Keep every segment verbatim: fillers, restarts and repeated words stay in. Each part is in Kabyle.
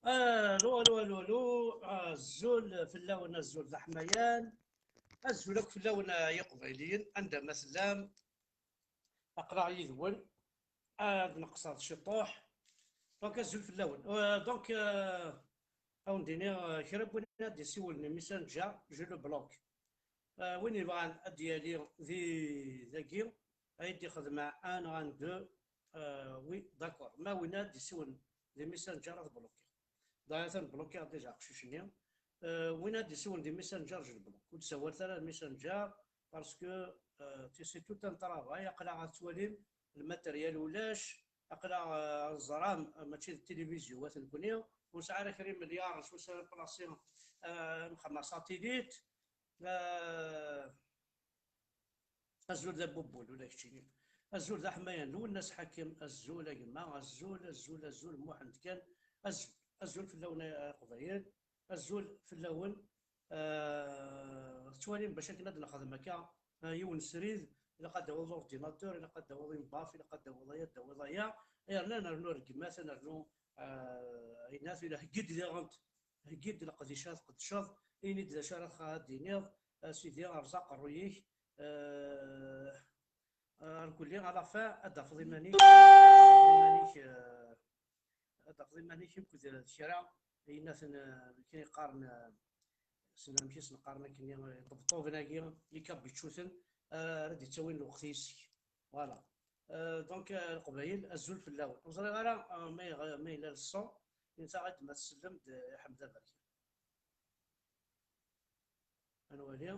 Allo, allo, allo, allo. Azul fell-awen, azul d aḥmayan. Azul akk fell-awen, ay Iqbayliyen, anda ma tellam. Aql-aɣ yid-wen. Ad neqṣer ciṭuḥ. Donc, azul fell-awen. Euh, donc, euh, ad wen-d-iniɣ, euh, kra n win ad d-isiwlen i Messenger, je le bloque. Euh, win yebɣan ad d-yali di dagi, ad d-ixdem un, un, deux, euh, oui, d'accord. Ma win ad d-isiwlen di Messenger ad bloquer. D'ailleurs, atan bloquer déjà aqcic-nni. Euh, win ad d-isiwlen di Messenger, je le bloque. Ur d-sawal ara Messenger, parce que, euh, c'est tout un travail. Aql-aɣ ad twalim, le matériel ulac, aql-aɣ, euh, teẓram, euh, mačči d tilivizyu, wat nekni, ur nesɛi ara kra imelyaren s wacu ara nplasi, euh, nxedmeɣ satelit. Euh, azul d abubbul, ula keččini. Azul d aḥmayan, Lwennas Ḥakim, azul a gma, azul, azul, azul, Muḥend kan, azul, azul fell-awen a Iqbayel, azul fell-awen. Ah, tettwalim bac akken ad nexdem akka, ah, yiwen srid, ilaq ad d-tawiḍ l'ordinateur, ilaq ad d-tawiḍ une baffe, ilaq ad d-tawiḍ aya, ad d-tawiḍ aya. Yerna nernu rregmat, ad nernu, ah, ayen ara tili, heggi-d diɣen, heggi-d leqdic ara tqeddceḍ, ini-d d acu ara txaḍ ad d-tiniḍ, ah, sidi, erẓ aqerruy-ik, ah, ah, rkulli, à la fin, ad d-tafeḍ iman-ik, ad d-tafeḍ iman-ik, ah, ad d-tafeḍ iman-ik akked kra, ayen aten, eh, akken i qqaren, eh, ssnen amek i sen-qqaren akken, eh, iṭebṭuben-agi, ikabičuten, eh, ara d-ittawin lweqt yis-k. Voilà. Eh, donc, eh, Leqbayel, azul fell-awen. Ur ẓriɣ ara, eh, ma yeɣ-, ma yella le son, inta ɣid ma tsellem-d, eh, Ḥmed Aberkan. Ad nwali.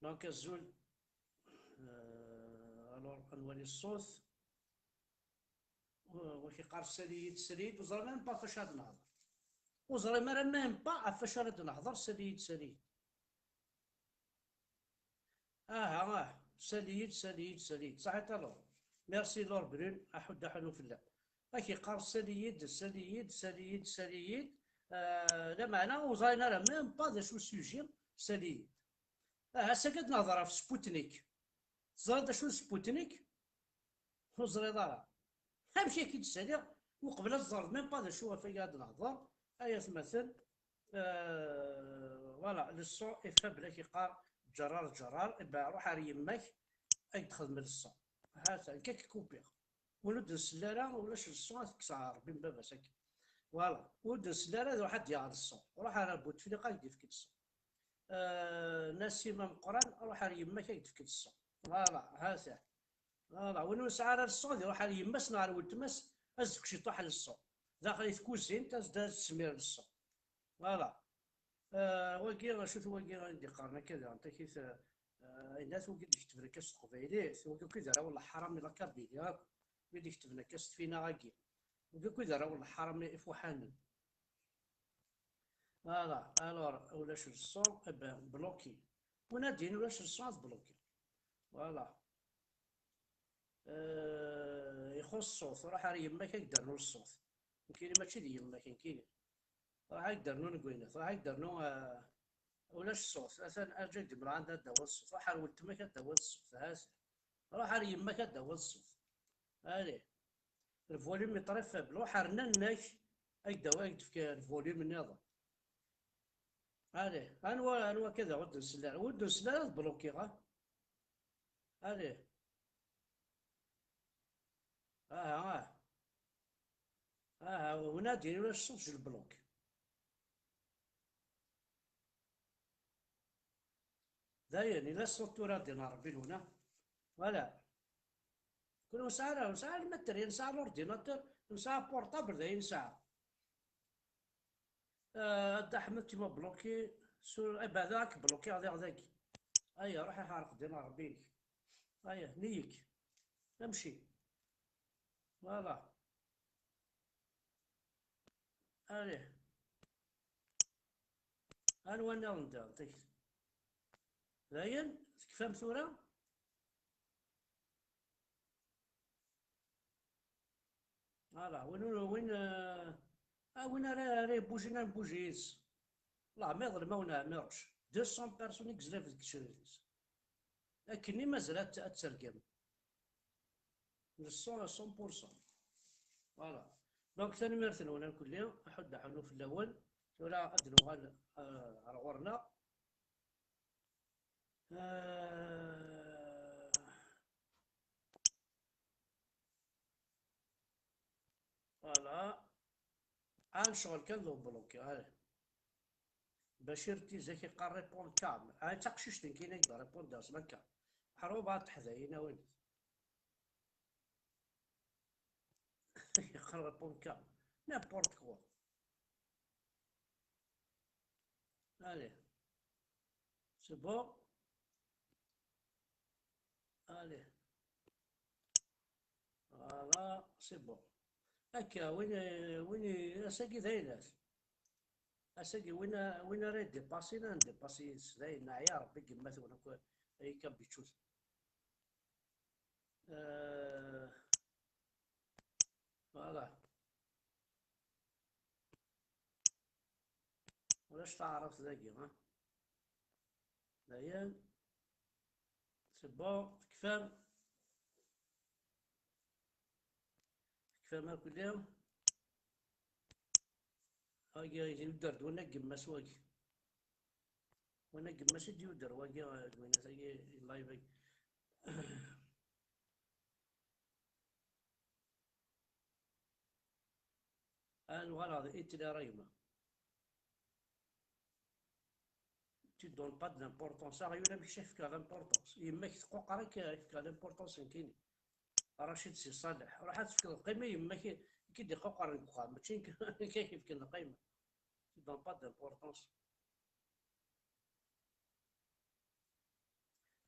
Donc, azul. Euh, alors, ad nwali ṣṣut. Euh, wa k-iqqar sali-yi-d, sali-yi-d, ur ẓriɣ même pas ɣef wacu ara d-nehḍer. Ur ẓriɣ ara même pas ɣef wacu ara d-nehḍer, sali-yi-d, sali-yi-d. Aha, aha, sali-yi-d, sali-yi-d, sali-yi-d. Ṣaḥit a Laure. Merci Laure Brune, aḥuddu aḥunnu fell-am. Ad k-iqqar sali-yi-d, sali-yi-d, sali-yi-d, sali-yi-d. Euh, lameɛna ur ẓrin ara même pas d acu sujet, sali-yi-d. Aha, ass-agi ad nehḍer ɣef Sputnik. Teẓriḍ d acu d Sputnik? Ur teẓriḍ ara. Amek akka i d-ssaliɣ uqbel ad teẓreḍ même pas d acu ɣef waya ad nehḍer? Ay atmaten, euh, voilà, le son est faible, ak-iqqar ǧerrar, ǧerrar, eh ben, ruḥ ar yemma-k, ad k-d-xedmen le son. Ha-t-an, akka k-kupiɣ. Win ur d-nsell ara, ulac le son, ad t-kkseɣ Rebbi n baba-s akka. Voilà, ur d-nsell ara, ad iruḥ ad d-yaɣ le son. Ruḥ ar Butefliqa, ad k-d-yefk le son. Euh, Nasima Meqqran, ruḥ ar yemma-k, ad k-d-tefk le son. Voilà, ha-t-an. Voilà, win ur nesɛi ara le son, ad iruḥ ar yemma-s neɣ ar weltma-s, ad s-d-tefk ciṭuḥ le son. Daxel i tkuzint, ad s-d-, ad s-d-tesmir le son. Voilà. Euh, wagi, acu-t wagi i d-iqqaren akka daɣen, takit, euh, ayen-at wagi d-iketben akka s teqbaylit, wagi akk i d arraw n leḥram i la Kabylie akk, wid iketben akka s tfinaɣ-agi. Wagi akk i d arraw n leḥram ifuḥanen. Voilà, alors, ulac le son, eh ben, bloqué. Win ad d-yini ulac le son, ad bloqué. Voilà. Euh, ixuṣ ṣṣut, ruḥ ar yemma-k ad k-d-ternu ṣṣut. Nekkini mačči d yemma-k, nekkini. Ruḥ ad k-d-ternu Newwinat, ruḥ ad k-d-ternu, euh, ulac ṣṣut. Atan, arǧu ad k-d-mleɣ anda ad d-tawiḍ ṣṣut. Ruḥ ar weltma-k ad d-tawiḍ ṣṣut, ha-t. Ruḥ ar yemma-k ad d-tawiḍ ṣṣut. Allez. Le volume est très faible. Ruḥ ar nanna-k, ad k-d-awi, ad k-d-tefk le volume nniḍen. Allez, anwa, anwa akka daɣ ur d-nsell ara? Ur d-nsell ara, ad blokiɣ, ha? Allez. Aha, aha. Aha, ula d ulac ṣṣut, je le bloque. Dayen, ila ṣṣut tura din Rebbi luna. Voilà. Kul ur nesɛi ara, ur nesɛi ara le matériel, nesɛa l'ordinateur, nesɛa portable, dayen nesɛa. Ah, a Dda Ḥmed, tu m'as bloqué sur, eh ben, ad k-blokiɣ diɣ dagi. Aya, ruḥ iḥerq din Rebbi-k. Aya, niyek. Amci. Voilà. Allez. Anwa nniḍen daɣen, tak-, dayen, tekfam tura? Voilà, win, win, euh, ah, win ara, ara ibujin, ad nbuji yid-s. Leɛmiḍ lmawen ɛmiṛec. Deux cents personnes i yezlan deg tecrit-is. Akken i mazal ad, ad tergem. Le cent à cent pour cent. Voilà. Donc, tanemmirt-nwen akk-nni, aḥuddu aḥunnu fell-awen. Tura ad nuɣal, euh, ar ɣur-neɣ. Euh, voilà. Ɛan ccɣel kan d ubloki, allez. Bacir Tizak iqqar répond calme. Ah, d taqcict nekkini i d-répond-as la calme. Ḥruba teḥdayin a win. Iqqar répond calme. N'importe quoi. Allez. C'est bon. Allez. Voilà, c'est bon. Akka, win, win, ass-agi d ayla-s. Ass-agi win, win ara idipassin, ad ndipassi yid-s. Dayen, neɛya Rebbi deg yemma-twen akk, ay kabičut. Euh, voilà. Ulac taɛrabt dagi, ha? Dayen. C'est bon, tekfam? Tekfam akk-nni? Agi, yudder-d wanag n gma-s wagi. Wanag n gma-s i d-yudder wagi, eh, Gwinat-agi, live-agi. Ah, nuɣal ɣer Hitler a gma. Tu donnes pas de l'importance. Aɣyul amek i s-yefka l'importance? Yemma-k tquqer-ik, yefka l'importance nekkini. Racid Si Ṣaleḥ, ruḥ ad tefkeḍ lqima i yemma-k i k-id-iquqren deg uxxam, mačči nekk i k-yefken lqima. Tu donnes pas d'importance.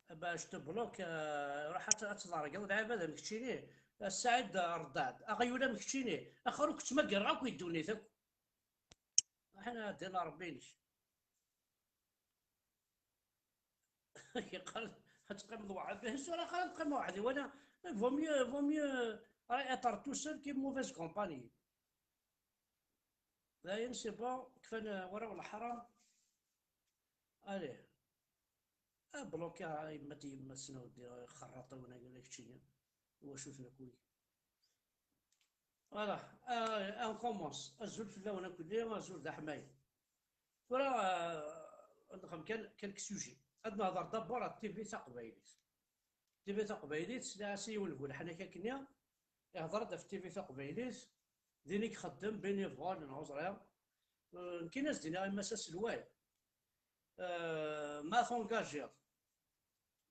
Ah bah, je te bloque, euh, ruḥ ad, ad tḍergeḍ lɛibad am keččini. A Saɛid Ṛeddad, aɣyul am keččini, axir ur k-ttmagareɣ akk i ddunit akk. Aḥna din Ṛebbi-inek. Yeqqar ad teqqimeḍ weḥd-, bien sûr, axir ad qqimeɣ weḥd-i, wala, vaut mieux, vaut mieux, euh, être tout seul que mauvaise compagnie. Dayen, c'est bon, kfan, euh, waraw leḥram. Allez. Abloki a yemma d yemma-tsen a weddi, xerraṭ a win-agi la keččini. Iwacu-ten akk wigi? Voilà, euh, on commence. Azul fell-awen akk-nni, azul d aḥmayen. Tura, euh, ad nexdem kan, quelques sujets. Ad nehder d'abord ɣef T V taqbaylit. T V taqbaylit, sliɣ-as i yiwen bu leḥnak akkenni, ihder-d ɣef T V taqbaylit, din i ixeddem, bénévole, neɣ ẓriɣ. Euh, nekkin ad s-d-iniɣ i Mass aselway, euh, ma t'engagiḍ,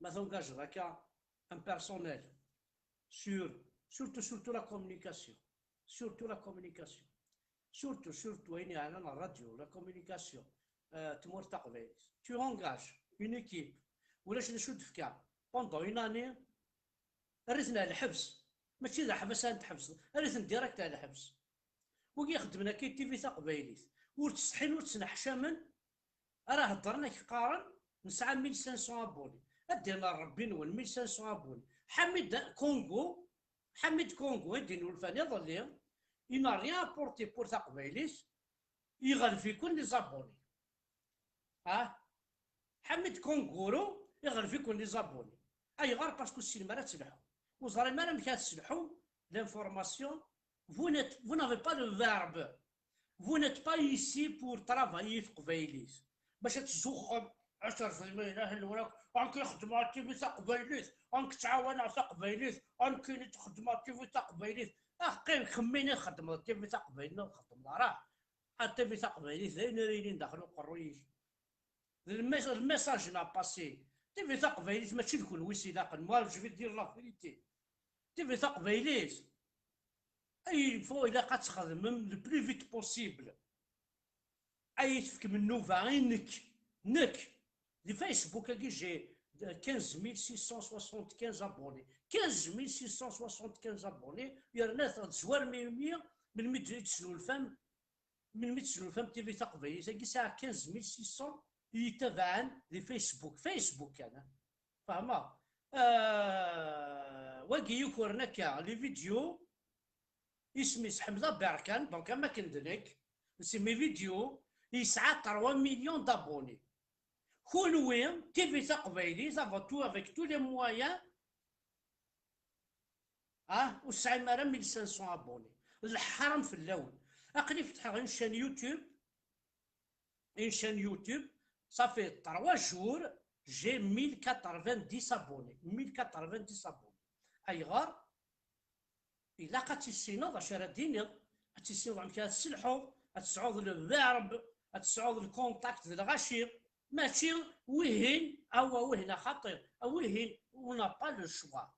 ma t'engagiḍ akka, un personnel, sur, surtout, surtout la communication, surtout la communication, surtout, surtout ayen yeɛnan ṛṛadyu, la communication, euh, tmurt taqbaylit. Tu engages une équipe, ulac d acu d-tefka, pendant une année, err-iten ar lḥebs. Mačči d aḥbas ara ten-tḥebseḍ, err-iten direct ar lḥebs. Wigi ixeddmen akka i T V taqbaylit, ur ttsetḥin ur ttneḥcamen, ara heddren ad k-qqaren nesɛa mille cinq cents abonnés. Ad d-yerr Rebbi-nwen, mille cinq cents abonnés. Ḥamid Kongo, Ḥamid Kongo i d-innulfan iḍelli, il n'a rien apporté pour taqbaylit, iɣleb-iken les abonnés. Ah, Ḥamid Kongoro iɣleb-iken les abonnés. Ayɣer? Parce que ur tessinem ara ad telḥum. Ur teẓrim ara amek ara tesselḥum l'information. Vous n'êtes, vous n'avez pas le verbe. Vous n'êtes pas ici pour travailler i teqbaylit. Bac ad tzuxxem, ad terfdem, la ilaha illa Llah, anki xeddmeɣ T V taqbaylit, anki ttɛawaneɣ taqbaylit, anki nit xeddmeɣ T V taqbaylit. Ah, qqim, kemmini txeddmeḍ T V taqbaylit, neɣ txeddmeḍ ara. A T V taqbaylit, d ayen ara yilin daxel uqerruy-ik. D le mes-, le message n passé. T V taqbaylit mačči d kenwi s ilaqen. Moi, je vais dire la vérité. T V taqbaylit, il faut, ilaq ad txedmem le plus vite possible. Ay tefkem nnuba i nekk, nekk, di Facebook-agi, j'ai quinze mille six cent soixante-quinze abonnés. Quinze mille six cent soixante-quinze abonnés, yerna tezwarem i meyya, melmi d-, i d-tesnulfam, melmi d-tesnulfam T V taqbaylit-agi, sɛiɣ quinze mille six cents i yi-itabaɛen di Facebook, Facebook kan, fehmeɣ. Euh, wagi yukren akka, les vidéos, isem-is Ḥemda Berkan, donc am akken d nekk, c'est mes vidéos, yesɛa trois millions d'abonnés. Kunwi, T V taqbaylit, avant tout, avec tous les moyens, ah, ur tesɛim ara mille cinq cents abonnés. Leḥram fell-awen. Aql-i fetḥeɣ une chaîne YouTube, une chaîne YouTube, ça fait trois jours, j'ai mille quatre-vingt-dix abonnés. Mille quatre-vingt-dix abonnés. Ayɣer? Ilaq ad tissineḍ acu ara d-tiniḍ, ad tissineḍ amek ara tesselḥuḍ, ad tesɛuḍ le verbe, ad tesɛuḍ le contact d lɣaci. Mačči wihin, awa wihin a xaṭi, a wihin, on n'a pas le choix.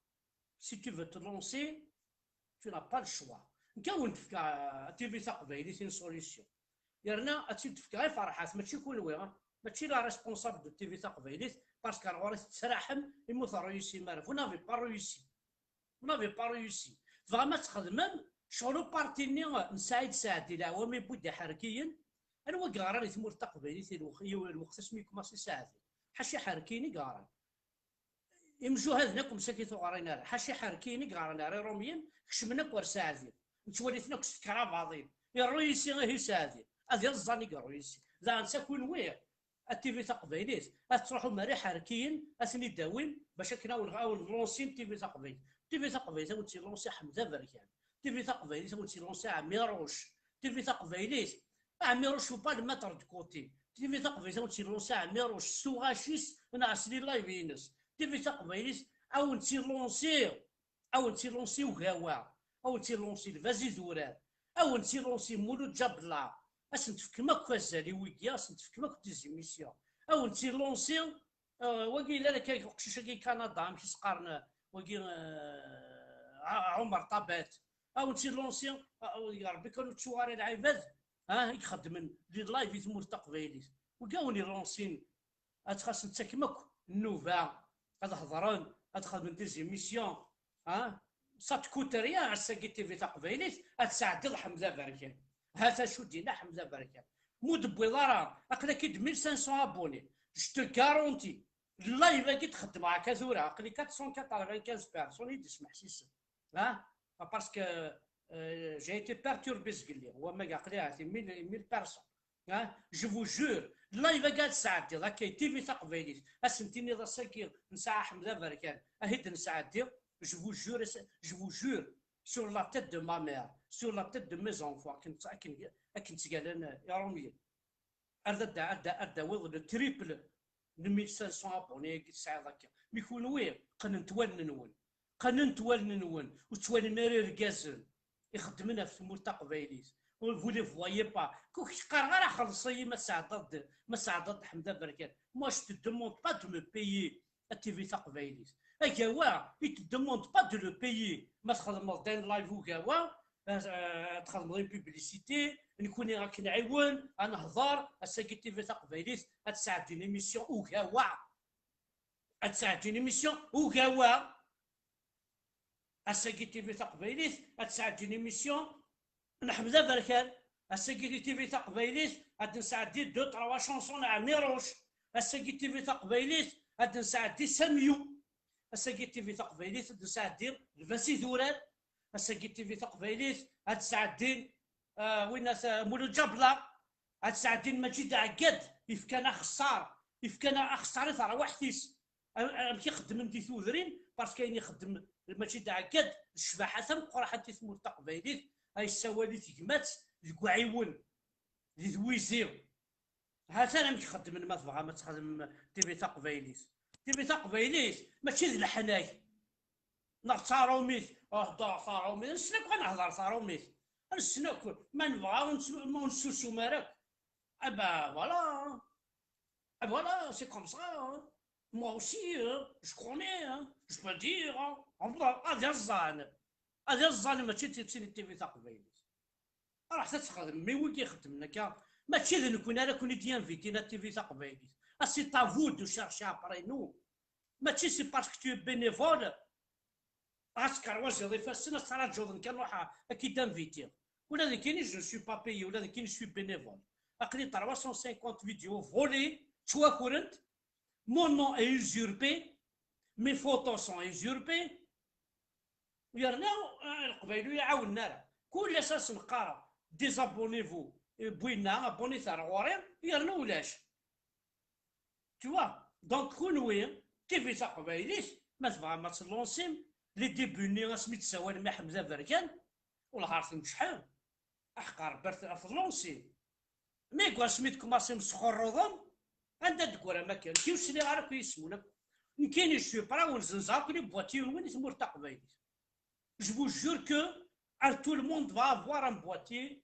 Si tu veux te lancer, tu n'as pas le choix. Nekk ad wen-d-fkeɣ, euh, T V taqbaylit une solution. Yerna ad tt-id-fkeɣ i Ferḥat, mačči kunwi, ah. Mačči la responsable de T V taqbaylit, parce que ar ɣur-i tettraḥem imi ur terruyusim ara. Vous n'avez pas réussi. Vous n'avez pas réussi. Tebɣam ad txedmem ccɣel uparti-nni n Saɛid Saɛdi, leɛwam i wid iḥerkiyen? Anwa i yeɣran i tmurt taqbaylit i lweq-, i lweqt asmi yekmasi Saɛdi? Ḥaca iḥerkiyen i yeɣran. Imjuhaden akk msakit ur ɣrin ara. Ḥaca iḥerkiyen i yeɣran ar Iṛumyen, kecmen akk ar Saɛdi. Nettwali-ten akk s tekrabaḍin. Iṛṛuyisi ihi Saɛdi. Ad iẓẓan i iṛṛuyisi. Daɣen s akunwi, a T V taqbaylit, ad tettruḥum ar iḥerkiyen, ad ten-id-awim, bac akken awen, awen lansin T V taqbaylit. T V taqbaylit, awen tt-ilansi Ḥmed Aberkan. T V taqbaylit, awen tt-ilansi Ɛmiṛuc. T V taqbaylit, Ɛmiṛuc, faut pas le mettre de côté. T V taqbaylit, awen tt-ilansi Ɛmiṛuc, s tuɣac-is, neɣ s les live-ines. T V taqbaylit, awen tt-ilansi, awen tt-ilansi Ugawa, awen tt-ilansi Lbaz Idurar, awen tt-ilansi Mulud Ǧabla. Ad sen-tefkem akk azal i wigi, ad sen-tefkem akk des émissions. Awen tt-ilansi, euh, wagi yellan akka, uqcic-agi Kanada, amek i s-qqaren, euh, wagi, euh, Ɛ-, Ɛumer Ṭabat. Awen tt-ilansi, euh, ya Rebbi kan ur ttuɣ ara lɛibad, ah, i ixeddmen les live i tmurt taqbaylit. Wigi awen ilansin, ad xas nettakem akk nnuba, ad hedren, ad xedmen des émissions, ah, ça te coûte rien, ass-agi T V taqbaylit, ad tesɛeddiḍ Ḥmed Aberkan. Hata acu d-yenna Ḥmed Aberkan. Mu d-tewwiḍ ara, aql-ak-id mille cinq cents abonnés. Je te garantis. Live-agi txeddmeɣ akka tura, aql-i quatre cent quatre-vingt-quinze personnes i d-ismeḥsisen. Ah, parce que, euh, Euh, j'ai été perturbé zgelli. Wamag aql-i ahat mille, mille personnes. Hein? Je vous jure, live-agi ad sɛeddiḍ akka i T V taqbaylit, ad sen-tiniḍ ass-agi nesɛa Ḥmed Aberkan, ahi d-nesɛeddi, je vous jure, je vous jure, sur la tête de ma mère, sur la tête de mes enfants, akken, akken, akken ttgalen Iṛumyen. Ar d, ar d, ar d-tawiḍ le triple n mille cinq cents abonnés-agi tesɛiḍ akka. Mi kunwi, qqnent wallen-nwen. Qqnent wallen-nwen. Ur ttwalim ara irgazen ixeddmen ɣef tmurt taqbaylit. Vous les voyez pas. Kuk qqareɣ ara xelleṣ-iyi ma tesɛeddaḍ-d, ma tesɛeddaḍ-d Ḥmed Aberkan. Moi, je te demande pas de me payer a T V taqbaylit. Agawa, il te demande pas de le payer. Ma txedmeḍ-d un live ugawa, ad, ad txedmeḍ une publicité, nekkni ad k-nɛiwen, ad nehḍer, ass-agi T V taqbaylit ad tesɛeddi une émission ugawa. Ad tesɛeddi une émission ugawa. Ass-agi T V taqbaylit ad tesɛeddi une émission n Ḥmed Aberkan. Ass-agi di T V taqbaylit ad nesɛeddi deux, trois chansons n Ɛmiruc. Ass-agi T V taqbaylit ad nesɛeddi Samyu. Ass-agi T V taqbaylit ad nesɛeddi Lbas Idurar. Ass-agi T V taqbaylit ad sɛeddin, ah, winna, ah, Mulud Ǧabla. Ad sɛeddin Maǧid Ɛeggad, yefkan axeṣṣar, yefkan axeṣṣar i terwiḥt-is. Am-, amek i xeddmen di tudrin, parce que ayen ixeddem Maǧid Ɛeggad d ccbaḥa tameqqraḥant i tmurt taqbaylit, ay yessawal i tegmat deg uɛiwen, di twizi. Ha-t-an amek xeddmen, ma tebɣam ad txedmem T V taqbaylit. T V taqbaylit mačči d leḥnak neɣ d taṛumit, ad heddreɣ taṛumit, nessen akk ad nehder taṛumit, nessen akk, ma nebɣa ur nsu-, ma ur nessusum ara akk. Ah ben voilà, ah voilà, c'est comme ça, hein. Moi aussi, hein, je connais, hein, je peux dire, hein. Ad iẓẓan, ad iẓẓan mačči d tidet n T V taqbaylit. Ruḥet ad txedmem, mais wigi ixeddmen akka, mačči d nekkni ara ken-id-yinvitin a T V taqbaylit. Ah, c'est à vous de chercher après nous. Mačči c'est parce que tu es bénévole, ad tkerwaziḍ ifassen, ad traǧuḍ nekk ad ruḥeɣ ad k-id-invitiɣ. Ula d nekkini, je ne suis pas payé, ula d nekkini, je suis bénévole. Aql-i trois cent cinquante vidéos volées, ttwakrent, mon nom est usurpé, mes photos sont usurpées. Yerna, ah, Leqbayel ur yi-ɛawnen ara. Kul ass ad sen-qqareɣ, désabonnez-vous, eh, winna, abonnez-vous ar ɣur-i, yerna ulac. Tu vois? Donc, kunwi, T V taqbaylit, ma tebɣam ad tlansim, les débuts-nni asmi d-tessawalem i Ḥmed Aberkan, wellah ar tmeččḥem, aḥeqq Rebbi ar t-, ar tlansim. Mi deg wasmi d-tkumaṣim tesxurruḍem, anda d-teggram akka? Nekki ur sliɣ ara akk yisem-nwen akk. Nekkini, je suis prêt, ur nzenzeɣ akk les boîtiers-nwen i tmurt taqbaylit. Je vous jure que à tout le monde va avoir un boîtier,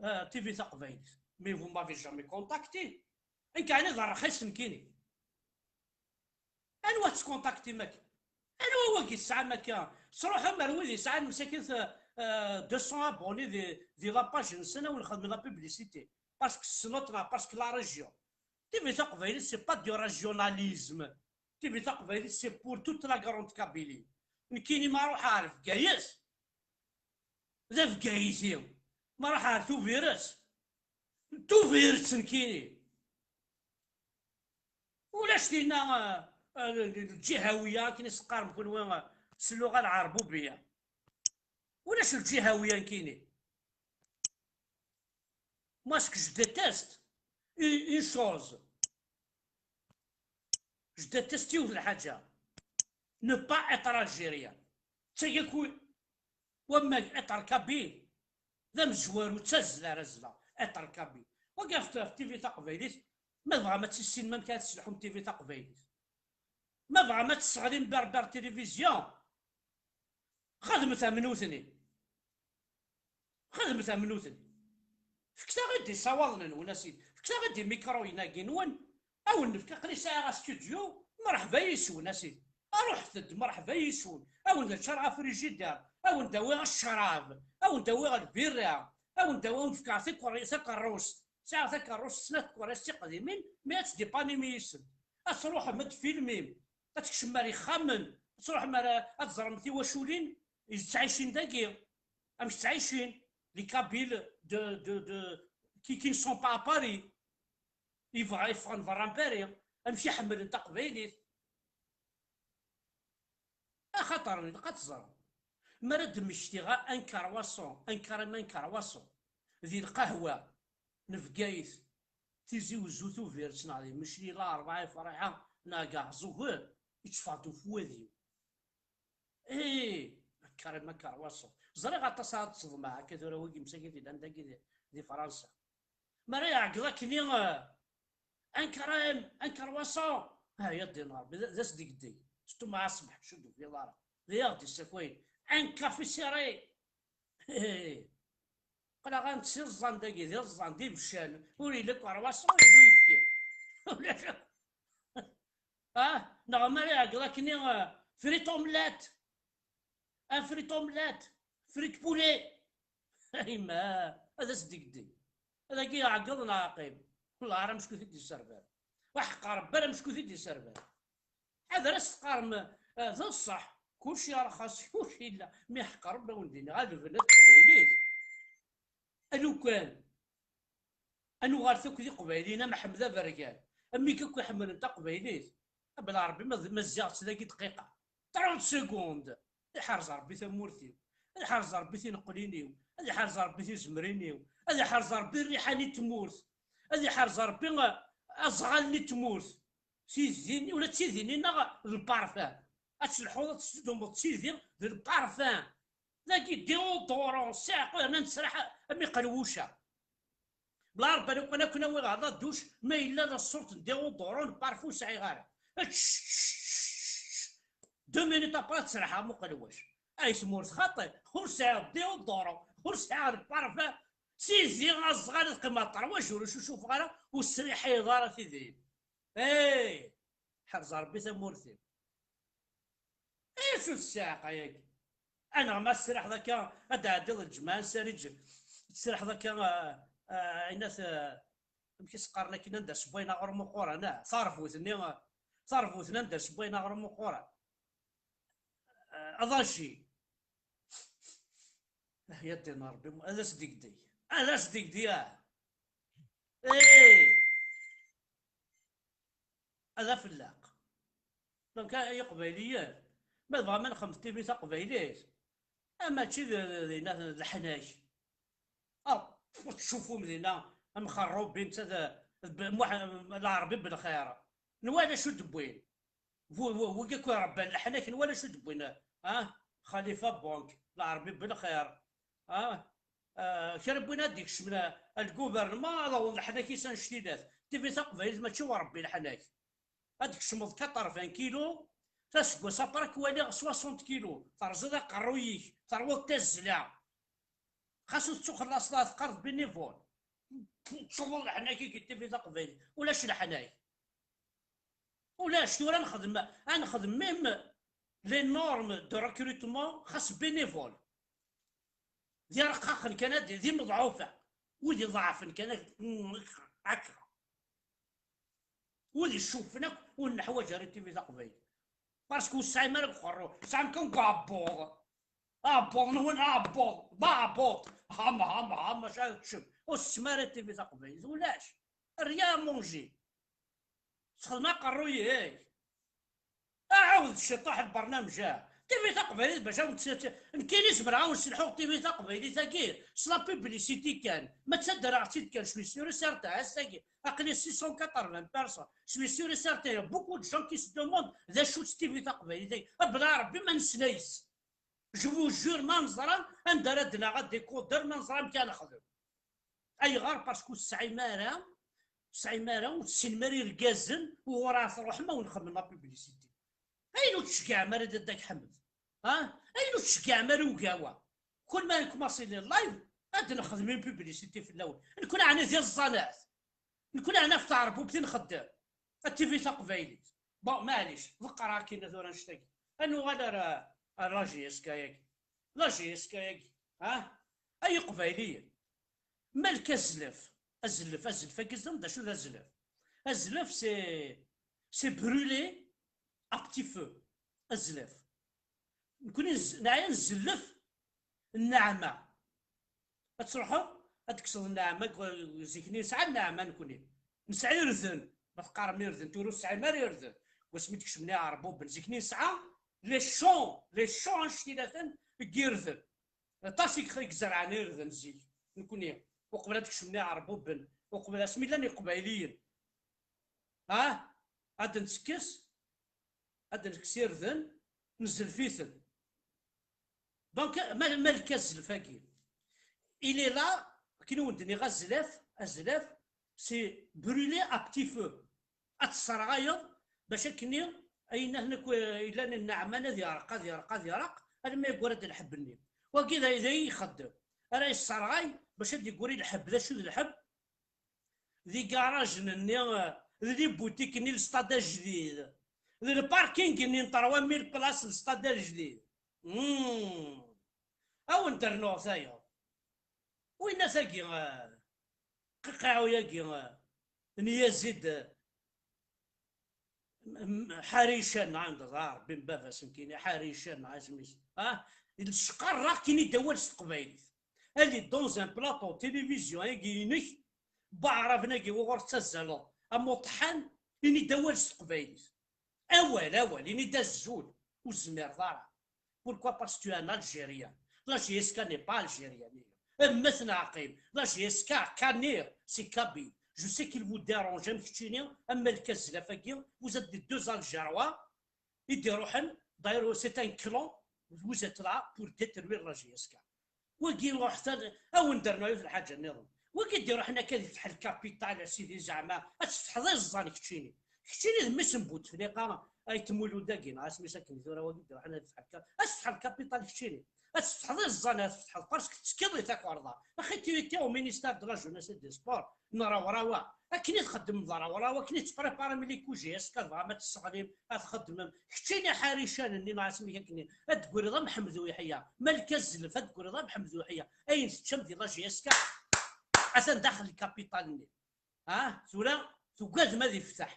euh, T V taqbaylit. Mais vous m'avez jamais contacté. Nekk ɛni d rxis nekkini? Anwa tettkontaktim akka? Anwa wagi tesɛam akka? Sruḥem ar wid yesɛan msakit, euh, deux cents abonnés di, di la page-nsen, ad wen-xedmen la publicité. Parce que ssneḍ neɣ parce que la région. T V taqbaylit, c'est pas du régionalisme. T V taqbaylit, c'est pour toute la grande Kabylie. Nekkini ma ruḥeɣ ar Bgayet, d Abgayeti. Ma ruḥeɣ ar Tubiret, d Tubiret nekkini. Ulac dinna, euh, euh, lǧihawiya, akken i s-teqqarem kunwi, euh, s lluɣa lɛerbubiya. Ulac lǧihawiya nekkini. Moi, ce que je déteste, une, une chose, je déteste yiwet lḥaǧa, ne pas être algérien. D tagi akk, wamma être kabyle, d amezwaru, d tazzla ara zleɣ, être kabyle. Wagi ɣef, ɣef T V taqbaylit, ma tebɣam ad tissinem amek ara tesselḥum T V taqbaylit, ma tebɣam ad tesseɣlim Berbère Télévision, xedmet am nutni. Xedmet am nutni. Fket-aɣ-id isawaḍen-nwen, a sidi. Fket-aɣ-id imikruyen-agi-nwen. A wen-nefk, aql-i sɛiɣ astudyu. Mreḥba yis-wen, a sidi. Ruḥet-d, mreḥba yis-wen. A wen-d-ččareɣ afrijider. A wen-d-awiɣ ccrab. A wen-d-awiɣ lbirra. A wen-d-awiɣ, a wen-fkeɣ takwer-, takeṛṛust. Sɛiɣ takeṛṛust, snat tkeṛṛust tiqdimin, mi ad tdipanim yis-sen. Ad truḥem, ad tfilmim. Ad tkecmem ar yexxamen, ad truḥem ar, ad teẓrem tiwaculin i ttɛicin dagi. Amek ttɛicin les Kabyles de, de, de, qui, qui ne sont pas à Paris. Yebɣa yeffɣen berra n Paris. Amek i ḥemmlen taqbaylit. Axaṭer ilaq ad teẓrem. Mi ara d-mmektiɣ un croissant, un carême, un croissant, di lqahwa n Bgayet, Tizi Wezzu Tubiret, neɣ di Micli Larebɛa Ifraḥa, neɣ deg Ɛeẓẓugen, yetteffeɣ-d ufwad-iw. Ih, carrément, un croissant. Ẓriɣ aṭas ara d-teḍmeɛ akka tura, wigi msakit yellan dagi di, di Fransa. Mi ara iɛeggeḍ akkenni, eh, un carême, un croissant. Ah, ya ddin Ṛebbi, d, d as-d-igdey. Surtout mɛa ṣṣbeḥ, ur d-tufiḍ ara. D ay aɣ-d-issakayen. Un café serré. Ih. Aql-aɣ ad nett iẓẓan dagi, d iẓẓan, d ibeccan. Ur yelli croissant, ur yelli uyefki. Ulac. Ah, neɣ mi ara iɛeggeḍ akkenni, eh, frite omelette. Un frite omelette. Frite poulet. Ayma, ad as-d-igdey. Ad agi iɛeggeḍ neɣ aqim. Wellah ara mecku t-id-yesserber. Waḥeqqa Rebbi ara mecku t-id-yesserber. Ḥader ad s-teqqarem, eh, d ṣṣeḥ. Kulci yerxas, kulci yella. Mi ḥeqq Rebbi ad wen-d-iniɣ, ad bnat teqbaylit. Alukan. Ad nuɣal akk d iqbayliyen, am Ḥmed Abergan. Am wigi akk iḥemmlen taqbaylit. Abla Ṛebbi ma, ma zziɣ-tt dagi dqiqa. Trente secondes. Ad iḥrez Ṛebbi tamurt-iw. Ad iḥrez Ṛebbi tineqlin-iw. Ad iḥrez Ṛebbi tizemrin-iw. Ad iḥrez Ṛebbi rriḥa-nni n tmurt. Ad iḥrez Ṛebbi, eh, aẓɣal-nni n tmurt. Tiddi-nni, ula d tiddi-nni neɣ d lparfan. Ad telḥuḍ, ad tesdumeḍ d tiddi d lparfan. Dagi déodorant, sɛiɣ, yerna nesraḥ am iqelwuca. Bla Ṛebbi, lukan ad ken-awiɣ ɣer la douche, ma yella la sorte n déodorant, n parfum ur sɛiɣ ara. Deux minutes après, ad serḥeɣ am uqelwac. Ay tmurt xaṭi, ur sɛiɣ déodorant, ur sɛiɣ lparfum. Sidi aẓɣal ad qqimeɣ ṭerwac, ur cucufeɣ ara, ur sriḥayeḍ ara tidrin. Hey! Ḥrez Ṛebbi tamurt-im. Acu d ssiɛqa-yagi? Aneɣ ma tesriḥeḍ akka, ad d-ɛeddiḍ lǧemɛa n Sariǧ, tesriḥeḍ akka, ah, ah, ayen at, ah, amek i s-qqaren akken, anda s wayen aɣrum uquran, ah, tarbut-nni, ah, tarbut-nni anda s wayen aɣrum uquran. Ah, aḍaji. Ah, ya ddin Ṛebbi, ad as-d-igdey. Ad as-d-igdey, ah. Eh! Ad afellaq. Donc, ay Iqbayliyen, ma tebɣam ad nexdem T V taqbaylit, ah, mačči d, d, d, d leḥnak. Ah, ur tcufum dinna, am Xerrubi, netta d, d Muḥ-, Lɛerbi Belxir. Nwala acu d-wwin. Bu-, bu-, wigi akk irebban leḥnak, nwala acu d-wwin, ah, Xalifa Bank, Lɛerbi Belxir, ah, ah, kra n win ad d-ikecmen, ah, lgouvernement, ad awen leḥnak-is annect-ilat. T V taqbaylit mačči n urebbi leḥnak. Ad d-tkecmeḍ quatre-vingts kilu, taseggas après k-waliɣ soixante kilu, terẓiḍ aqerruy-ik, terwiḍ tazzla. Xas ur tettuxellaṣeḍ ara, teqqareḍ bénévole. Tsuḍeḍ leḥnak-ik deg T V taqbaylit. Ulac leḥnak. Ulac, tura ad nexdem, ad nexdem même les normes de recrutement, xas bénévole. D irqaqen kan, ad, d imeḍɛufa. Wid iḍeɛfen kan, ad, akka. Wid icuffen akk, ur neḥwaǧ ara T V taqbaylit. Parce que ur tesɛim ara deg uqerru, tesɛam kan deg uɛebbuḍ. Aɛebbuḍ-nwen, aɛebbuḍ, d aɛebbuḍ. Ham, ham, ham, maca ad teččem. Ur tessem ara T V taqbaylit, ulac. Rien à manger. Sxedm aqerruy-ik. Ɛawed ciṭuḥ lbernamej-a. T V taqbaylit bac ad wen-tt-, nekkini zemreɣ ad wen-sselḥuɣ T V taqbaylit-agi s la publicité kan. Ma ttadreɣ-tt-id kan, je suis sûr et certain, ass-agi aql-i six cent quatre-vingts personnes. Je suis sûr et certain, il y a beaucoup de gens qui se demandent d acu-tt T V taqbaylit-agi. Abla Ṛebbi ma nesla yes. Je vous jure, ma neẓra anda ara d-naɣ adécodeur, ma neẓra amek ara nexdem. Ayɣer? Parce que ur tesɛim ara, ur tesɛim ara, ur tessinem ara irgazen uɣur ara truḥem a wen-xedmen la publicité. Ayen ur tceggɛem ara Dadda Ḥmed, ha? Ayen ur tceggɛem ara ugawa. Kul ma nkumaṣi les lives, ad nexdem une publicité fell-awen. Nekkni ɛni d iẓẓanat? Nekkni ɛni ɣef tɛerbubt i nxeddem? A T V taqbaylit. Bon, maɛlic, ḍeqqer akin tura annect-agi. Ad nuɣal ar, ar la J S K-agi. La J S K-agi, ha? Ay Iqbayliyen. Malk azlef. Azlef, azlef-agi ẓẓan d acu d azlef? Azlef, c'est, c'est brûler à petit feu. Azlef. Nekkni nz-, neɛya nzellef nneɛma. Ad truḥeḍ, ad tekkseḍ nneɛma, zik-nni nesɛa nneɛma nekkni. Nesɛa irden, ma teqqarem irden, tura ur tesɛim ara irden. Deg wasmi d-kecmen iɛerbuben, zik-nni nesɛa, les champs, les champs annect-ilaten n yirden. Aṭas i i izerɛen irden zik, nekni, uqbel ad kecmen iɛerbuben, uqbel asmi llan iqbayliyen. Ah, ad d-nettekkes, ad d-nekkes irden, nezlef-iten. Donc, ma, ma lka azlef-agi, il est là, akken i wen-d-nniɣ, azlef, azlef, c'est brûler à petit feu. Ad tesserɣayeḍ, bac akken ayen aten akk yellan nneɛman ad yeɛreq, ad yeɛreq, ad yeɛreq, alma yeggura-d lḥebb-nni. Wagi d ay, d ay ixeddem. Ara yesserɣay, bac ad yegguri lḥebb. D acu d lḥebb? D igarajen-nni, d les boutiques-nni, le stade ajdid, d le parking-nni n trois mille places, le stade ajdid. Hmm. Ad wen-d-rnuɣ tayeḍ. Winna tagi, eh, qiqiɛu-yagi, eh, n Yazid, eh, m-, m-, Ḥarican, ɛand ḍar, bin baba-s nekkini, Ḥarican, isem-is. Ah, lecqarra kini d awal s teqbaylit. Ali dans un plateau télévision-agi inek, baɛraben-agi wuɣur tettazzaleḍ, am uṭḥan, ini-d awal s teqbaylit. Awal, awal, ini-d azul, ur tezmireḍ ara. Pourquoi? Parce que tu es un Algérien. La J S K n'est pas algérienne. Am Maten Ɛqim, la J S K, Kanir, c'est kabyle. Je sais qu'il vous dérange, am keččini, am Malek Azlaf-agi, vous êtes des deux Algérois, i d-iruḥen, d'ailleurs, c'est un clan, vous êtes là pour détruire la J S K. Wagi iruḥ ta-, ad wen-d-rnuɣ yiwet lḥaǧa nniḍen. Wagi d-iruḥen akka ad yefteḥ lkapital, a sidi, zeɛma ad tefteḥeḍ iẓẓan keččini. Keččini d mmi-s n Butefliqa, ay Tmulud-agi, neɣ asmi-s akken tura, wagi d-iruḥen ad yefteḥ lka-, ad tefteḥeḍ lkapital keččini. Ad tefteḥeḍ iẓẓan, ad tefteḥeḍ, parce que tettekkiḍ di takerḍa. Axi tu étais au ministère de la jeunesse et des sports, n Rawrawa. Akken i txeddmem d Rawrawa, akken i tettpreparem les coups J S K, tebɣam ad tesseɣlim, ad txeddmem. Keččini Ḥarican-nni, neɣ asmi-k akken, ad d-tegriḍ am Ḥmed Uyeḥya. Malek Azlef, ad d-tegriḍ am Ḥmed Uyeḥya. Ayen teččam di la J S K, atan daxel lkapital-nni. Ah, tura tugadem ad yefteḥ.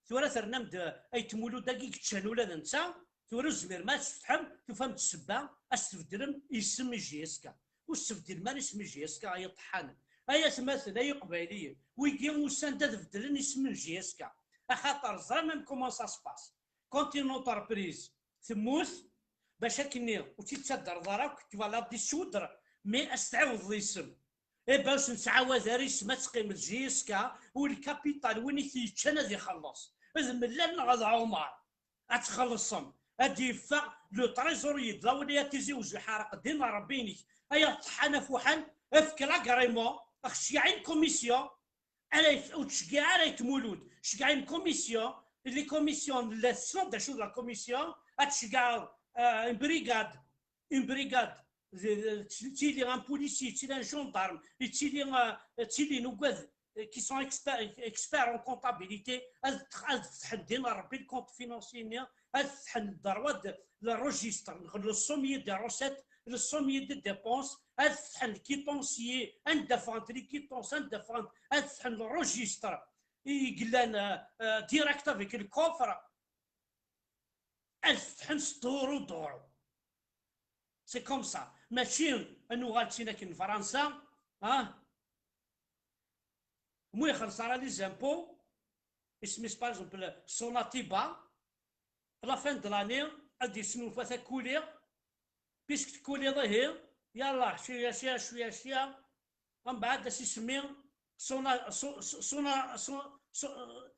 Tura ternam-d, eh, ay Tmulud-agi yeččan ula d netta, tura ur tezmirem ad tfetḥem, tufam-d ssebba, ad s-tbeddlem isem i J S K. Ur s-tbeddlem ara isem i J S K, ay iṭeḥḥanen. Ay atmaten, ay iqbayliyen, wigi usan-d ad beddlen isem n J S K. Axaṭer ẓram même comment ça se passe. Quand une entreprise temmut, bac akken ur tt-id-taddreḍ ara akk, tu vas la dissoudre, mais ad s-tɛiwdeḍ isem. Eh ben, ur s-nettɛawad ara isem, ad teqqim d J S K, u lkapital win i t-yeččan ad ixelleṣ. D Mellal neɣ d Ɛumar. Ad txellṣem. Ad d-yeffeɣ le trésorier de la wilaya Tizi Uzzu, ḥareq ddin n Ṛebbi-inek. Ay aṭeḥḥan afuḥan, efk l'agrément, ad k-tceggeɛ une commission, ara yef-, ur tceggeɛ ara ay Tmulud. Ceggeɛ une commission, les commissions, la tessneḍ d acu d la commission, ad tceggeɛ, euh, une brigade, une brigade, d, d, d, tili un policier, tili un gendarme, tili, euh, tili ugad, euh, qui sont experts, experts en comptabilité, ad, ad fetḥen ddin n Ṛebbi le compte financier-nni, ad fetḥen le droit de, le registre, le sommier des recettes, le sommier des dépenses, ad fetḥen le quitancier, anda ffɣent les quittances, anda ffɣent, ad fetḥen le registre, i yellan, euh, euh, direct avec le coffre, ad fetḥen s duru duru. C'est comme ça. Mačči ad nuɣal d tin akken n Fransa, ah, mu ixelleṣ ara les impôts, isem-is, par exemple, Sonatiba, la fin de l'année, ad d-yesnulfa takuli, puisque tkuliḍ ihi, yallah, cwiya, cwiya, cwiya, cwiya, mbeɛd ad s-isemmi Sona-, So-, So-, Sona-, So-, So-,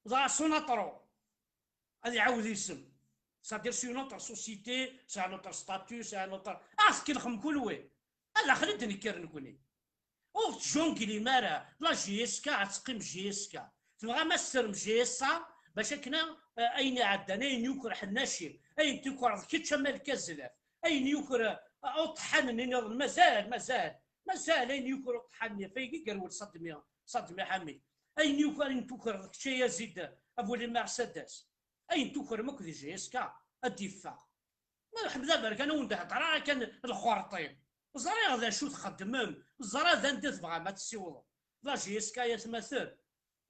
dɣa Sonatro. Ad iɛawed isem. C'est-à-dire, c'est une autre société, c'est un autre statut, c'est un autre. Ah, tkellxem kunwi. Ad daxel i d-nekker nekni. Ur tettjunglim ara. La J S K ad teqqim J S K. Tebɣam ad s-terrem J S A, bac akken, eh, ayen iɛeddan, ayen yuker Ḥennaci, ayen tukreḍ kečč a Malek Azlaf, ayen yuker, eh, uṭeḥḥan-nni nniḍen, mazal, mazal, mazal ayen yuker uṭeḥḥan-nni, ɣef ayagi yerwel Sadmi, Sadmi Ḥamid. Ayen yuker, ayen tukreḍ kečč a Yazid, a bu les Mercedes. Ayen tukrem akk di J S K, ad d-iffeɣ. Ma Ḥmed Aberkan, ur wen-d-heddreɣ ara kan lxerṭi. Ẓriɣ d acu txeddmem, ẓriɣ d anda tebɣam ad tessiwḍem. La J S K, ay atmaten,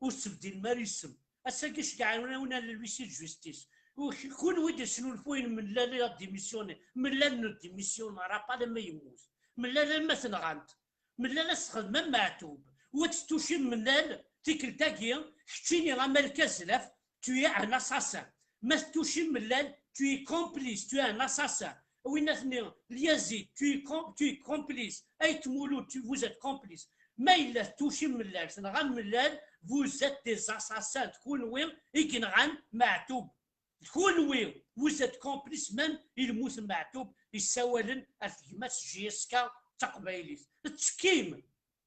ur tettbeddilem ara isem. Ass-agi, ceggɛen-awen ar l'huissier de justice. U k-, kunwi d-yesnulfuyen Mellal ad démissionner. Mellal ne démissionnera pas alamma yemmut. Mellal alma t-nɣant. Mellal ad s-txedmem meɛtub. Ur tettucim Mellal tikkelt-agi, keččini a Malek Azlaf, tu es un assassin. Ma tettucim Mellal, tu es complice, tu es un assassin. Win-nni, Lyazid, tu es com-, tu es complice. Ayt Mulud, tu, vous êtes complice. Ma yella tucim Mellal, tenɣam Mellal, vous êtes des assassins, d kunwi i yenɣan Meɛtub. D kunwi, vous êtes complice même i lmut n Meɛtub, yessawalen ar tegmat J S K d taqbaylit. Ttekkim!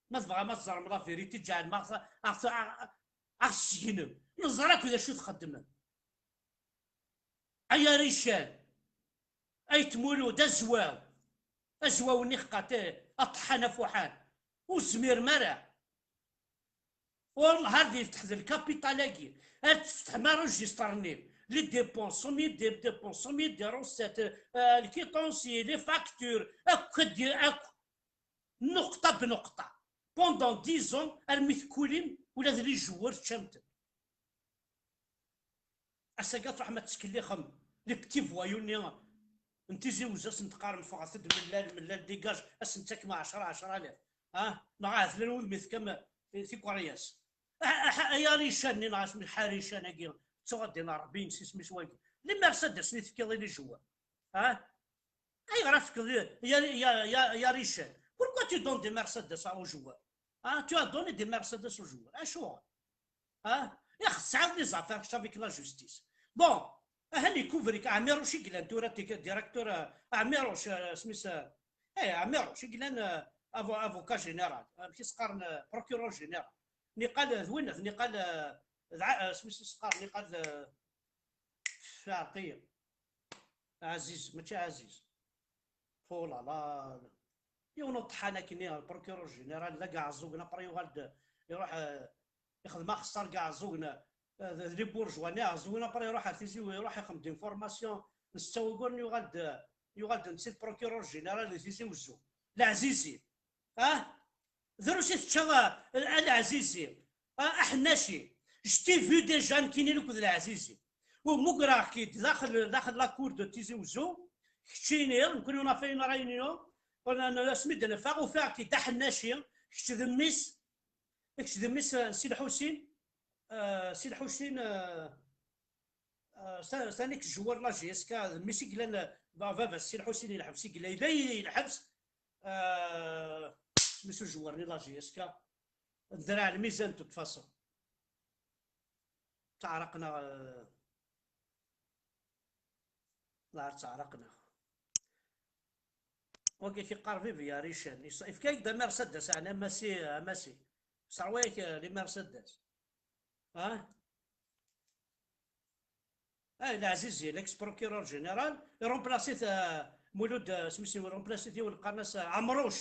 Ma tebɣam ad teẓrem la vérité, ǧeɛlem aɣ-, aɣ-, aɣ-, aɣ-sgnem. Neẓra akk d acu txeddmem. Ay arican, ay tmulud, azwaw, azwaw-nni xqat, aṭḥan afuḥan, ur tezmirem ara. Wallah, ar d-yefteḥ d lkapital-agi, ar tfetḥem aregister-nni, les dépenses, combien de dépenses, combien de recettes, euh, les quittances, les factures, akk, akk, nnuqṭa bnuqṭa. Pendant dix ans, armi tekkulim, ula d les joueurs teččam-ten. Ass-agi ad truḥem ad tettkellixem les petits voyous-nni n Tizi Uzzu, ad sen-teqqarem ffɣet-d, Mellal, Mellal, dégage, ad sen-tettakem ɛecra, ɛecra alaf. Ah, neɣ ahat llan wudem i tekkam, eh, tikeryas. Ah, ah, ah, ay arican-nni neɣ asmi ḥarican-agi, ttuɣ ad d-iniɣ Rebbi yemsisem-is wagi. Les Mercedes-nni tefkiḍ i les joueurs. Ah? Ayɣer ad tefkeḍ i, i, i, i, i arican? Pourquoi tu donnes des Mercedes aux joueurs? Ah, tu as donné des Mercedes aux joueurs. Acuɣer? Ah, ixeṣṣer les affaires avec la justice. Bon, ahan ikuvrik Ɛmiruc i yellan tura di-, directeur, euh, Ɛmiruc, euh, smith, euh, eh, Ɛmiruc i yellan, euh, avo-, avocat général, euh, amek i s-qqaren, euh, procureur général. Niqal, euh, d winna, niqal, euh, d Ɛ-, euh, smith i s-qqaren, niqal, euh, Ɛerqi. Ɛziz, mačči Ɛaziz. Oh là là. Yiwen uṭḥan akkenni, le procureur général, d ageɛẓugen, après yuɣal-d, iruḥ, euh, ixdem axeṣṣar deg Iɛeẓẓugen, euh, d, d les bourgeois-nni Iɛeẓẓugen, après iruḥ ar Tizi, iruḥ ixdem-d une formation n setta wagguren, yuɣal-d, yuɣal-d netta d procureur général di Tizi Wezzu. Leɛzizi. Ah? Drus i tečča, a, a Leɛzizi. Ah, Aḥennaci. Je t'ai vu déjà, nekkini akked Leɛzizi. U mmugreɣ-k-id daxel, daxel la cour de Tizi Wezzu. Keččini, nekkni on a fait une réunion. On a, asmi d-neffeɣ, ufiɣ-k-id Aḥennaci. Kečč d mmi-s, kečč d mmi-s, euh, Si Lḥusin. Euh, Si Lḥusin, euh, euh, sa-, sani kejwar la J S K, d mmi-s i yellan, euh, ba-, baba-s Si Lḥusin i lḥebs, i yella, yella i lḥebs, euh, isem-is ujewwar-nni la J S K, Draɛ Lmizan de toute façon. Ttaɛraqen-aɣ, euh, la ttaɛraqen-aɣ. Wagi kiqarb i Beyarican. Is-, ifka-yak-d amersedes, ɛni a Masi, a Masi. Serwa-yak, eh, les Mercedes. Ah? Ah, Leɛzizi, l'ex-procureur général, iremplace-it, eh, Mulud, eh, isem-is, iremplace-it yiwen qqaren-as, eh, Ɛemruc.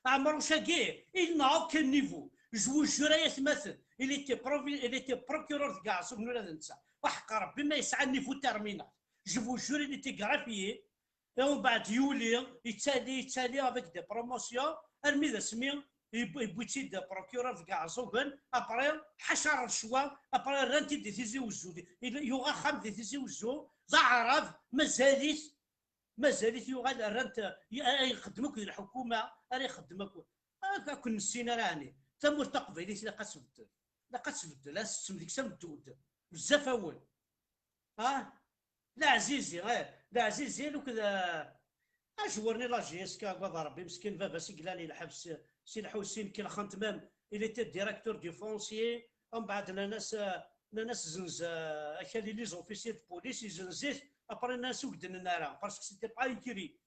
Ɛemruc-agi, il n'a aucun niveau. Je vous jure, ay atmaten, il était provi-, il était procureur deg Iɛeẓẓugen ula d netta. Waḥeqq Rebbi ma yesɛa niveau terminal. Je vous jure, il était greffier. Et umbeɛd yuli, yettali, yettali avec des promotions, armi d asmi yewwi-tt-id procureur deg Iɛeẓẓugen, après, ḥaca rrecwa, après rran-t-id di Tizi Wezzu, yuɣ axxam di Tizi Wezzu, d aɛrab, mazal-it, mazal-it yuɣal, rran-t, ay ixeddem akked lḥukuma, ara ixeddem akked, ak-, akken nessin ara ɛni. Tamurt taqbaylit ilaq ad tbeddel, ilaq ad tbeddel, ad tettem deg-s ameddud, bezzaf awal. Ah? Leɛzizi, eh, Leɛzizi, lukud, eh, ajewwar-nni la J S K, agad Rebbi, meskin baba-s i yellan i lḥebs, Si Lḥusin, kelxen-t même, il était directeur du foncier, umbeɛd nnan-as, eh, nnan-as zenz, eh, akal i les officiers de police, izenz-it, après nnan-as ur k-d-nnan ara, parce que c'était pas écrit.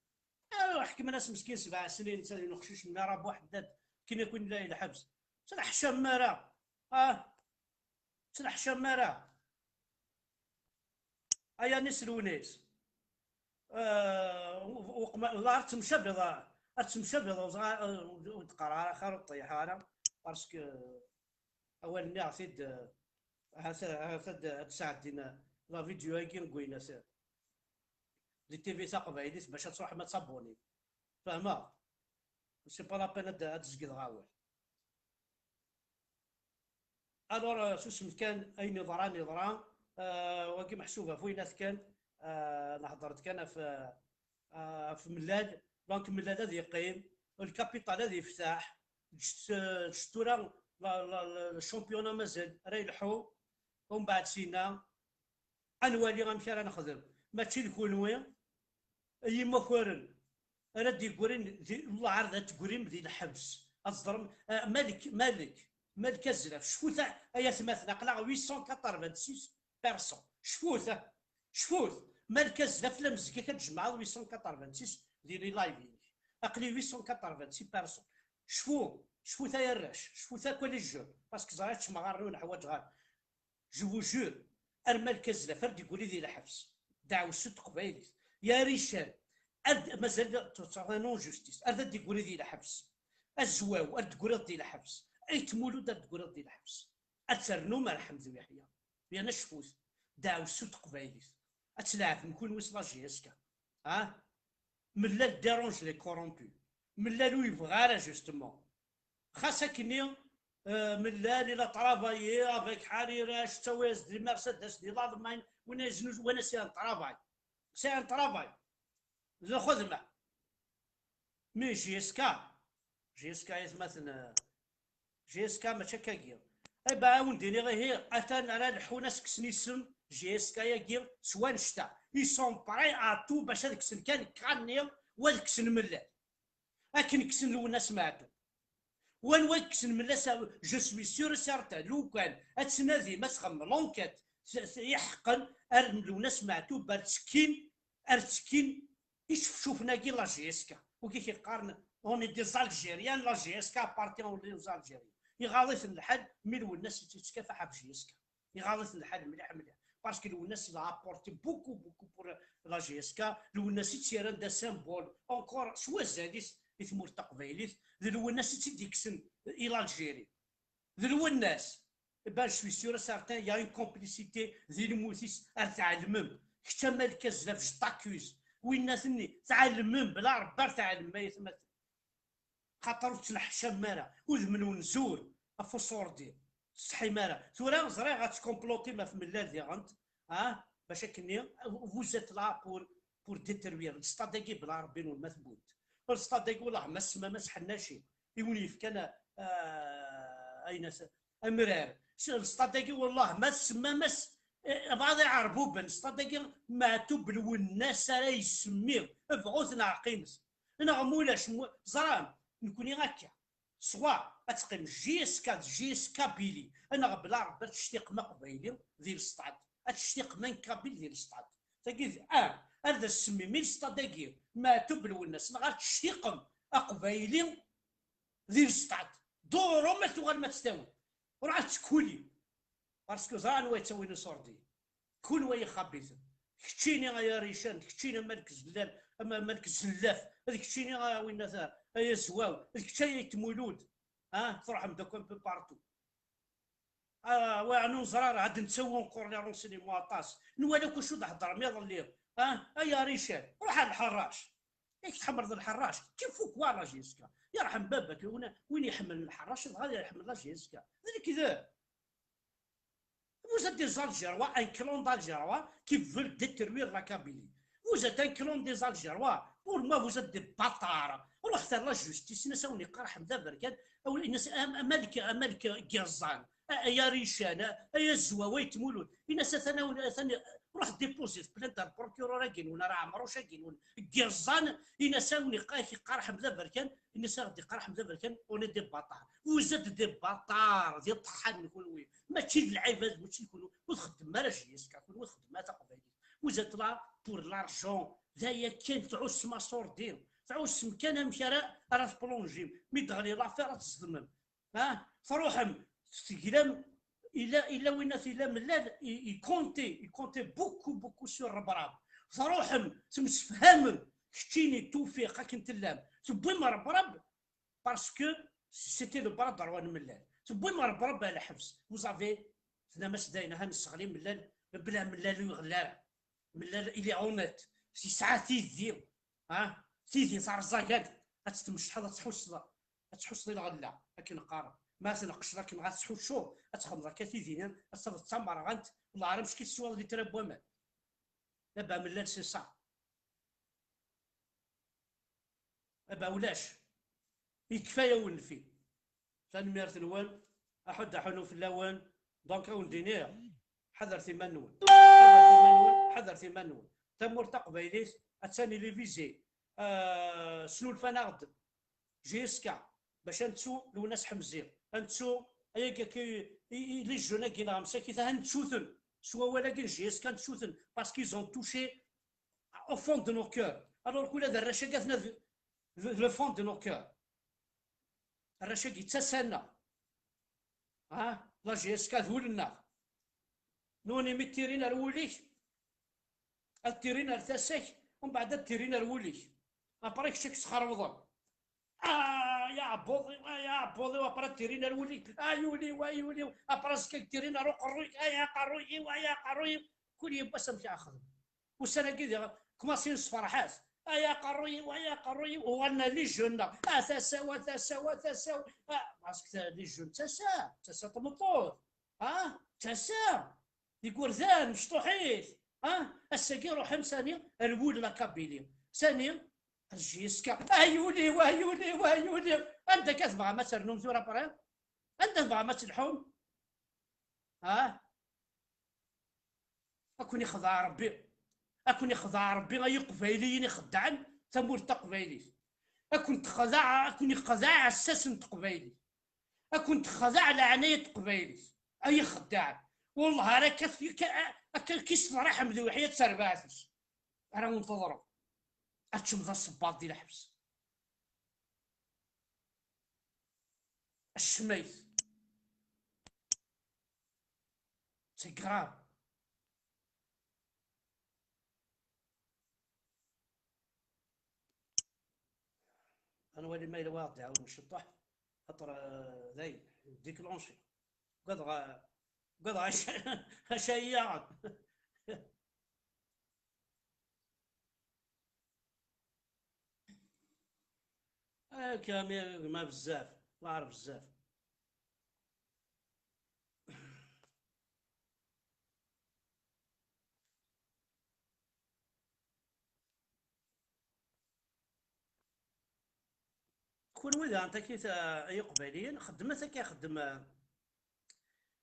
Ah, ḥekmen-as meskin sebɛa snin, netta d uneqcic n Mara Buḥeddad, akken akk i nella i lḥebs. Ur teḥcamem ara. Ah, ur teḥcamem ara. Ay Anis Lewnis. Euh, uqma-, la, ar temcabiḍ, ar temcabiḍ, ur ẓra-, ur d-qqar ara, xir ur ṭṭiḥ ara, parce que awal-nni aɣ-t-id, ahat, ahat ad, ad sɛeddin la vidéo-agi n Gwinat di T V taqbaylit bac ad truḥem ad tabonnim. Fehmeɣ? C'est pas la peine ad, ad d-zgdeɣ awal. Alors, euh, susem kan, ayen iḍran, iḍra. Euh, wagi meḥsub ɣef winat kan, euh, nehder-d kan ɣef, euh, ɣef Mellal. Donc, Mellal ad yeqqim, lkapital ad yefteḥ, ǧǧet, euh, ǧǧet tura la, la, la, le championnat mazal ara yelḥu, umbeɛd sina, ad nwali amek ara nexdem. Mačči d kunwi ay imakaren ara d-yeggrin di, lɛar ad teggrim di lḥebs. Ad teẓrem, ah, Malek, Malek, Malek Azraf, cfut a, ay atmaten, aql-aɣ huit cent quatre-vingt-six personnes. Cfut, ah, cfut. Malek Azraf, la mezgek ad tjemɛeḍ huit cent quatre-vingt-six di les live-inek. Aql-i huit cent quatre-vingt-six personnes. Cfu, cfut ay arrac, cfut akk les jeunes, parce que ẓriɣ tcemɣar-nwen ḥwaǧeɣ. Je vous jure, ar Malek Azraf ar d-yeggri di lḥebs. Ddeɛwessu n teqbaylit. Ya Rical, ar d-, mazal tettɛeḍ en injustice. Ar d ad d-yeggri di lḥebs. Azwaw, ar d-tegriḍ di lḥebs. Ayt Mulud, ar d-tegriḍ di lḥebs. Ad ternum ar Ḥmed Uyeḥya. Yerna cfut. Ddeɛwessu n teqbaylit. Ad tleɛbem kunwi s la J S K. Ha? Mellal dérange les corrompus. Mellal ur yebɣi ara, justement. Xas akkenni, euh, Mellal, il a travaillé avec Harry Reich, ttawi-as-d di Mercedes di l'Allemagne, win a yeznuz, win a s-yerren travail. C'est un travail. D lxedma. Mais J S K, J S K, aytmaten, euh, J S K mačči akkagi. Ay ba, a wen-d-iniɣ ihi, atan ara leḥḥun ad s-kksen isem J S K-agi s wannect-a. Ils sont prêts à tout bac ad kksen kan Kra-nni, wa ad kksen Mellal. Akken kksen Lwennas Meɛtub. Wanwa i yekksen Mellal? Je suis sûr et certain, lukan ad tnadim, ad txemmem l'enquête, s-, s-, iḥeqqen, ar Lwennas Meɛtub ar ttekkin, ar ttekkin icefcufen-agi la J S K. Wigi k-iqqaren, on est des Algériens, la J S K appartient aux Algériens. Iɣaḍ-iten lḥal, mi Lwennas yettkafaḥ ɣef J S K. Iɣaḍ-iten lḥal mliḥ mliḥ. Parce que Lwennas, il a apporté beaucoup, beaucoup pour la J S K. Lwennas i tt-yerran d asymbole encore s wazal-is i tmurt taqbaylit. D Lwennas i tt-id-yekksen i l'Algérie. D Lwennas. Eh ben, je suis sûr et certain, il y a une complicité di lmut-is, ar tɛelmem. Kečč a Malek Azraf, je t'accuse. Winna-ten-nni, tɛelmem, bla Rebbi ar tɛelmem, ay atmaten. Xaṭer ur tettneḥcamem ara, udem-nwen zur ɣef uṣurdi, tsetḥim ara. Tura ẓriɣ ad tkomplotim ɣef Mellal diɣen, ah, bac akkenni, vous êtes là pour, pour détruire. Lestad-agi bla Rebbi-nwen ma tewwim-t. Lestad-agi wellah ma tsemmam-as Ḥennaci, i wen-yefkan, ah, ayen as-, amrar. Lestad-agi wellah ma tsemmam-as, eh, bɛaḍ iɛerbuben. Lestad-agi Meɛtub Lwennas ara yessemmi, bɣu-t neɣ qqim-t. Neɣ mulac, mu-, ẓram, nekni akka. Soit ad teqqim J S K d J S K Kabylie, neɣ bla Rebbi ad tectiqem Aqbayli di lestad, ad tectiqem un Kabyle di lestad. Tagi d, ah, ar d as-semmim i lestad-agi, Meɛtub Lwennas, neɣ ad tectiqem Aqbayli di lestad. Durum ma tuɣalem ad tt-tawim. Ruḥ ad tettkulim. Parce que ẓran anwa yettawin iṣurdiyen. Kunwi ay ixabiten. Keččini ay Arican, d keččini a Malek Zellal, a Ma-, Malek Zellaf, d keččini a winna ta, ay Azwaw, d kečč ay Ayt Mulud. Ah, truḥem-d akk un peu partout. Ah, wa, ur neẓra ara, ad nettawi encore les renseignements aṭas. Nwala akk acu d-heddrem iḍelli. Ah, ay Arican, ruḥ ar Lḥerrac. Yak tḥemmleḍ Lḥerrac, kif ukwa la J S K. Yerḥem baba-k, win, win iḥemmlen Lḥerrac, dɣa ad iḥemmel la J S K. D lekdeb. Vous êtes des Algérois, un clan d'Algérois qui veulent détruire la Kabylie. Vous êtes un clan des Algérois. Pour moi, vous êtes des bâtards. Ruḥet ar la justice, in-as a wen-iqqar Ḥmed Aberkan, a wen-, in-as a, a Malek, a Malek Giẓẓan, a, a Yarican, a, a Yazwawa Ayt Mulud. In-as atan a wen-, atan, ruḥ déposer plainte ar procureur-agi-nwen, ar Ɛemruc-agi-nwen. Giẓẓan, in-as a wen-iqqa-, iqqar Ḥmed Aberkan, in-as a ɣ-d-iqqar Ḥmed Aberkan, on est des bâtards. Vous êtes des bâtards, d iṭeḥḥanen kunwi. Mačči d lɛibad, mačči d kunwi. Ur txeddmem ara J S K, kunwi ur txeddmem ara taqbaylit. Vous êtes là pour l'argent. D aya kan, tɛussem aṣurdi. Tɛussem kan amek ara, ara tplonjim. Mi d-teɣli l'affaire, ad teẓdmem. Ha? Tṛuḥem, teglam, illa, illa winna t-, illa Mellal, i, i comptait, i comptait beaucoup, beaucoup sur Rebrab. Tṛuḥem, temsefhamem, keččini Tewfiq akken tellam. Tewwim Rebrab, parce que c'était le bras droit n Mellal. Tewwim Rebrab ar lḥebs. Vous avez, tennam-as dayen, aha nesseɣli Mellal, bla Mellal ur iɣelli ara. Mellal, il est honnête. Yesɛa tidi, ha? Tidi terẓa-ak-d. Ad tt-tmecḥeḍ, ad tḥusseḍ, ad tḥusseḍ i lɣella, akken qqaren. Ma tneqqceḍ akken ad tḥuccuḍ, ad txedmeḍ akka tidi-nni, ad tafeḍ d tamerɣant, wellah ar amek i teswiḍ litra n waman. Baba Mellal, c'est ça. Aba ulac. Yekfa-yawen lfil. Tanemmirt-nwen. Aḥud aḥunu fell-awen. Donc, a wen-d-iniɣ, ḥadret iman-nwen. Ḥadret iman-nwen. Ḥadret iman-nwen. Tamurt taqbaylit, attan il est visé. Euh, snulfan-aɣ-d J S K bac ad nettu Lwennas Ḥemzi, ad nettu ayagi akka i, i, i les jeunes-agi neɣ msakit, ad nettu-ten s wawal-agi n J S K, ad nettu-ten, parce qu'ils ont touché au fond de nos cœurs. Alors, kul ad arrac-agi atna d, d, le fond de nos cœurs. Arrac-agi d tasa-nneɣ. Ha? La J S K d wul-nneɣ. Nuni mi ttirin ar wul-ik, ad ttirin ar tasa-k, umbeɛd ad ttirin ar wul-ik. Après, kečč ad k-sxerwḍen. Ah, ya ɛebbuḍ-iw, ah, ya ɛebbuḍ-iw, après ad ttirin ar wul-ik. Ay ul-iw, ay ul-iw, après azekka ad k-ttirin ar uqerruy-ik. Ay aqerruy-iw, ay aqerruy-iw. Kul yiwwas amek ara xedmen. Ussan-agi diɣ, kmasin sferḥat. Ay aqerruy-iw, ay aqerruy-iw, uɣalen les jeunes-nneɣ. Ah, tasa-w, a tasa-w, a tasa-w. Ah, parce que les jeunes, d tasa, d tasa n tmeṭṭut. Ah, d tasa. D igerdan, mecṭuḥit. Ah, ass-agi ruḥen sani ar wul la Kabylie. Sani, ar J S K. Ay ul-iw, ay ul-iw, ay ul-iw. Anda akka tebɣam ad ternum tura, après? Anda tebɣam ad telḥum? Ah? Ad ken-ixdeɛ Ṛebbi. Ad ken-ixdeɛ Ṛebbi, ay Iqbayliyen ixeddɛen tamurt taqbaylit. Ad ken-texdeɛ, ad ken-ixdeɛ assas n teqbaylit. Ad ken-texdeɛ leɛnaya n teqbaylit. Ay ixeddaɛen. Wellah ara akka, akka, akka k-isferreḥ Ḥmed Uweḥya d terbaɛt-is. Ara wen-teḍru. Ad teččem d asebbaḍ di leḥbes. Acmayt. C'est grave. Ad nwali ma yella wayeɣ d-iɛawed mciṭṭuḥ, xaṭer, euh, dayen, déclenché. Ugadeɣ, ugadeɣ aca-, aca iyi-yaɣen. Akka mi gma bezzaf, lɛar bezzaf. Kunwi daɣen takit, ah, ay Iqbayliyen, xeddmet akka ixeddem, ah,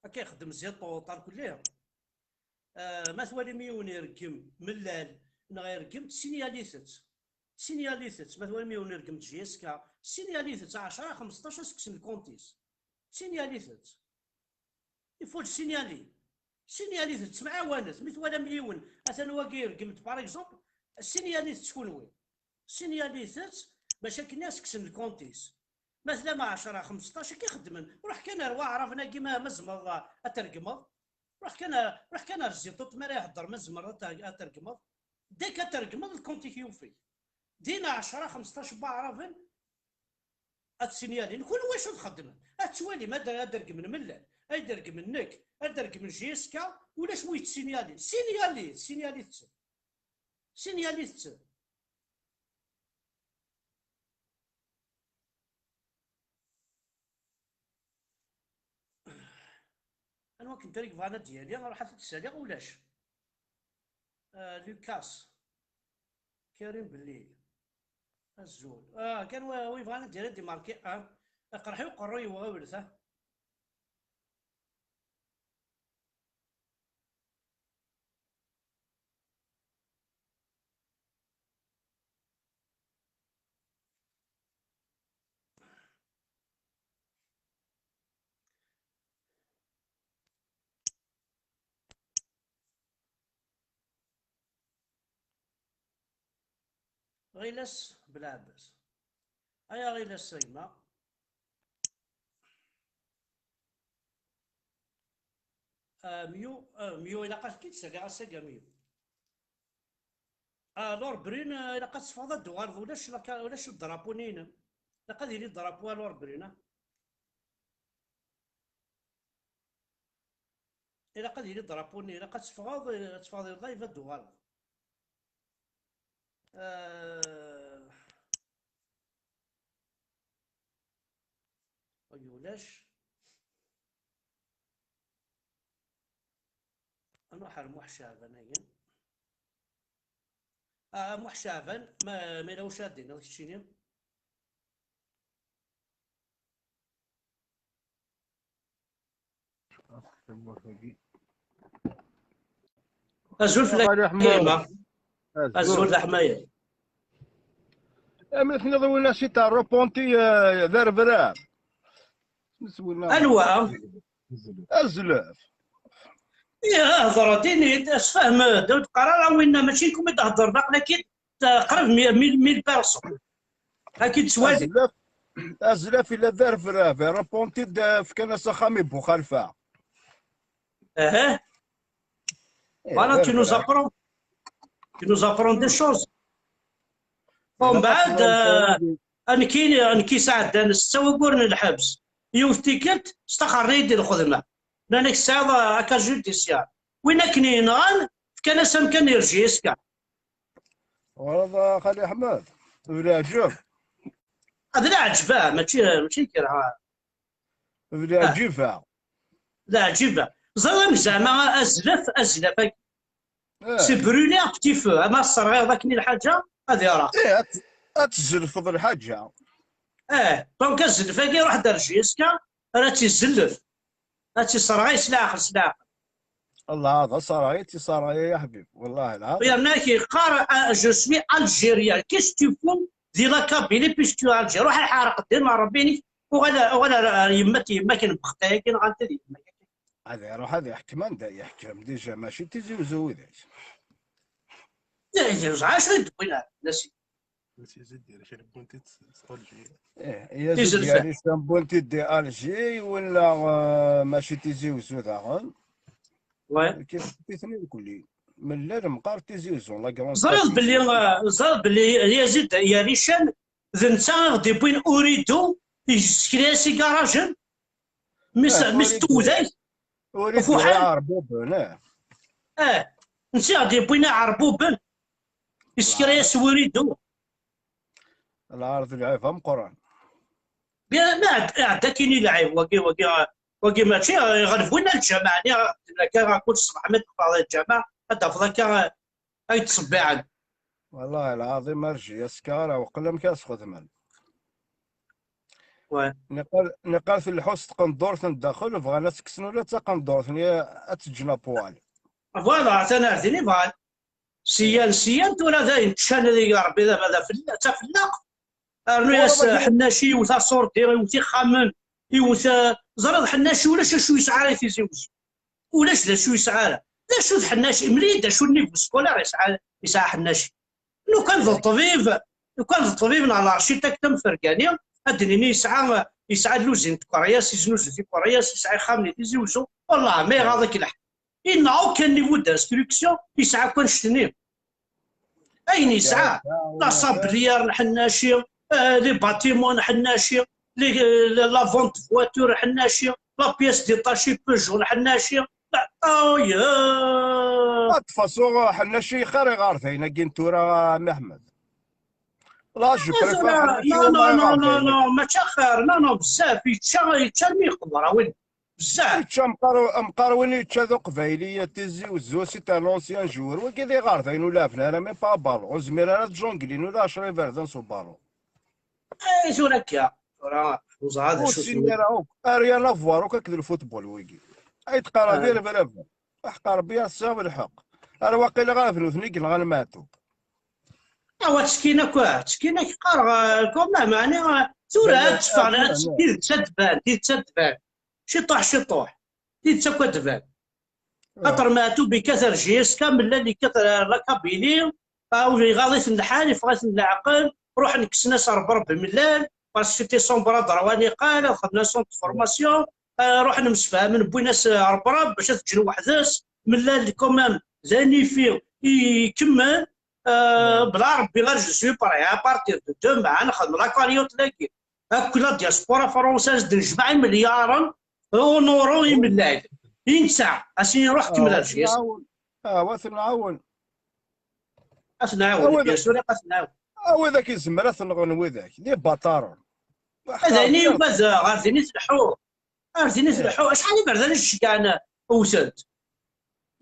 akka ixeddem Ziṭuṭ, ar kulli. Ah, ma twalim yiwen ireggem Mellal neɣ ireggem-d, sinyalit-t. Sinyalit-t. Ma twalim yiwen ireggem-d J S K, sinyalit-t ɛecra, xemseṭṭac, ad s-kksen lkunt-is. Sinyalit-t. Il faut le signaler. Sinyalit-t, ttemɛawanet. Mi twalam yiwen, atan wagi ireggem-d, par exemple, sinyalit-t kunwi. Sinyalit-t bac akken ad s-kksen lkunt-is. Ma tlam ɛecra, xemseṭṭac, akka i xeddmen. Ruḥ kan ar waɛraben-agi, ma, ma tzemreḍ ad tregmeḍ. Ruḥ kan, ruḥ kan ar Ziṭuṭ, mi ara ihedder, ma tzemreḍ ad ter-, ad tregmeḍ. Dès que ad tregmeḍ, lkunt-ik yufeg. Din ɛecra, xemseṭṭac n waɛraben ad sinyalin. Kunwi wacu txeddmem? Ad twalim, ad, ad regmen Mellal, ad regmen nekk, ad regmen J S K, ulac wi yettsinyalin. Sinyalit, sinyalit-tt. Sinyalit-tt. Anwa akken ara yebɣan ad d-yali, ruḥ ad t-id-ssaliɣ, ulac. Ah, Lucas. Karim Bellil. Azul. Ah, kan wa, wa yebɣan ad d-yali ad d-imarki, ah. Iqerḥ-iyi uqerruy-iw, ɣiwlet, ah. Ɣilas Belɛebbas. Ay aɣilas a gma. Ah, Myu, ah, Myu, ilaq ad k-id-saliɣ ass-agi a Myu. Ah, Lord Brun, ah, ilaq ad teffɣeḍ ad d-tuɣaleḍ, ulac laka-, ulac drapeau-nni-inem. Ilaq ad yili drapeau a Lord Brun, ah. Ilaq ad yili drapeau-nni, ilaq ad teffɣeḍ, ad teffɣeḍ i live ad d-tuɣaleḍ. Ah, ay ulac. Ad nruḥ ar Muḥ Caɛban, agi. Ah, Muḥ Caɛban, ma, ma yella wacu ad d-tiniḍ keččini? Azul fell-ak, a gma. Azul d aḥmayan. Amek tenniḍ win-a si ta reponti d arbrab? Anwa? Azlef. Ih, hder-d, ini-d, sfehmed, ur d-qqar ara winna, mačči kum i d-heddren, aql-ak-id qrib mil, mil personnes. Ad k-id-swali. Azlef, azlef illa d arbrab, reponti-d, fkan-as axxam i Buxalfa. Aha. Voilà, tu nous apprends. Tu nous apprends des choses. Bon, mbeɛd, nekki, nekki sɛeddan setta wagguren n lḥebs. Yiwet tikkelt, staxren-iyi-d di lxedma. Nnan-ak tesɛiḍ acte judiciaire. Win akken yenɣan, fkan-as amkan i J S K. Voilà, Xali Ḥmed, d leɛǧeb. D leɛǧeb, ah, mačči, mačči kra. D leɛǧiba. D leɛǧiba. Ẓriɣ amek zeɛma azlef, azlef-agi. C'est brûlé à petit feu, ama tesserɣiḍ akken i lḥaǧa, ad iṛeq. Ih, ad, ad tzellfeḍ lḥaǧa. Ih, donc azlef-agi iṛuḥ-d ar J S K, ara tt-izellef. Ad tt-isserɣay s leɛqel, s leɛqel. Allah, d aserɣay i tt-isserɣay, ay aḥbib, wellah lɛaḍim. Yerna ak-yeqqar, ah, je suis algérien, qu'est-ce que tu fous di la Kabylie puisque tu es algérien? Ruḥ iḥareq ddin n Ṛebbi-inek, uɣal, uɣal ar, ar yemma-k, yemma-k n bexta-agi, nɣant ad yemma-k. Ad iruḥ ad iḥkem anda yeḥkem, déjà mačči d Tizi Uzzu widak. Tizi Uzzu, acu i d-wwin ar fell-as? Ih, Yazid Yarisan wwin-t-id di Alger, wala, eh, mačči d Tizi Uzzu daɣen. Kif-kif-iten irkelli. Mella lemqar Tizi Uzzu, la grande. Ẓriɣ belli, eh, ẓriɣ belli Yazid Yarisan d netta i ɣ-d-iwwin Uridu, yessekra-as igarajen, mis, eh, mis tewday. Uridu Fuḥan. Iɛerbuben, eh. Eh, netta i ɣ-d-iwwin iɛerbuben. Yessekra-as Uridu. Lɛar d lɛib ameqqran. Bien, ma iɛedda akkin i lɛib, wagi, wagi, wagi mačči, iɣleb winna lǧameɛ, niɣ akka ɣakul ṣṣbeḥ mi d-teffɣeḍ lǧameɛ, ad d-tafeḍ akka ay d-ttṣebbiɛen. Wallahi lɛaḍim, ar J S K ara, waqil amek ara sxedmen. Niqal, niqal telḥu s tqendurt n daxel, bɣan ad tt-kksen ula d taqendurt-nni ad tt-ǧǧen apwal. Voilà, atan ar din i bɣan. Syan, syan, tura dayen ččan ad ig Rebbi d, d, d afella-, d tafellaqt. Rnu-yas Ḥennaci, iwet aṣurdi, iwet ixxamen, iwet, eh, ẓriḍ Ḥennaci ulac acu yesɛa ara i Tizi Uzzu. Ulac d acu yesɛa ara. D acu d Ḥennaci? Mel-iyi-d acu n niveau scolaire yesɛa, yesɛa Ḥennaci. Lukan d ṭṭbib, lukan d ṭṭbib neɣ d l'architecte amefergani, ad d-nini yesɛa, yesɛa lluzin n tkeryas, yeznuzu tikeryas, yesɛa ixxamen di Tizi Uzzu. Wallah, ma iɣaḍ-ik lḥal. Il n'a aucun niveau d'instruction, yesɛa akk annect-nni. Ayen yesɛa, la sablière n Ḥennaci, euh, les bâtiments n Ḥennaci, les, euh, la vente de voiture n Ḥennaci, la pièce détachée Peugeot n Ḥennaci. La, oh, yeah. De toute façon, Ḥennaci xir iɣerdayen-agi n tura, a Mehmed. Là, je préfère Ḥennaci. Non, non, non, non, non, mačči xir, non, non, bezzaf, yečča, yečča armi yeqber, a win. Bzzaf. Yečča amqar, amqar win yečča d uqbayli, Tizi Uzzu, c'est un ancien joueur. Wagi d iɣerdayen ur lɛaben ara, même pas ballon. Ur zmiren ara ad junglin ula ɛecra iberdan s uballon. Ay, tura akka. Tura, ur ẓriɣ d acu. Ur ssin ara akk. Rien à voir akk akked lfutbol wigi. Ay d-qqareɣ d irebraben. Aḥeqq Rebbi ad tesɛiḍ lḥeqq. Ar waqila ɣer d nutni i yenɣan Meɛtub. Awa ttekkin akk, ttekkin akk qqareɣ, quand même, ɛni, tura ad teffeɣ, ad, tidet ad tban, tidet ad tban. Ciṭuḥ, ciṭuḥ. Tidet akk ad tban. Xaṭer Meɛtub yekkat ar J S K, Mellal yekkat ar la Kabylie, ah, ur iɣaḍ-iten lḥal, iffeɣ-iten leɛqel, ruḥen kksen-as Rebreb i Mellal, parce que c'était son bras droit niqal, ad xedmen centre de formation, ah, ruḥen msefhamen, wwin-as Rebreb bac ad t-ǧǧen weḥd-s, Mellal quand même, d anifi, ikemmel, ah, bla Rebbi ɣer je suis prêt, à partir de demain, ad nexdem la cagnotte-agi. Akk la diaspora française d-nejmeɛ imelyaṛen en euros i Mellal. I netta, a s-nini ruḥ kemmel ar J S. Awa ad t-nɛawen. Ad t-nɛawen, bien sûr, ad t-nɛawen. A widak izmer ad t-nɣen widak, d ibaṭaren. Ad ayen i yugad ɣer din i tleḥḥu. Ar din i tleḥḥu. Acḥal iberdan i s-ceggɛen wten-t?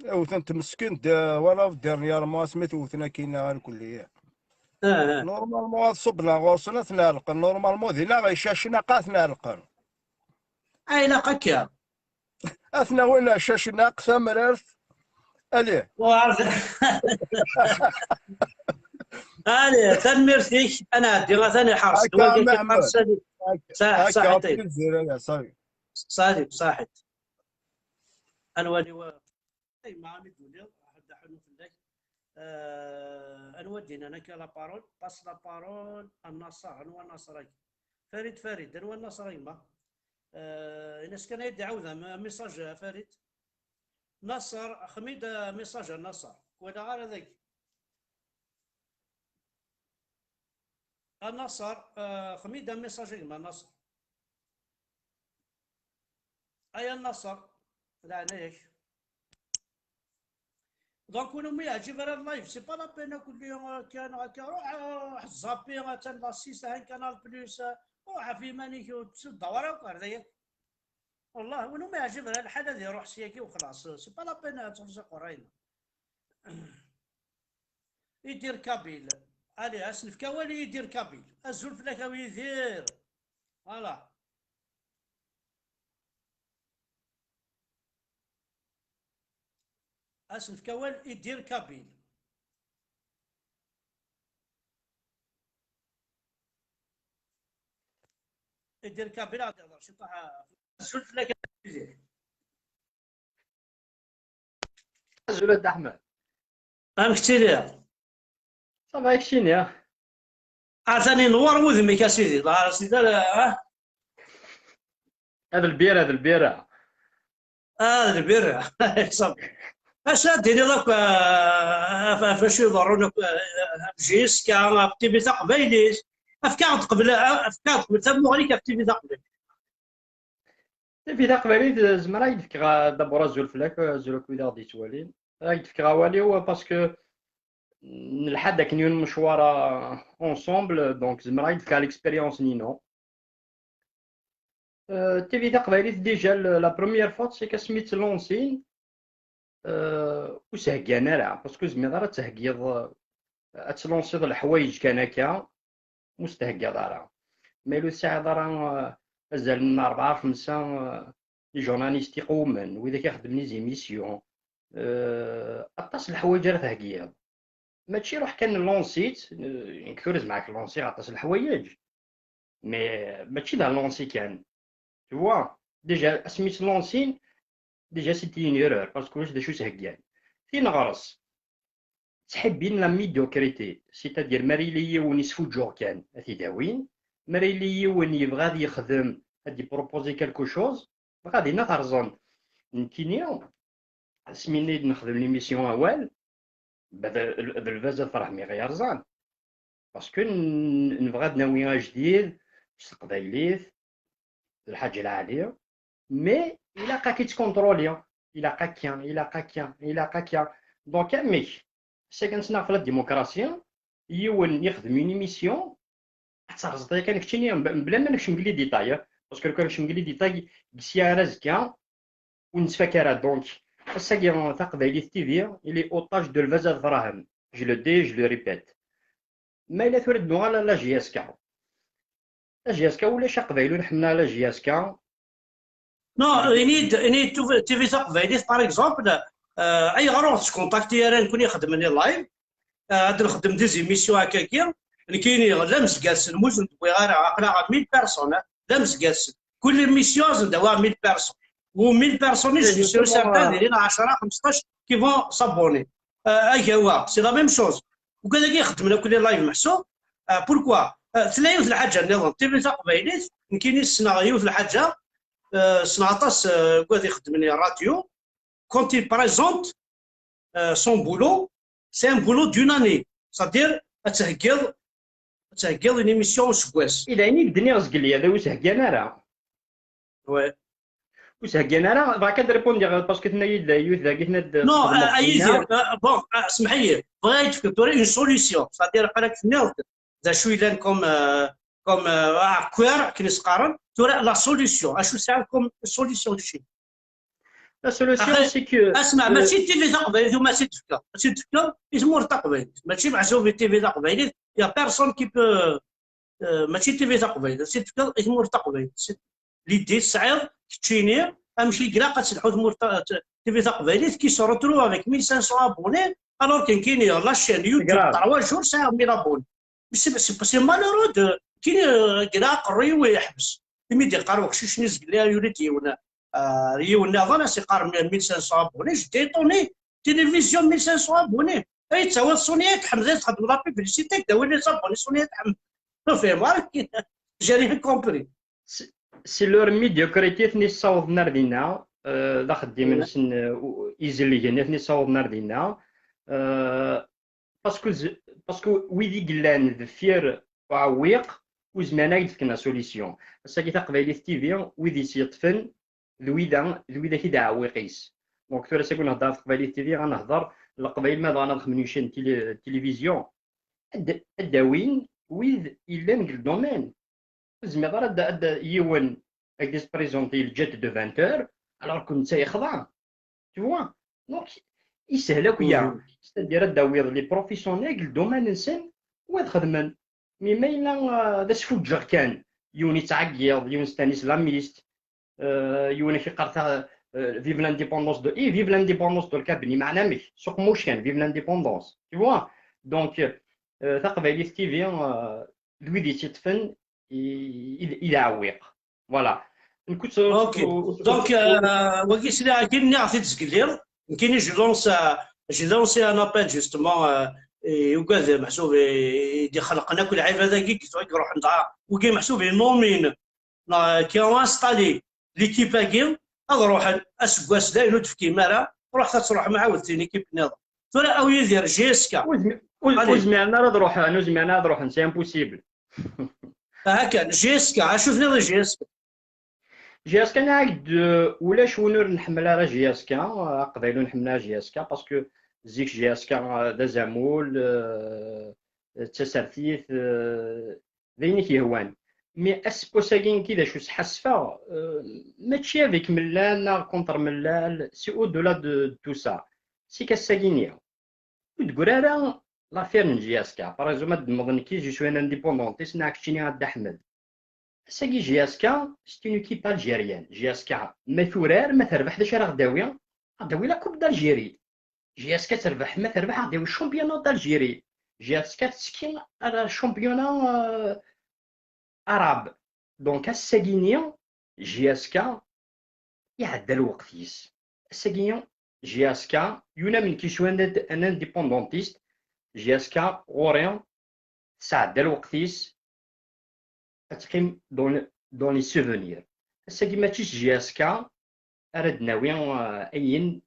Wten-t meskin, wala dernièrement asmi t-wten akkin irkelli. Normalement ad ṣubben ɣur-sen ad ten-ɛelqen. Normalement dinna ɣer Cacnaq ad ten-ɛelqen. Ay, ilaq akka. Ad ten-awin ɣer Cacnaq, Tamrart, Allez. Allez, tanemmirt-ik, ad nɛeddi atan iḥerṣ. Akka, Wagi Meɛmer. Iḥerṣ. Saḥit. Saḥit, saḥit. Ad nwali wa. Ay, ma mi d-tuliḍ, ḥedd aḥunnu fell-ak. Euh, anwa d-yennan akka la parole? Passe la parole à Nasser. Anwa Nasser-agi? Farid, Farid, anwa Nasser a gma? Euh, in-as kan ad d-iɛawed am-, amiṣaj a Farid. Nasser, xmi-d amiṣaj a Nasser. Walaɣ ara dagi. A Nasser, euh, xmi-d amiṣaj a gma Nasser. Aya Nasser, leɛnaya-k. Donc, win umi yeɛǧib ara live, c'est pas la peine akk-, euh, kan akka, ruḥ, euh, zappi, atan la six, ahan Canal Plus, euh, ruḥ ɣef yiman-ik, ur tetteddaw ara akk ar daya. Wallah, win umi yeɛǧib ara lḥal ad iruḥ syagi u xlaṣ, c'est pas la peine ad txelṣ iqerrayen. Idir Kabil. Allez, ad s-nefk awal i Idir Kabil. Azul fell-ak a Yidir. Voilà. Ad s-nefk awal i Idir Kabil. Idir Kabil ad d-ihḍer ciṭuḥ. Azul fell-ak a Yidir. Azul a Dda Ḥmed. Amek ttiliḍ? Ça va, keččini? Atan inewwer wudem-ik a sidi. Dɣa sidi ara, ah? Ad lbira, ad lbira. Ah, d lbira. Acu ad d-tiniḍ akk, ah, ɣef, ɣef wacu iḍerrun akk, ah, ɣef J S K, ɣef T V taqbaylit? Efk-aɣ-d qbel, ah, efk-aɣ-d qbel tamuɣli-k ɣef T V taqbaylit. T V taqbaylit, zemreɣ ad k-d-fkeɣ, ah, d'abord azul fell-ak, azul akk wid i ɣ-d-yettwalin. Ad k-d-fkeɣ awal-iw, parce que nelḥa-d akken yiwen n lecɣal, ah, ensemble, donc zemreɣ ad k-d-fkeɣ l'expérience-nni-inu. Euh, T V taqbaylit, déjà, le, la première faute, c'est qu'asmi tt-lansin, euh, ur s-heggan ara, parce que ur tezmireḍ ara ad theggiḍ, euh, ad tlansiḍ leḥwayeǧ kan akka, ur s-theggaḍ ara. Ma yella ur tesɛiḍ ara, euh, azal n rebɛa, xemsa, euh, les journalistes iqewmen, widak ixeddmen les émissions, euh, aṭas n leḥwayeǧ ara theggiḍ. Mačči ruḥ kan lansi-tt, nekk tura zemreɣ ad k-lansiɣ aṭas n leḥwayeǧ, mais mačči d lansi kan. Tu vois, déjà, asmi tt-lansin, déjà, c'était une erreur, parce que ulac d acu s-heggan. Tin ɣer-s, ttḥibbin la médiocrité, c'est-à-dire, ma ara yili yiwen isfuǧǧuɣ kan, ad t-id-awin, ma ara yili yiwen yebɣa ad yexdem, ad d-proposer quelque chose, dɣa dinna terẓen. Nekkini, asmi i d-nexdem l'émission Awal, d, d lbaz ad ferḥem i ɣ-yerẓan. Parce que n-, nebɣa ad nawi ajdid s teqbaylit, d lḥaǧa lɛali, mais ilaq ad k-ittkontroli, ilaq akka, ilaq akka, ilaq akka. Donc, amek? Ass-agi nettnaɣ ɣef la démocratie, yiwen yexdem une émission, ad terẓeḍ yakan keččini, mb-, mebla ma nekcem deg les détails, hein. Parce que lukan nekcem deg les détails, deg sya ar azekka, ur nettfak ara. Donc, ass-agi, Taqbaylit T V, il est otage de lbaz ad ferḥem. Je le dis, je le répète. Ma yella tura d-nuɣal à la J S K. La J S K, ulac aqbayli ur nḥemmel ara la J S K. Non, ini-d, ini-d T V taqbaylit, par exemple, euh, ayɣer ur ɣ-tettkontakti ara nekkni ixeddmen les lives, euh, ad nxeddem des émissions akkagi, nekkini d amezgat-sen, ur sen-d-wwiɣ ara, aql-aɣ mille personnes, hein, d amezgat-sen. Kul émission ad sen-d-awiɣ mille personnes. U mille personnes, je suis sûr, certains, diri ɛecra, xemseṭṭac, qui vont s'abonner. Euh, agawa, c'est la même chose. Ugad-agi ixeddmen akk les lives meḥsub. Euh, pourquoi? Euh, tella yiwet lḥaǧa nniḍen, T V taqbaylit, nekkini ssneɣ yiwet lḥaǧa, euh, ssneɣ aṭas, euh, ugad ixeddmen les radios, quand il présente, euh, son boulot, c'est un boulot d'une année. C'est-à-dire, ad theggiḍ, ad theggiḍ une émission useggas. I d ayen i k-d-nniɣ zgelli, ad ur s-heggan ara. Ouais. Ur s-heggan ara, bɣa kan ad répondiɣ, parce que tenna-yi-d yiwet dagi, tenna-d... Non, euh, a Yidir, euh, bon, euh, smeḥ-iyi, bɣiɣ ad k-d-fkeɣ tura une solution, c'est-à-dire, aql-ak tenniḍ-d d acu yellan comme, euh, comme, euh, aɛekkiṛ, akken i s-qqaren, tura la solution, acu tesɛiḍ comme solution keččini? La solution, c'est que, asma, euh, mačči d T V taqbaylit umi ad tt-id-tefkeḍ, ad tt-id-tefkeḍ i tmurt taqbaylit, mačči meḥsub i T V taqbaylit, y a personne qui peut, euh, mačči d T V taqbaylit, ad tt-id-tefkeḍ i tmurt taqbaylit. C'est l'idée tesɛiḍ keččini, amek i ilaq ad telḥu tmurt ta-, t-, T V taqbaylit qui se retrouve avec mille cinq cents abonnés, alors que nekkini la chaîne YouTube trois jours sɛiɣ mille abonnés. C'est malheureux de, nekkini, euh, aqerruy-iw yeḥbes. Imi d-iqqar uqcic-nni zgelli yuli-d yiwen, euh, yiwen niḍen, as-iqqar mille cinq cents abonnés, j'étais étonné. Télévision mille cinq cents abonnés. Ay, tettawiḍ Sonia Tḥemd, ay txedmeḍ la publicité, ak-d-awin les abonnés Sonia Tḥemd. Ur fhimeɣ ara. J'ai rien compris. C'est leur médiocrité i ten-yessawḍen ar dinna, euh, d axeddim-nsen, euh, u-, izelgen i ten-yessawḍen ar dinna. Euh, parce que, parce que wid i yellan deffir uɛewwiq, ur zmiren ad ak-d-fken la solution. Ass-agi Taqbaylit T V, wid i s-yeṭṭfen, d wida, d widak i d aɛewwiq-is. Donc, tura, sagi ur nhedder ɣef Teqbaylit T V, ad nehder Leqbayel ma bɣan ad xedmen une chaîne télé-, télévision. Ad, ad d-awin wid yellan deg le domaine. Ur zmireḍ ara ad, ad yiwen ad k-d-isprezenti le jet de vingt heures, alors que netta yexḍa. Tu vois? Donc, yeshel akk ya. C'est-à-dire, ad d-tawiḍ les professionnels deg le domaine-nsen, u ad xedmen. Mais ma yella, euh, d asfuǧǧeɣ kan, yiwen yettɛeggiḍ, yiwen s-tan islamiste, euh, yiwen ak-iqqar ta-, euh, vive l'indépendance de, eh, vive l'indépendance de la Kabylie, meɛna amek? S uqemmuc kan, vive l'indépendance. Tu vois? Donc, euh, Taqbaylit T V, euh, d wid i tt-yeṭṭfen, i, i, i d aɛewwiq. Voilà. Nekk ur tt-, ur tt-, Ok. ur tt-, Donc, euh, wagi sliɣ-ak-in, nniɣ-t-id zgelli. Nekkini, je lance, euh, j'ai lancé un appel, justement, euh, i ugad, meḥsub, i, i d-ixelqen akk lɛibad-agi, i iruḥen dɣa. Wagi, meḥsub, i nomine, neɣ qui ont installé l'équipe-agi, ad ruḥen aseggas d ayen ur d-tefkim ara, ruḥet ad truḥem ɛawdet tin équipe nniḍen. Tura, aw Yidir, J S K. Ur zmi-, ur, ur zmiren ara ad ruḥen, ur zmiren ara ad ruḥen, c'est impossible. Aha kan, J S K, acu tenniḍ i J S K? J S K, nniɣ-ak-d, ulac win ur nḥemmel ara J S K, aqbayli ur nḥemmel ara J S K, parce que zik J S K, euh, d azamul, euh, d tasertit, euh, d ayen i k-yehwan. Mais aseggas-agi nekki d acu sḥassfeɣ, euh, mačči avec Mellal neɣ contre Mellal, c'est au-delà de, de tout ça. C'est qu'ass-agi-nni, ur d-tegri ara l'affaire n J S K. Par exemple, ad d-temmeḍ nekki, je suis un indépendantiste, neɣ keččini a Dda Ḥmed. Ass-agi, J S K, c'est une équipe algérienne. J S K, ma turar, ma terbeḥ, d acu ara ɣ-d-tawi? Ad ɣ-d-tawi la Coupe d'Algérie. J S K terbeḥ, ma terbeḥ, ad ɣ-d-tawi championnat d'Algérie. J S K tettekki ar championnat, euh, arabe. Donc, ass-agi-nni, J S K iɛedda lweqt-is. Ass-agi, J S K, yiwen am nekk, je suis un indépendantiste, J S K ɣur-i tesɛedda lweqt-is, ad teqqim dans le, dans les souvenirs. Ass-agi mačči s J S K ara d-nawi, euh, ayen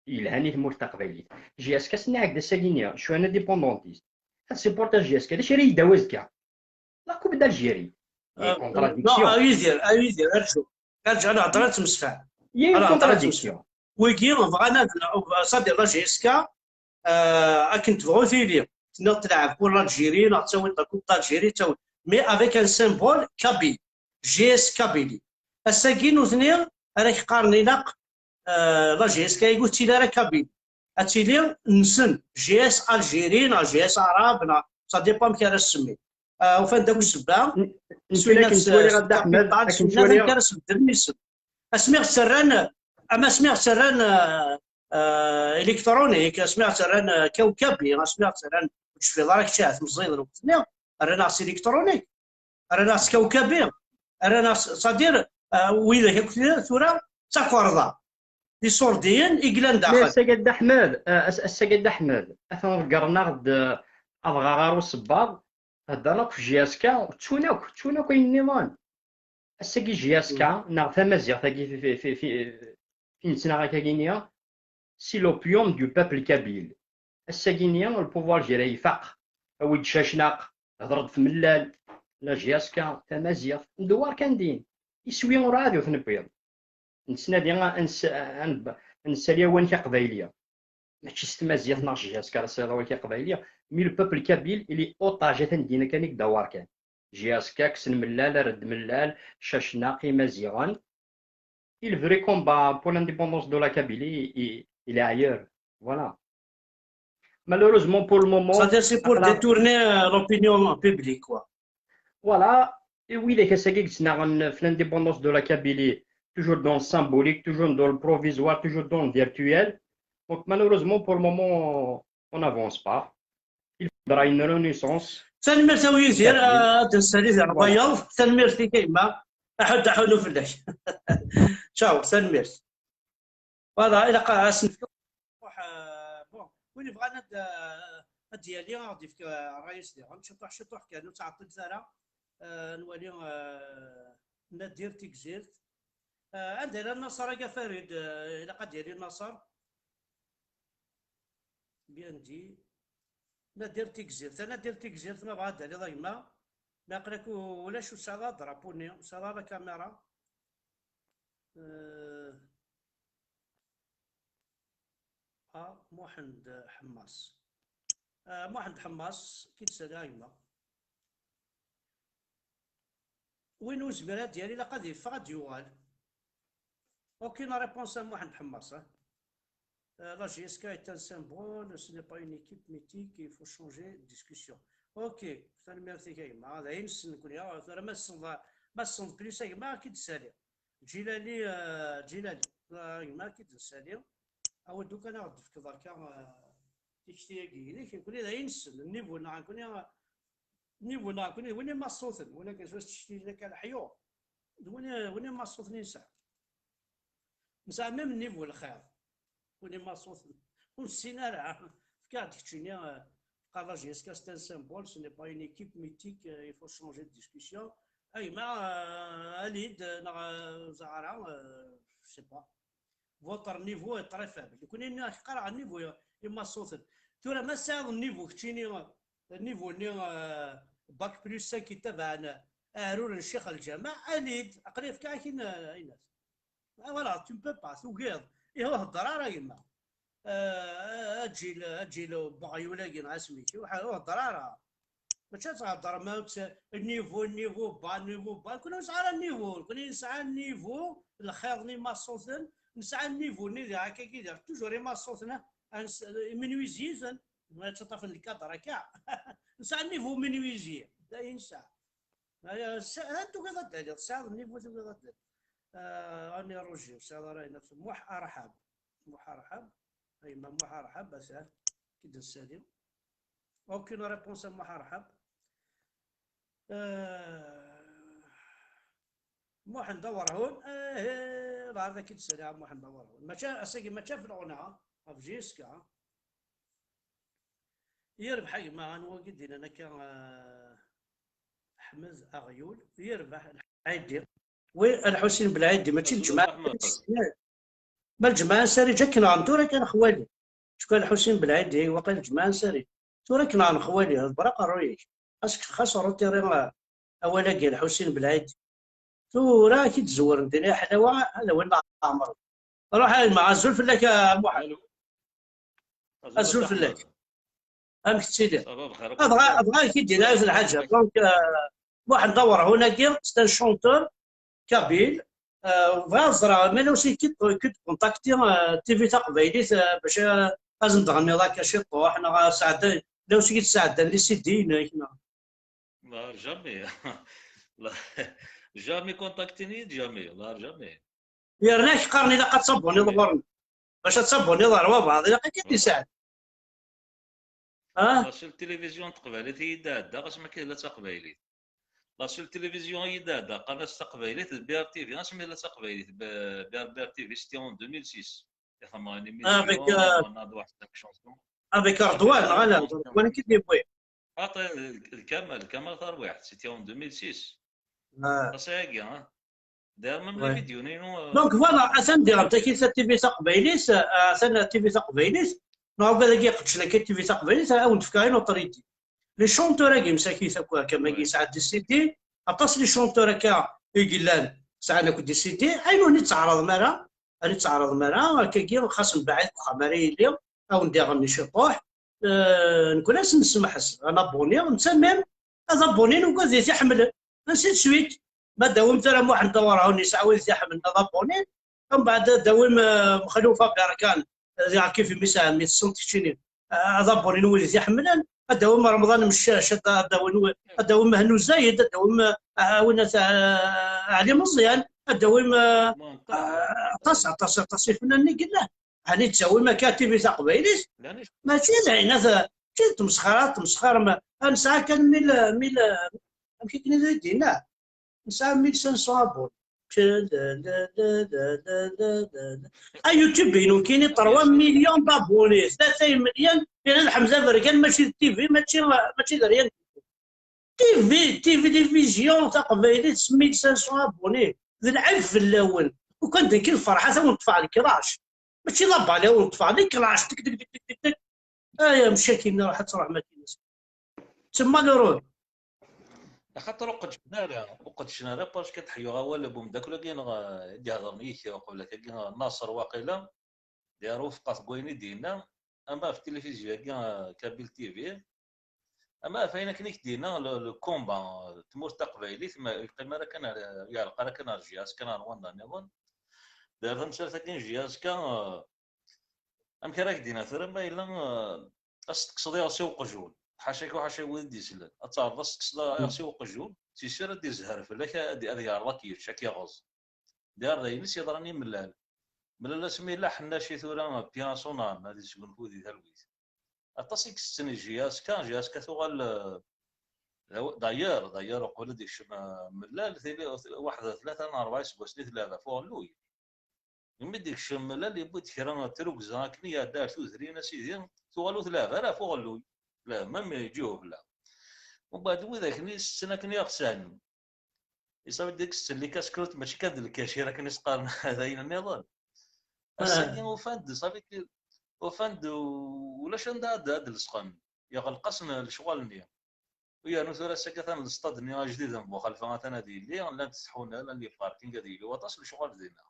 yelhan i tmurt taqbaylit. J S K, s-nniɣ-ak-d ass-agi-nni, je suis un indépendantiste. Ad supporter J S K. D acu ara yi-d-tawi azekka? La Coupe d'Algérie. Il y a une, euh, contradiction. Non, a Yidir, a Yidir, arǧu. Arǧu, ad nehder, ad nettemsefham. Il y a une contradiction. Wigi bɣan ad, c'est-à-dire la J S K, euh, akken tebɣu tili. Tenniḍ telɛeb pour l'Algérie, neɣ ttawiḍ la Coupe d'Algérie, ttawiḍ. Mais avec un symbole kabyle. J S Kabylie. Ass-agi nutni ara k-qqaren ilaq, euh, la J S K agi ur tettili ara kabyle. Ad tili nsen, J S Algérie, neɣ J S arabe, neɣ ça dépend amek ara s-semmi. Euh, ufan-d akk ssebba. Nekk ttwaliɣ Dda Ḥmed, akken ttwaliɣ. Amek ara s-beddlen isem. Asmi ɣ-tterran, ama asmi ɣ-tterran, euh, euh, électronique, asmi ɣ-tterran, euh, kawkabi, asmi ɣ-tterran, ur tecfiḍ ara kečč ahat meẓẓiyeḍ lweqt-nni, rran-aɣ s électronique, rran-aɣ s kawkabi, rran-aɣ s, c'est-à-dire, euh, widak akk tura d takerḍa. D iṣurdiyen i yellan daxel. Ass-agi a Dda Ḥmed, euh, ass-, ass-agi a Dda Ḥmed, atan ḍeggren-aɣ-d, euh, adɣaɣ ɣer usebbaḍ, heddren akk ɣef J S K, ttun akk, ttun akk ayen nniḍen. Ass-agi J S K, neɣ tamaziɣt-agi fi, fi, fi, fi, fi nettnaɣ akka-agi-nni, c'est l'opium du peuple kabyle. Ass-agi-nni, le pouvoir algérien ifaq. Awi-d Cacnaq, hder-d f Mellal, la J S K, tamaziɣt, ndewwer kan din. Iswi ur ɛad ur t-newwiḍ. Nettnadi a, a nes-, a neb-, a nessali awal-ik aqbayli. Mačči s tmaziɣt neɣ s J S K ara tesɛiḍ awal-ik aqbayli, mais le peuple kabyle, il est otage, atan dina kan i idewwer kan. J S K, kksen Mellal, err-d Mellal, Cacnaq, Imaziɣen. Et le vrai combat pour l'indépendance de la Kabylie, il, il est ailleurs. Voilà. Malheureusement, pour le moment, c'est-à-dire, c'est pour détourner, euh, l'opinion publique, quoi. Voilà. Et oui, les Kabyles qui sont en, l'indépendance de la Kabylie, toujours dans le symbolique, toujours dans le provisoire, toujours dans le virtuel. Donc malheureusement, pour le moment, on n'avance pas. Il faudra une renaissance. Tanemmirt a Yidir, ad d-nsali di Ṛebbi wayeḍ. Tanemmirt-ik a yemma. Aḥud aḥunu fell-ak. Ciao, tanemmirt. Voilà, ilaq ad s-nefk. Ruḥ, euh, bon, win yebɣan ad, euh, ad d-yali, ad d-yefk, euh, ṛṛay-is diɣen, ciṭuḥ, ciṭuḥ kan, ur ttɛeṭṭilet ara. Euh, ad nwali, euh, Nadir Tigzirt. Euh, anda yella Naṣer, a Farid? Euh, ilaq ad d-yali Naṣer. Bien dit. Nadir Tigzirt, a Nadir Tigzirt, ma bɣa ad d-taliḍ a gma. Ma aql-ak u-, ulac, ur tesɛiḍ ara drapeau-nni, ur tesɛiḍ ara la caméra. Euh, ah, Muḥend Ḥemmas. Ah, Muḥend Ḥemmas, ki d-sali a gma. Win ur nezmir ad d-yali, ilaq ad yeffeɣ, ad d-yuɣal. Aucune réponse à Muḥend Ḥemmas, hein. Euh, la J S K est un symbole, ce n'est pas une équipe mythique, il faut changer de discussion. Ok, tanemmirt-ik a gma. D ayen ssnen nekni, ah, tura ma tessneḍ, ma tessneḍ plus a gma, ad k-id-ssali. Ǧilali, euh, Ǧilali, a gma, ad k-id-nsali. Awi-d kan ad ɣ-d-tefkeḍ akka, euh, tikti-agi-inek, nekni d ayen ssnen, nnivu-nneɣ, nekni, nnivu-nneɣ, nekni d win imaṣṣuten, win akken s wass ttcettilen akka leḥyuḍ, d win, win imaṣṣuten i nesɛa. Nesɛa même nnivu n lxiḍ, win imaṣṣuten. Ur nessin ara. Fkiɣ-d keččini, euh, teqqareḍ J S K c'est un symbole, ce n'est pas une équipe mythique, euh, il faut changer de discussion. A gma, euh, Alid, euh, neɣ, euh, Zahra, euh, je sais pas. Votre niveau est très faible. Nekni qqareɣ niveau imaṣṣuten. Tura ma tesɛiḍ niveau keččini, niveau-nni, euh, bac plus cinq yettabaɛen aɛrur n ccix lǧameɛ, ali-d, aql-i fkiɣ-ak-in, euh, aynas. Ah, voilà, tu ne peux pas, tugiḍ. Ih, ur hedder ara a gma. Euh, aǧil, aǧil n weɣyul-agi neɣ asmi-k, ur ur hedder ara. Mačči ad theddrem, ah, tt-, niveau, niveau bas, niveau bas. Nekni ur nesɛi ara niveau. Nekni nesɛa niveau, lxiḍ n imaṣṣuten. Nesɛa niveau-nni diɣ, akkagi diɣ, toujours imaṣṣuten, ah, ah, menuisiers. Ma ttaṭṭafen lkadr akka. Nesɛa niveau menuisier. D ayen nesɛa. Ah, s-, ah, tugiḍ ad d-taliḍ. Tesɛiḍ niveau, tugiḍ ad d-taliḍ. Ah, ani Roger, ur tesɛiḍ ara ayen. Muḥ Arḥab. Muḥ Arḥab. A yemma Muḥ Arḥab, atan. Ki d-nsali. Aucune réponse à Muḥ Arḥab. Euh, Muḥend Awerhun, eh, eh, la, ad k-id-ssaliɣ a Muḥend Awerhun. Mačči, ass-agi mačči ɣef leɣna, ɣef J S K. Yerbeḥ a gma, anwa i d-yennan akka, eh, Ḥmed Aɣyul, yerbeḥ Lḥaidi. Oui, Lḥusin Belɛidi, mačči d lǧemɛa. Ma lǧemɛa n Sarid, akken nɣen tura kan xwali. Cukka Lḥusin Belɛidi, waqil lǧemɛa n Sarid. Tura akken nɣen xwali, ḍebber aqerruy-ik. Xas, xas retiri, ah, awal-agi, Lḥusin Belɛidi. Tura ad k-id-zewren din i ḥlawa, ad awin leɛmer. Ruḥ a gma, azul fell-ak a Muḥend. Azul fell-ak. Amek tettiliḍ? Adɣa, adɣa ad k-id-iniɣ yiwet n lḥaǧa. Donc, euh, Muḥend Awerhun-agi, c'est un chanteur kabyle. Euh, bɣiɣ ad ẓreɣ, ma llan wid i k-id-, i k-id-kontakti, euh, T V taqbaylit, euh, bac, euh, ad sen-d-tɣenniḍ akka ciṭuḥ, neɣ, euh, sɛeddan, llan wid i k-id-sɛeddan les C D-inek, neɣ? La, jamais. La, jamais kontaktin-iyi-d, jamais. La, jamais. Yerna ak-qqaren ilaq ad tabuniḍ ɣur-neɣ. Bac ad tabuniḍ ɣer wabeɛḍ, ilaq ad k-id-isɛed. Ah? La seule télévision n teqbaylit i yi-d-ɛedda, asmi akka tella d taqbaylit. La seule télévision i yi-d-ɛedda, qqaren-as taqbaylit, d B R T V, asmi tella d taqbaylit, B-, B R, B R T V, c'était en deux mille six. I xedmeɣ une émission, avec, euh, on a droit à cinq chansons. Avec Ardouane, neɣ ala, Ardouane i k-id-yewwi. Ah, d Kamal, Kamal Tarwiḥt, c'était en deux mille six. Ah. Ass-agi, hein. D'ailleurs, même les vidéos, non, euh, donc voilà, atan diɣen takit T V taqbaylit, euh, atan T V taqbaylit, neɣ ugad-agi iqeddcen akka T V taqbaylit, ad awen-d-fkeɣ ayen ur tridi. Les chanteurs-agi msakit akk, akka ma yesɛa D C D, aṭas les chanteurs akka i yellan sɛan akk D C D, ayen ur nettɛerḍem ara, ur nettɛerḍem ara, akkagi xas mbaɛid deg uxxam ara yili, ad awen-d-iɣenni ciṭuḥ, euh, nekni ad sen-nesmeḥs, ad abuni, netta même, ad abuni ugad i t-iḥemmlen, ainsi de suite. Ma d-tawim tura Muḥend Awerhun yesɛa wid i t-iḥemmlen ad abuni, mbeɛd ad d-tawim, euh, Mexluf Aberkan, euh, diɣ kif imi sɛa mi tessneḍ keččini, euh, ad abuni wid i t-iḥemmlen, ad d-tawim Remḍan Meccac, ad d-, ad d-tawim wi-, ad d-tawim Mehnu Zayed, ad d-tawim, euh, win at, euh, Ɛli Meẓyan, ad d-tawim, eh, eh, aṭas, aṭas, aṭas ifennanen i yellan. Ɛni d-tawim akka T V taqbaylit? Mačči d ayen, mačči d tmesxara, tmesxarem. Nesɛa kan mil, mil, amek akken i d-yenna? Nesɛa mil cinq cents abonnés. A YouTube-inu kini trois millions d'abonnés, tlata imelyan, Lila Ḥmed Aberkan, mačči d T V, mačči, mačči d rien. T V, T V, télévision taqbaylit, mil cinq cents abonnés. D lɛib fell-awen. Ukan d nekk lferḥ, ad awen-ṭṭfeɣ lekrac. Mačči la balle, ad awen-ṭṭfeɣ lekrac. Tek, tek, tek, tek, tek. Ay amcak-nni, ruḥ ad truḥ makinat. C'est malheureux. Axaṭer ur qeddcen ara, ur qeddcen ara, parce que teḥyuɣ awal n umeddakel-agi, neɣ, eh, i d-iheḍren yid-k uqbel akkagi, Naṣer waqila, d-, ar wufqeɣ deg wayen i d-yenna, ama ɣef tilifizyu-agi, eh, Kabyle T V, ama ɣef wayen akken i k-d-yenna, le, le combat, eh, tmurt taqbaylit, ma yeqqim ara kan ar, yeɛleq ara kan ar J S K, kan ar Rwanda nniḍen. Dar tamsalt-agi n J S K, eh, amek ara k-d-iniɣ tura, ma yella, eh, ad s-tekkseḍ iɣes i uqjun, ḥaca-k uḥaca wid i d-yeslan, ad teɛreḍ ad s-tekkseḍ iɣes i uqjun, c'est sûr ad d-izher fell-ak, ad, ad yeɛreḍ ad k-yečč, ad k-iɣeẓ. Dar d ayen i s-yeḍran i Mellal. Mellal asmi yella ḥennac i tura, pia son âme, ad yesgunfu di talwit. Aṭas i isetten i J S K, J S K tuɣal, eh, d aw-, d'ailleurs, d'ailleurs, uqbel ad d-ikcem, eh, Mellal, tili waḥed tlata neɣ rebɛa iseggasen i tlaba ɣef uɣelluy. Imi d-ikcem Mellal, yewwi-d kra n trugza akken i iɛedda ar tudrin, a sidi, tuɣal ur tlab ara ɣef uɣelluy. La, même yeǧǧi uhebla. Umbeɛd, widak-nni isetten akken iɣsan, iṣabi deg-s les casse-croûtes, mačči kan d lkacir akken i s-qqaren, d ayen nniḍen. Ass-agi ufan-d, ṣafi, ufan-d u-, ulac anda ad, ad d-lesqen. Yeɣleq-asen lecɣal-nni. U yernu tura ass-agi atan lestad-nni ajdid n Buxalfa atan ad yili, llant tḥuna, llan les parkings ad yili, waṭas lecɣal dinna.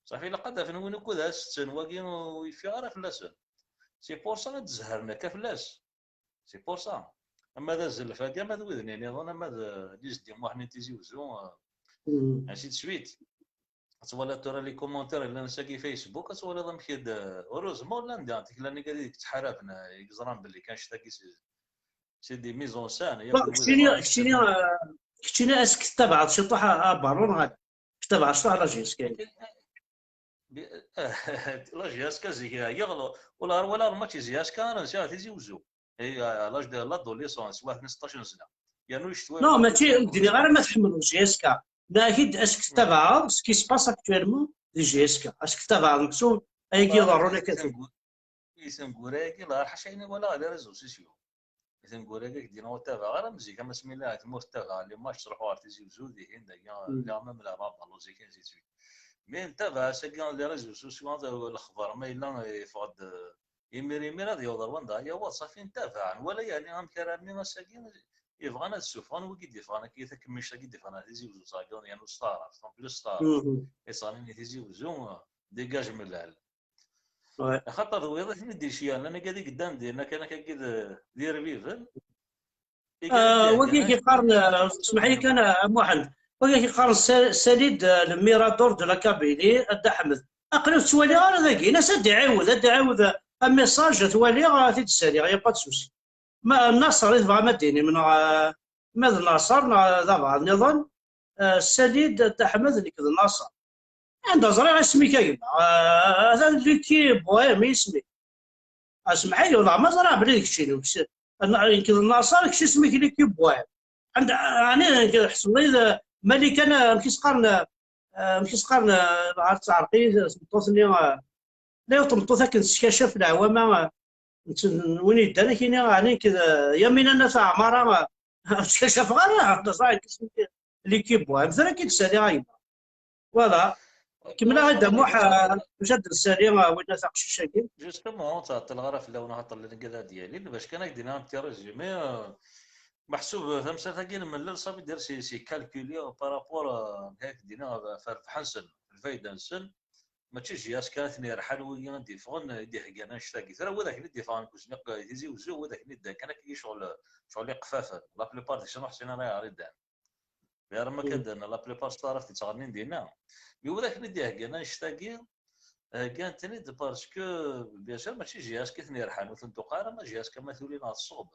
Ṣafi, ilaq ad afen win ukud ara setten, wagi ur yeffiɣ ara fell-asen. C'est pour ça ad d-zehren akka fell-as. C'est pour ça. Ama d Azelfag, ama d wid-nni nniḍen, ama d, d Izdi Muḥ-nni n Tizi Uzzu, euh, ainsi de suite. Ad twaliḍ tura les commentaires yellan ass-agi Facebook, ad twaliḍ amek i d, heureusement llan diɣen tikla-nni i yettḥaraben, i yeẓran belli kan annect-agi c'est, c'est des mises en scène. Yakk wid keččini, keččini, euh, keččini est-ce que tettabaɛeḍ ciṭuḥ a, a Baron, neɣ tettabaɛeḍ ciṭuḥ la J S K? La J S K zik ɛyiɣ, ula ar walaɣ lmatch i J S K ara nsiɣ Tizi Uzzu. Et à l'âge de l'adolescence, waḥed seṭṭac n sna. Yernu icetwa. Non, mačči ur d-nniɣ ara ma tḥemmleḍ J S K. Nniɣ-ak-id, est-ce que tettabaɛeḍ ce qui se passe actuellement di J S K? Est-ce que tettabaɛeḍ meḥsub ayagi iḍerrun akka? I tengura-agi, la ḥaca ayen i walaɣ les réseaux sociaux. I tengura-agi, ak-d-iniɣ ur ttabaɛeɣ ara am zik, am asmi lliɣ di tmurt ttabaɛeɣ les matchs, ttruḥuɣ ɣer Tizi Uzzu, dihin, dagi, lliɣ même leɛbeɣ ballu zik, ainsi de suite. Mais ntabaɛ ass-agi les réseaux sociaux, lexbar ma yella yeffeɣ-d, euh, imir imir ad yaweḍ ar wanda ara yaweḍ, ṣafi ntabaɛ, nwala yeɛni amek armi ass-agi i bɣan ad ssufɣen wigi d-yeffɣen akka, takemmict-agi d-yeffɣen ar Tizi Uzzu, ṣafi, yernu s taɛrabt, en plus s taɛrabt, i ttɣennin i Tizi Uzzu, dégage Mellal. Axaṭer d wiyaḍ i ten-id-iceyyen, llan akka i yeddan dinna kan akka d, d irbiben. Ah, wagi i k-iqqaren, ah, smeḥ-iyi kan, ah, a Muḥend, wagi i k-iqqaren sa-, Salid, ah, le Mirador de la Kabylie, a Dda Ḥmed. Aql-i ur t-ttwaliɣ ara dagi. Ini-as ad d-iɛiwed, ad d-iɛiwed, ah, amessage, ad t-waliɣ, ah, ad t-id-ssaliɣ, y a pas de souci. Ma Naṣer i tebɣam ad d-tinim, neɣ, ah, ma d Naṣer, neɣ d abɛaḍ nniḍen, ah, Salid, a Dda Ḥmed, nekk d Naṣer. Anda ẓriɣ isem-ik a gma? Ah, atan Lucky Bohem i isem-ik. Asmeḥ-iyi, ur ma ẓriɣ belli d keččini. Nekk d Naṣer, kečč isem-ik Lucky Bohem. Anda, ɛni nekk ḥesbeɣ-it, ah, Malikan, ah, amek i s-qqaren, ah, amek i s-qqaren, ah, ɣer tɛerqi, tmeṭṭut-nni, ah, la yiwet tmeṭṭut akken teskacaf leɛwama, ah, n, n win yeddan akini, ɛni nekk d, ah, Yamina n At Ɛmara, ah, ur skacafeɣ ara, anda ẓriɣ nekk isem-ik Lucky Bohem. Tura akka i d-ssaliɣ a gma. Voilà. Kemmel-aɣ-d a Muḥ, ah, acu ad d-nessali, ah, winna taqcict-agi. Justement, ur ttɛeṭṭileɣ ara fell-awen, axaṭer llan igad ad d-yalin, bac kan ad k-d-iniɣ un petit résumé, euh, meḥsub, euh, tamsalt-agi n Mellal, ça veut dire c'est, c'est calculé, euh, par rapport, euh, amek ad k-d-iniɣ, ɣef rrbeḥ-nsen, lfayda-nsen, mačči J S K ara ten-yerḥan wigi i d-yeffɣen, i d-iheggan annect-agi. Tura widak i d-yeffɣen deg uzniq, i Tizi Uzzu, widak i d-, kan akka ccɣel, ccɣel iqeffafen. La plupart deg-sen ur ḥsin ara ayɣer i ddan. Ɣer ma kan la plupart s taɛrabt i ttɣennin dinna. Mi wid akken i d-iheggan annect-agi, heggan-ten-id parce que, bien sûr, mačči J S K i ten-yerḥan, ur ten-tuqa ara, ma J S K ma tuli neɣ tṣub.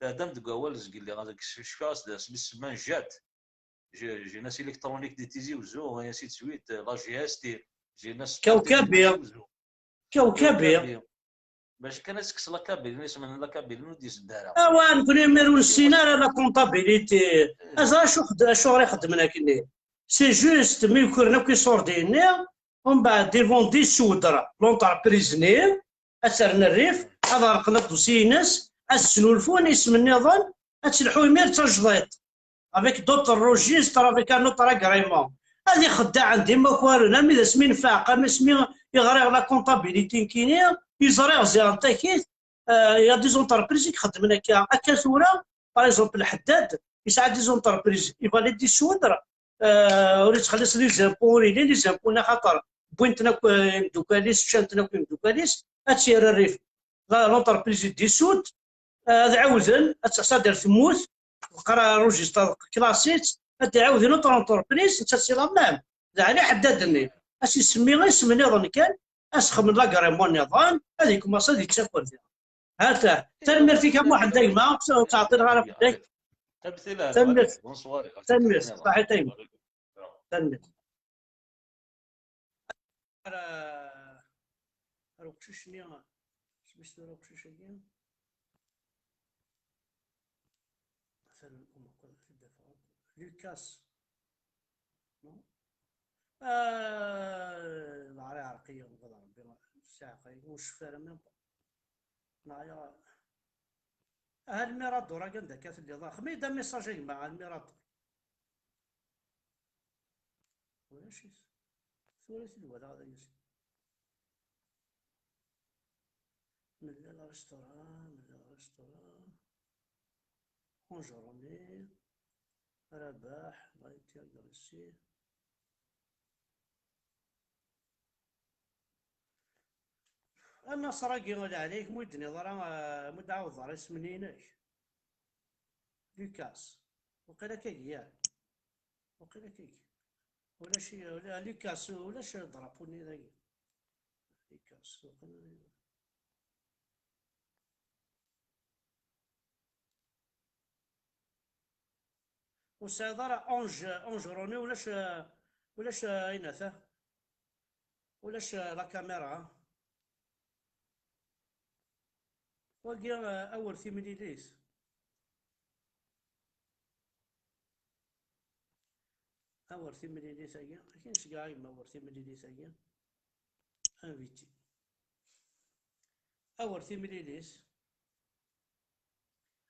Teɛdam deg wawal zgelli, cfiɣ-as-d asmi semman Jat. Jeunesse électronique di Tizi Ouzou, et ainsi de suite, la G S T, Jeunesse sportive di Tizi Ouzou. Kawkabi. Kawkabi. Bac kan ad tekkes la Kabylie, isem n la Kabylie ur d-isedd ara. Awa, nekni imir ur nessin ara la comptabilité. Aẓ acu xed-, acuɣer i xeddmen akkenni. C'est juste, mi ukren akk iṣurdiyen-nni, umbeɛd ils vont dissoudre l'entreprise-nni, ad terren rrif, ad ɣelqen aḍusi-ines, ad snulfun isem nniḍen, ad telḥu imir d tajdiṭ. Avec d'autres registres, avec un autre agrément. Ad ixeddaɛen d imakaren, armi d asmi nfeɛq, armi asmi i ɣriɣ la comptabilité nekkini, i ẓriɣ ziɣen takit, euh, il y a des entreprises i ixeddmen akka. Akka tura, par exemple, lḥeddad, yesɛa des entreprises, il va les dissoudre, euh, ur yettxelliṣ les impôts, ur yelli les impôts, axaṭer wwin-ten akk, euh, imeddukal-is, ččan-ten akk imeddukal-is, ad tt-yerr rrif. La, l'entreprise i dissout, ad ɛawden, ad tt-, ad d-terr temmut, teqra registre, classée-tt, ad d-ɛawden autre entreprise, netta si la même. D ɛli ḥeddad-nni. Ad s-isemmi isem nniḍen kan, ad s-xedmen l'agrément nniḍen, ad yekmaṣ ad yettaker diɣen. Ha-t-a, tanemmirt-ik a Muḥend a gma, ur ttɛeṭṭileɣ ara fell-ak. Tanemmirt. Tanemmirt, ṣaḥit a gma. Tanemmirt. Ara, ara uqcic-nni, isem-is tura uqcic-agi? Atan umaqal ad t-id-afeɣ akk. Lucas. Non? Ah, ḍhar iɛreq-iyi, ɣeḍ Rebbi, ssiɛqa-yi, ur cfiɣ ara même pas. Neɣ ya-, aha, Almiradur-agi anda akka telliḍ? Xdem-iyi-d amiṣaj a gma, Almiradur. Ulac-it. Tura i t-id-walaɣ da yis. Nella le restaurant, nella le restaurant. Bonjour, on est Rabaḥ, va être agressé. A Naṣer-agi, ala ɛlayk, mu d-tiniḍ ara, eh, mu d-ɛawdeḍ ara isem-nni-inek. Lucas. Waqila akka, ya. Waqila akka. Ulac, ula-, Lucas, ulac drapeau-nni dagi. Lucas, waqila. Ur tesɛiḍ ara Ange, Ange Roni, ulac, ulac, eh, ayen ata. Ulac, eh, la caméra. Wagi, eh, awer timlilit. Awer timlilit-agi. Akken seg ɛayma awer timlilit-agi. Invité. Awer timlilit.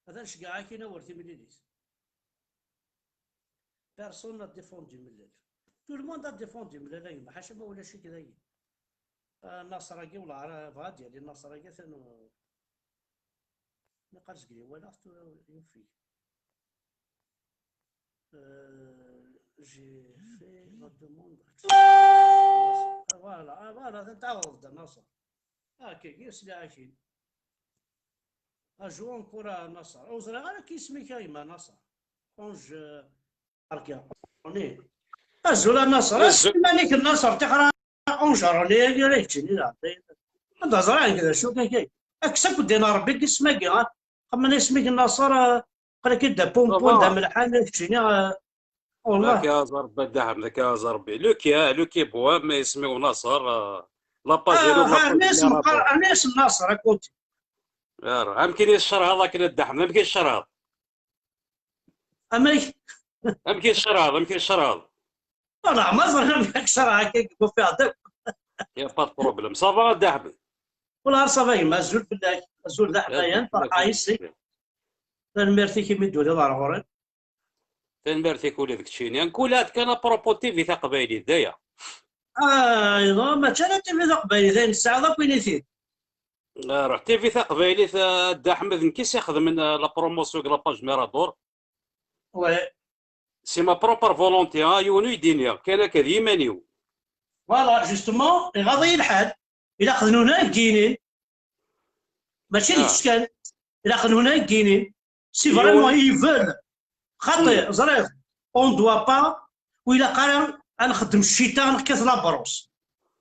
Atan ceggeɛ akin awer timlilit. Personne n'a défendu Mellal. Tout le monde a défendu Mellal, a gma, ḥaca ma ulac-ik dagi. Ah, Naṣer-agi, wala ara, bɣa ad yali Naṣer-agi, atan u-, naqal zgel i walaɣ, tura yufeg. Euh, j'ai fait la demande. Ah, voilà, ah, voilà, atan tɛawdeḍ-d a Naṣer. Ah, kagi, sliɣ-ak-in. Ajoute encore a Naṣer. Ur ẓriɣ ara k-isem-ik a gma Naṣer. Ange, Arga. Azul a Naṣer. Azul. As iman-ik a Naṣer, tixra Ange Roni, agi ara keččini d ɛeṭṭi. Anda ẓriɣ-k d acu kaki. Kkes akk ddin a Rebbi deg isem-agi, ha? Xemmen isem-ik a Naṣer, ah, qal-ak-id d apumpun, d amelḥan, keččini, ah, والله. ذاك يا زربي الدحم، ذاك يا زربي. لوكي، آه، لوكي بوام، اسمي وناصر، آه، لاباج آه، ديالو ها، كابوت أنا اسم يا ربي. قر-، أنا اسم ناصر، أكوتي. يا رب. أمكن يشرها ذاك الدحم، أمكن يشرها. أمك؟ أمكن يشرها، أمكن يشرها. والله ما زرنا بك شرها، كي يقول فيها ضيف. يا با بروبليم. صافا، الدحم؟ والله صافا، ما زول بالله. زول دحم، يا يا فرحة يسي. Tanemmirt-ik imi d-tuliḍ ɣer ɣur-i. Tanemmirt-ik ula d keččini. Nkul ad kan apropos T V taqbaylit, d aya. Ah, non, mačči ala T V taqbaylit, ayen tesɛiḍ akk ini-t-id. Ah, ruḥ T V taqbaylit, ah, Dda Ḥmed, nekk i s-ixedmen, ah, la promotion deg la page Mirador. Ouais. C'est ma propre volonté, ah, yiwen ur yi-d-ini, kan akka d yiman-iw. Voilà, justement, iɣaḍ-iyi lḥal. Ilaq d nuna i d-yinin. Mačči d kečč kan. Ilaq d nuna i d-yinin. Si vraiment ils veulent. Xaṭi, ẓriɣ. On doit pas, ur ilaq ara ad nxeddem ccita, ad nekkat la brosse.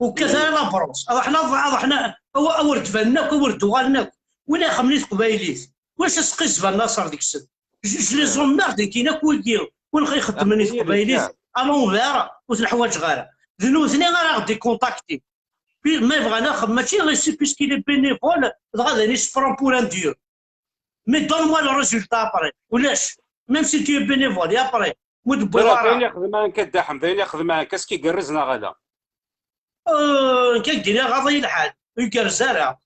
Ur kkat ara la brosse. Ad ḥna, ad ḥna, awer, awer d-banen akk, awer d-uɣalen akk. Win ixemmen i teqbaylit. Ulac asqizban laṣer deg-sen. Je, je les emmerde, nekkin akk wigi. Win ixeddmen i teqbaylit, à l'envers, ur ten-ḥwaǧeɣ ara. D nutni ara ɣ-d-ikontakti. Ma yebɣan ad xedmen, mačči ici puisqu'il est bénévole, dɣa d ayen yessefran pour un dieu. Mais donne-moi le résultat après. Ulac. Même si tu es bénévole, et après, mu d-tewwiḍ ara. Ayen ixdem akka Dda Ḥmed, ayen ixdem akka, est-ce que igerrez neɣ ala? Euh, nekk ad k-d-iniɣ, ɣaḍ-iyi lḥal. Ur igerrez ara.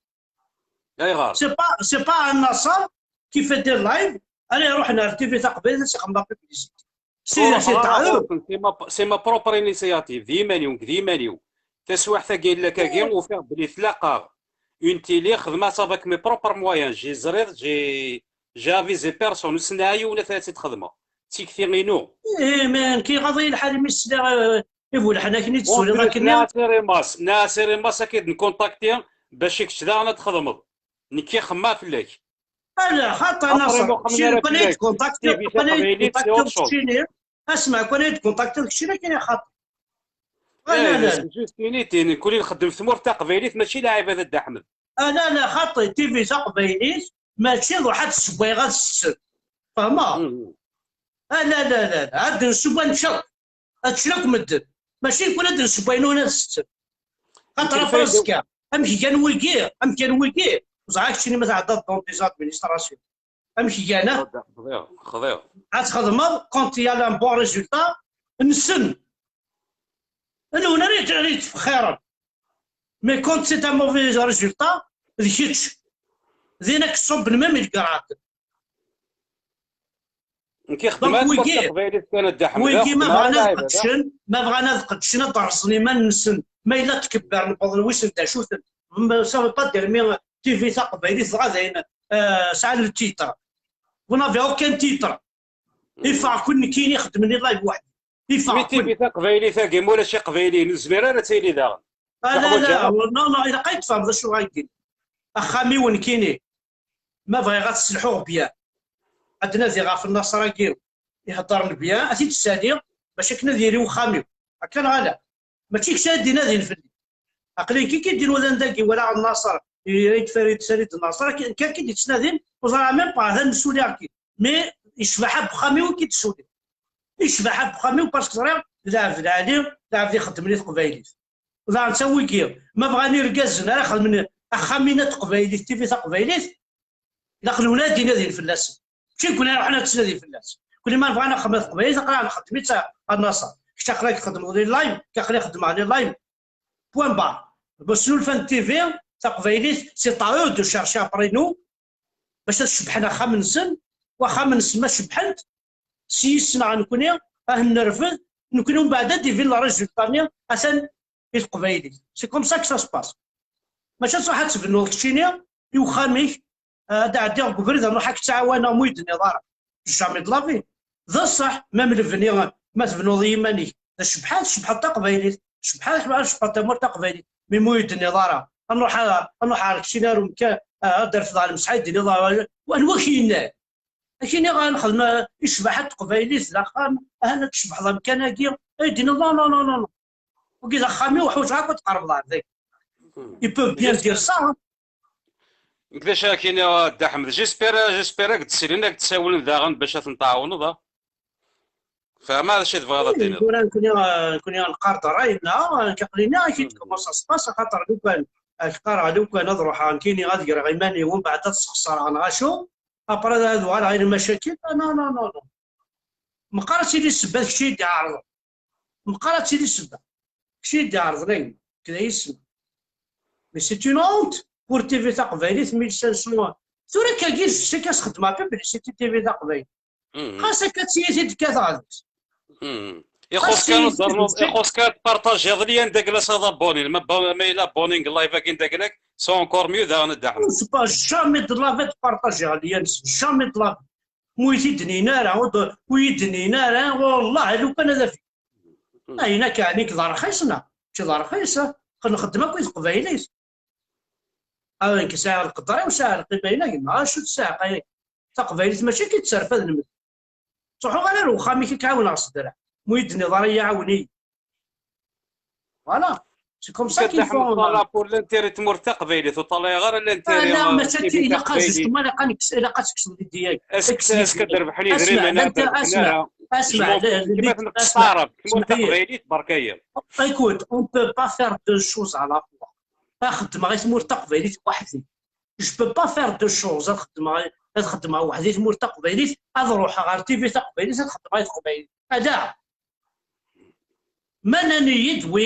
Ayɣer? C'est pas, c'est pas un Nasser qui fait des lives, ara iruḥen ar T V taqbaylit ad s-ixdem la publicité. C'est, c'est à eux. C'est ma, c'est ma propre initiative, d yiman-iw, d yiman-iw. Taswiɛt-agi yella kagi, ufiɣ belli tlaq-aɣ une télé, xedmeɣ-tt avec mes propres moyens. J'ai ẓriɣ, j'ai, j'ai avisé personne, ur sɛiɣ yiwen ad tt-id-xedmeɣ. D tikti-inu. Eh, mais nekk iɣaḍ-iyi lḥal imi sliɣ, euh, i bu leḥnak-nni tessuliḍ akken. Nasir Imas, Nasir Imas ad k-id-nkuntakti bac i kečč daɣen ad txedmeḍ. Nekki xemmeɣ fell-ak. Ala, xaṭi a Nasser. Keččini, lukan ay d-kontaktiḍ, lukan ay d-kontaktiḍ keččini, asma, lukan ay d-kontaktiḍ keččini, akken i xaṭi. Ala, ala. Juste unité, nekkni nxeddem f tmurt taqbaylit, mačči lɛibad a Dda Ḥmed. Ala, ala, xaṭi, T V taqbaylit, mačči d ruḥ ad tessewway ad tessen. Fehmeḍ? Ala, ala, ala, ala, ad nesseww ad nečč akk. Ad ččen akk medden. Mačči nekkni ad nseww ayen ur ad setten. Xaṭer afraska, amek gan wigi, amek gan wigi, ẓriɣ keččini ma tɛeddaḍ dans des administrations. Amek gan, ah? Xḍiɣ, xḍiɣ. Ad txedmeḍ, quand il y a un bon résultat, nnsen. Anwa ara yettfexxiren? Mais quand c'est un mauvais résultat, d kečč. Din ad k-ṣubben même i legrad. Nekk ixeddem donc wigi, wigi ma bɣan ad qeddcen, ma bɣan ad qeddcen, ad rẓen iman-nsen. Ma yella tkebber, newweḍ wisen d acu-ten. Ça veut pas dire mi T V taqbaylit dɣa dayen, euh, sɛan le titre. Vous n'avez aucun titre. Ifeɣ-ken nekkini xedmen i live weḥd-i. Ifeɣ-ken. Mi T V taqbaylit-agi, ma ulac iqbayliyen, ur nezmir ara ad tili daɣen. Ah, la, la, non, non, ilaq ad tfehmeḍ acu ɣa-yi-d. Axxam-iw nekkini. Ma bɣiɣ ad t-sselḥuɣ bien, ad d-nadiɣ ɣef Nnaṣer-agi iheddren bien, ad t-id-ssaliɣ bac akken ad yili uxxam-iw. Akka neɣ ala? Mačči kečč ara d-inadin fell-i. Aql-i nekk i k-id-inudan dagi, walaɣ Nnaṣer, i d-, i d-, i d-Nnaṣer, akken, akken i d-ittnadin, ur ẓriɣ même pas, atan ssuliɣ-k-id. Mais yecbeḥ akk uxxam-iw i k-id-ssuliɣ. Yecbeḥ akk uxxam-iw parce que ẓriɣ d lɛebd lɛali, d lɛebd ixeddmen i teqbaylit. Daɣen d wigi, ma bɣan irgazen ara xedmen axxam-ina n teqbaylit, T V taqbaylit, ilaq lewlad ad inadin fell-asen. Mačči nekkni ara ruḥen ad ttnadin fell-as. Nekkni ma nebɣa ad nexdem teqbaylit, aql-aɣ nxeddem-itt a Nnaṣer. Kečč aql-ak txeddmeḍ les lives, nekk aql-i xeddmeɣ les lives. Point barre. Bon, snulfan T V taqbaylit, c'est à eux de chercher après nous, bac ad cebbḥen axxam-nsen, waxxam-nsen ma cebbḥen-t, s yis-neɣ nekkni, ad nerfed, nekkni umbeɛd ad d-ibin le résultat-nni, atan i teqbaylit. C'est comme ça que ça se passe. Mačči ad truḥ ad tebnuḍ keččini i uxxam-ik, ad ɛeddiɣ deg ubrid, ad nruḥ ad k-ttɛawaneɣ, ma ur yi-d-tenniḍ ara. Jamais de la vie. D ṣṣeḥ, même lebni, ma tebnuḍ i yiman-ik, d cebḥa, tcebḥeḍ taqbaylit, cebḥa, cebḥeḍ tamurt taqbaylit, mi ma ur yi-d-tenniḍ ara. Ad nruḥ, ad nruḥ ar keččini ar umkan, ad d-terfeḍ ar lemseḥ, ad yi-d-tiniḍ, anwa k-yennan? Akini ɣa nexdem, eh, i ccbaḥa n teqbaylit d axxam, ahan ad tcebḥeḍ amkan-agi, ay d-iniḍ, non, non, non, non, non. Wagi d axxam-iw, ḥuǧeɣ akk ad tqerbeḍ ar dagi. Ils peuvent bien dire ça, hein. Nekk d acu ara k-iniɣ, a Dda Ḥmed, j'espère, j'espère ad k-d-slen, ad k-d-sawlen daɣen bac ad ten-tɛawneḍ, ah. Fehmeɣ d acu i tebɣiḍ ad d-tiniḍ. Tura nekkni, eh, nekkni neqqar-d ṛṛay-nneɣ, eh, nekk aql-i-nni ad k-id-commencer à se passer, axaṭer lukan, eh, ak-qqareɣ lukan ad ruḥeɣ nekkini ad greɣ iman-iw, mbeɛd ad sxeṣreɣ neɣ acu, après ad uɣaleɣ i lmacakil, ah, non, non, non, non. Meqqar ad tili ssebba d kečč i yi-d-iɛerḍen. Meqqar ad tili ssebba. Kečč i yi-d-iɛerḍen ayen, kra yis-m. Mais c'est une honte pour T V taqbaylit, mille cinq cents. Tura akkagi, je sais qu'as xedmeɣ publicité T V taqbaylit. Xas akka d tiyita i d-kkateɣ deg-s. Ixuṣ kan ad ternuḍ, ixuṣ kan ad tpartajiḍ lien d agla s ad abonné. Ma ba-, ma yella abonné deg live-agi d agla-k, c'est encore mieux daɣen a Dda Ḥmed. Ur, c'est pas jamais de la vie ad partajiɣ lien, jamais de la vie. Ma ur yi-t-id-nnin ara, ur d-, ur yi-d-nnin ara, wallah, lukan ad afiɣ. Ayen akka, nekk d rxis, neɣ mačči d rxis, ah, nxeddem akk i teqbaylit. Ah, nekk sɛiɣ lqedra-iw, sɛiɣ lqima-inek, neɣ acu tesɛiḍ, ay, taqbaylit mačči akka i d-terfed lmedden. Ttruḥuɣ ara ar uxxam-ik, ad k-ɛawneɣ s ddreɛ. Ma ur yi-d-tenniḍ ara, iyi-ɛawen-iyi. Voilà. C'est comme ça qu'il faut. Pour l'intérêt n tmurt taqbaylit, ur ṭalayeɣ ara l'intérêt. Ah, la, mačči akka, ilaq ad justement, ilaq ad nekkes, ilaq ad tekkseḍ l'idée-agi. Est-ce que ad rebḥen idrimen, ad rebḥen ara? Asma, kma tneqqes taɛrabt, tmurt taqbaylit, berka-yi. Écoute, on peut pas faire deux choses à la fois. Ad xeddmeɣ i tmurt taqbaylit weḥd-i. Je peux pas faire deux choses. Ad xeddmeɣ, ad xeddmeɣ weḥd-i tmurt taqbaylit, ad ruḥeɣ ɣer T V taqbaylit, ad xeddmeɣ i teqbaylit. Ala. Ma nnan-iyi-d, oui,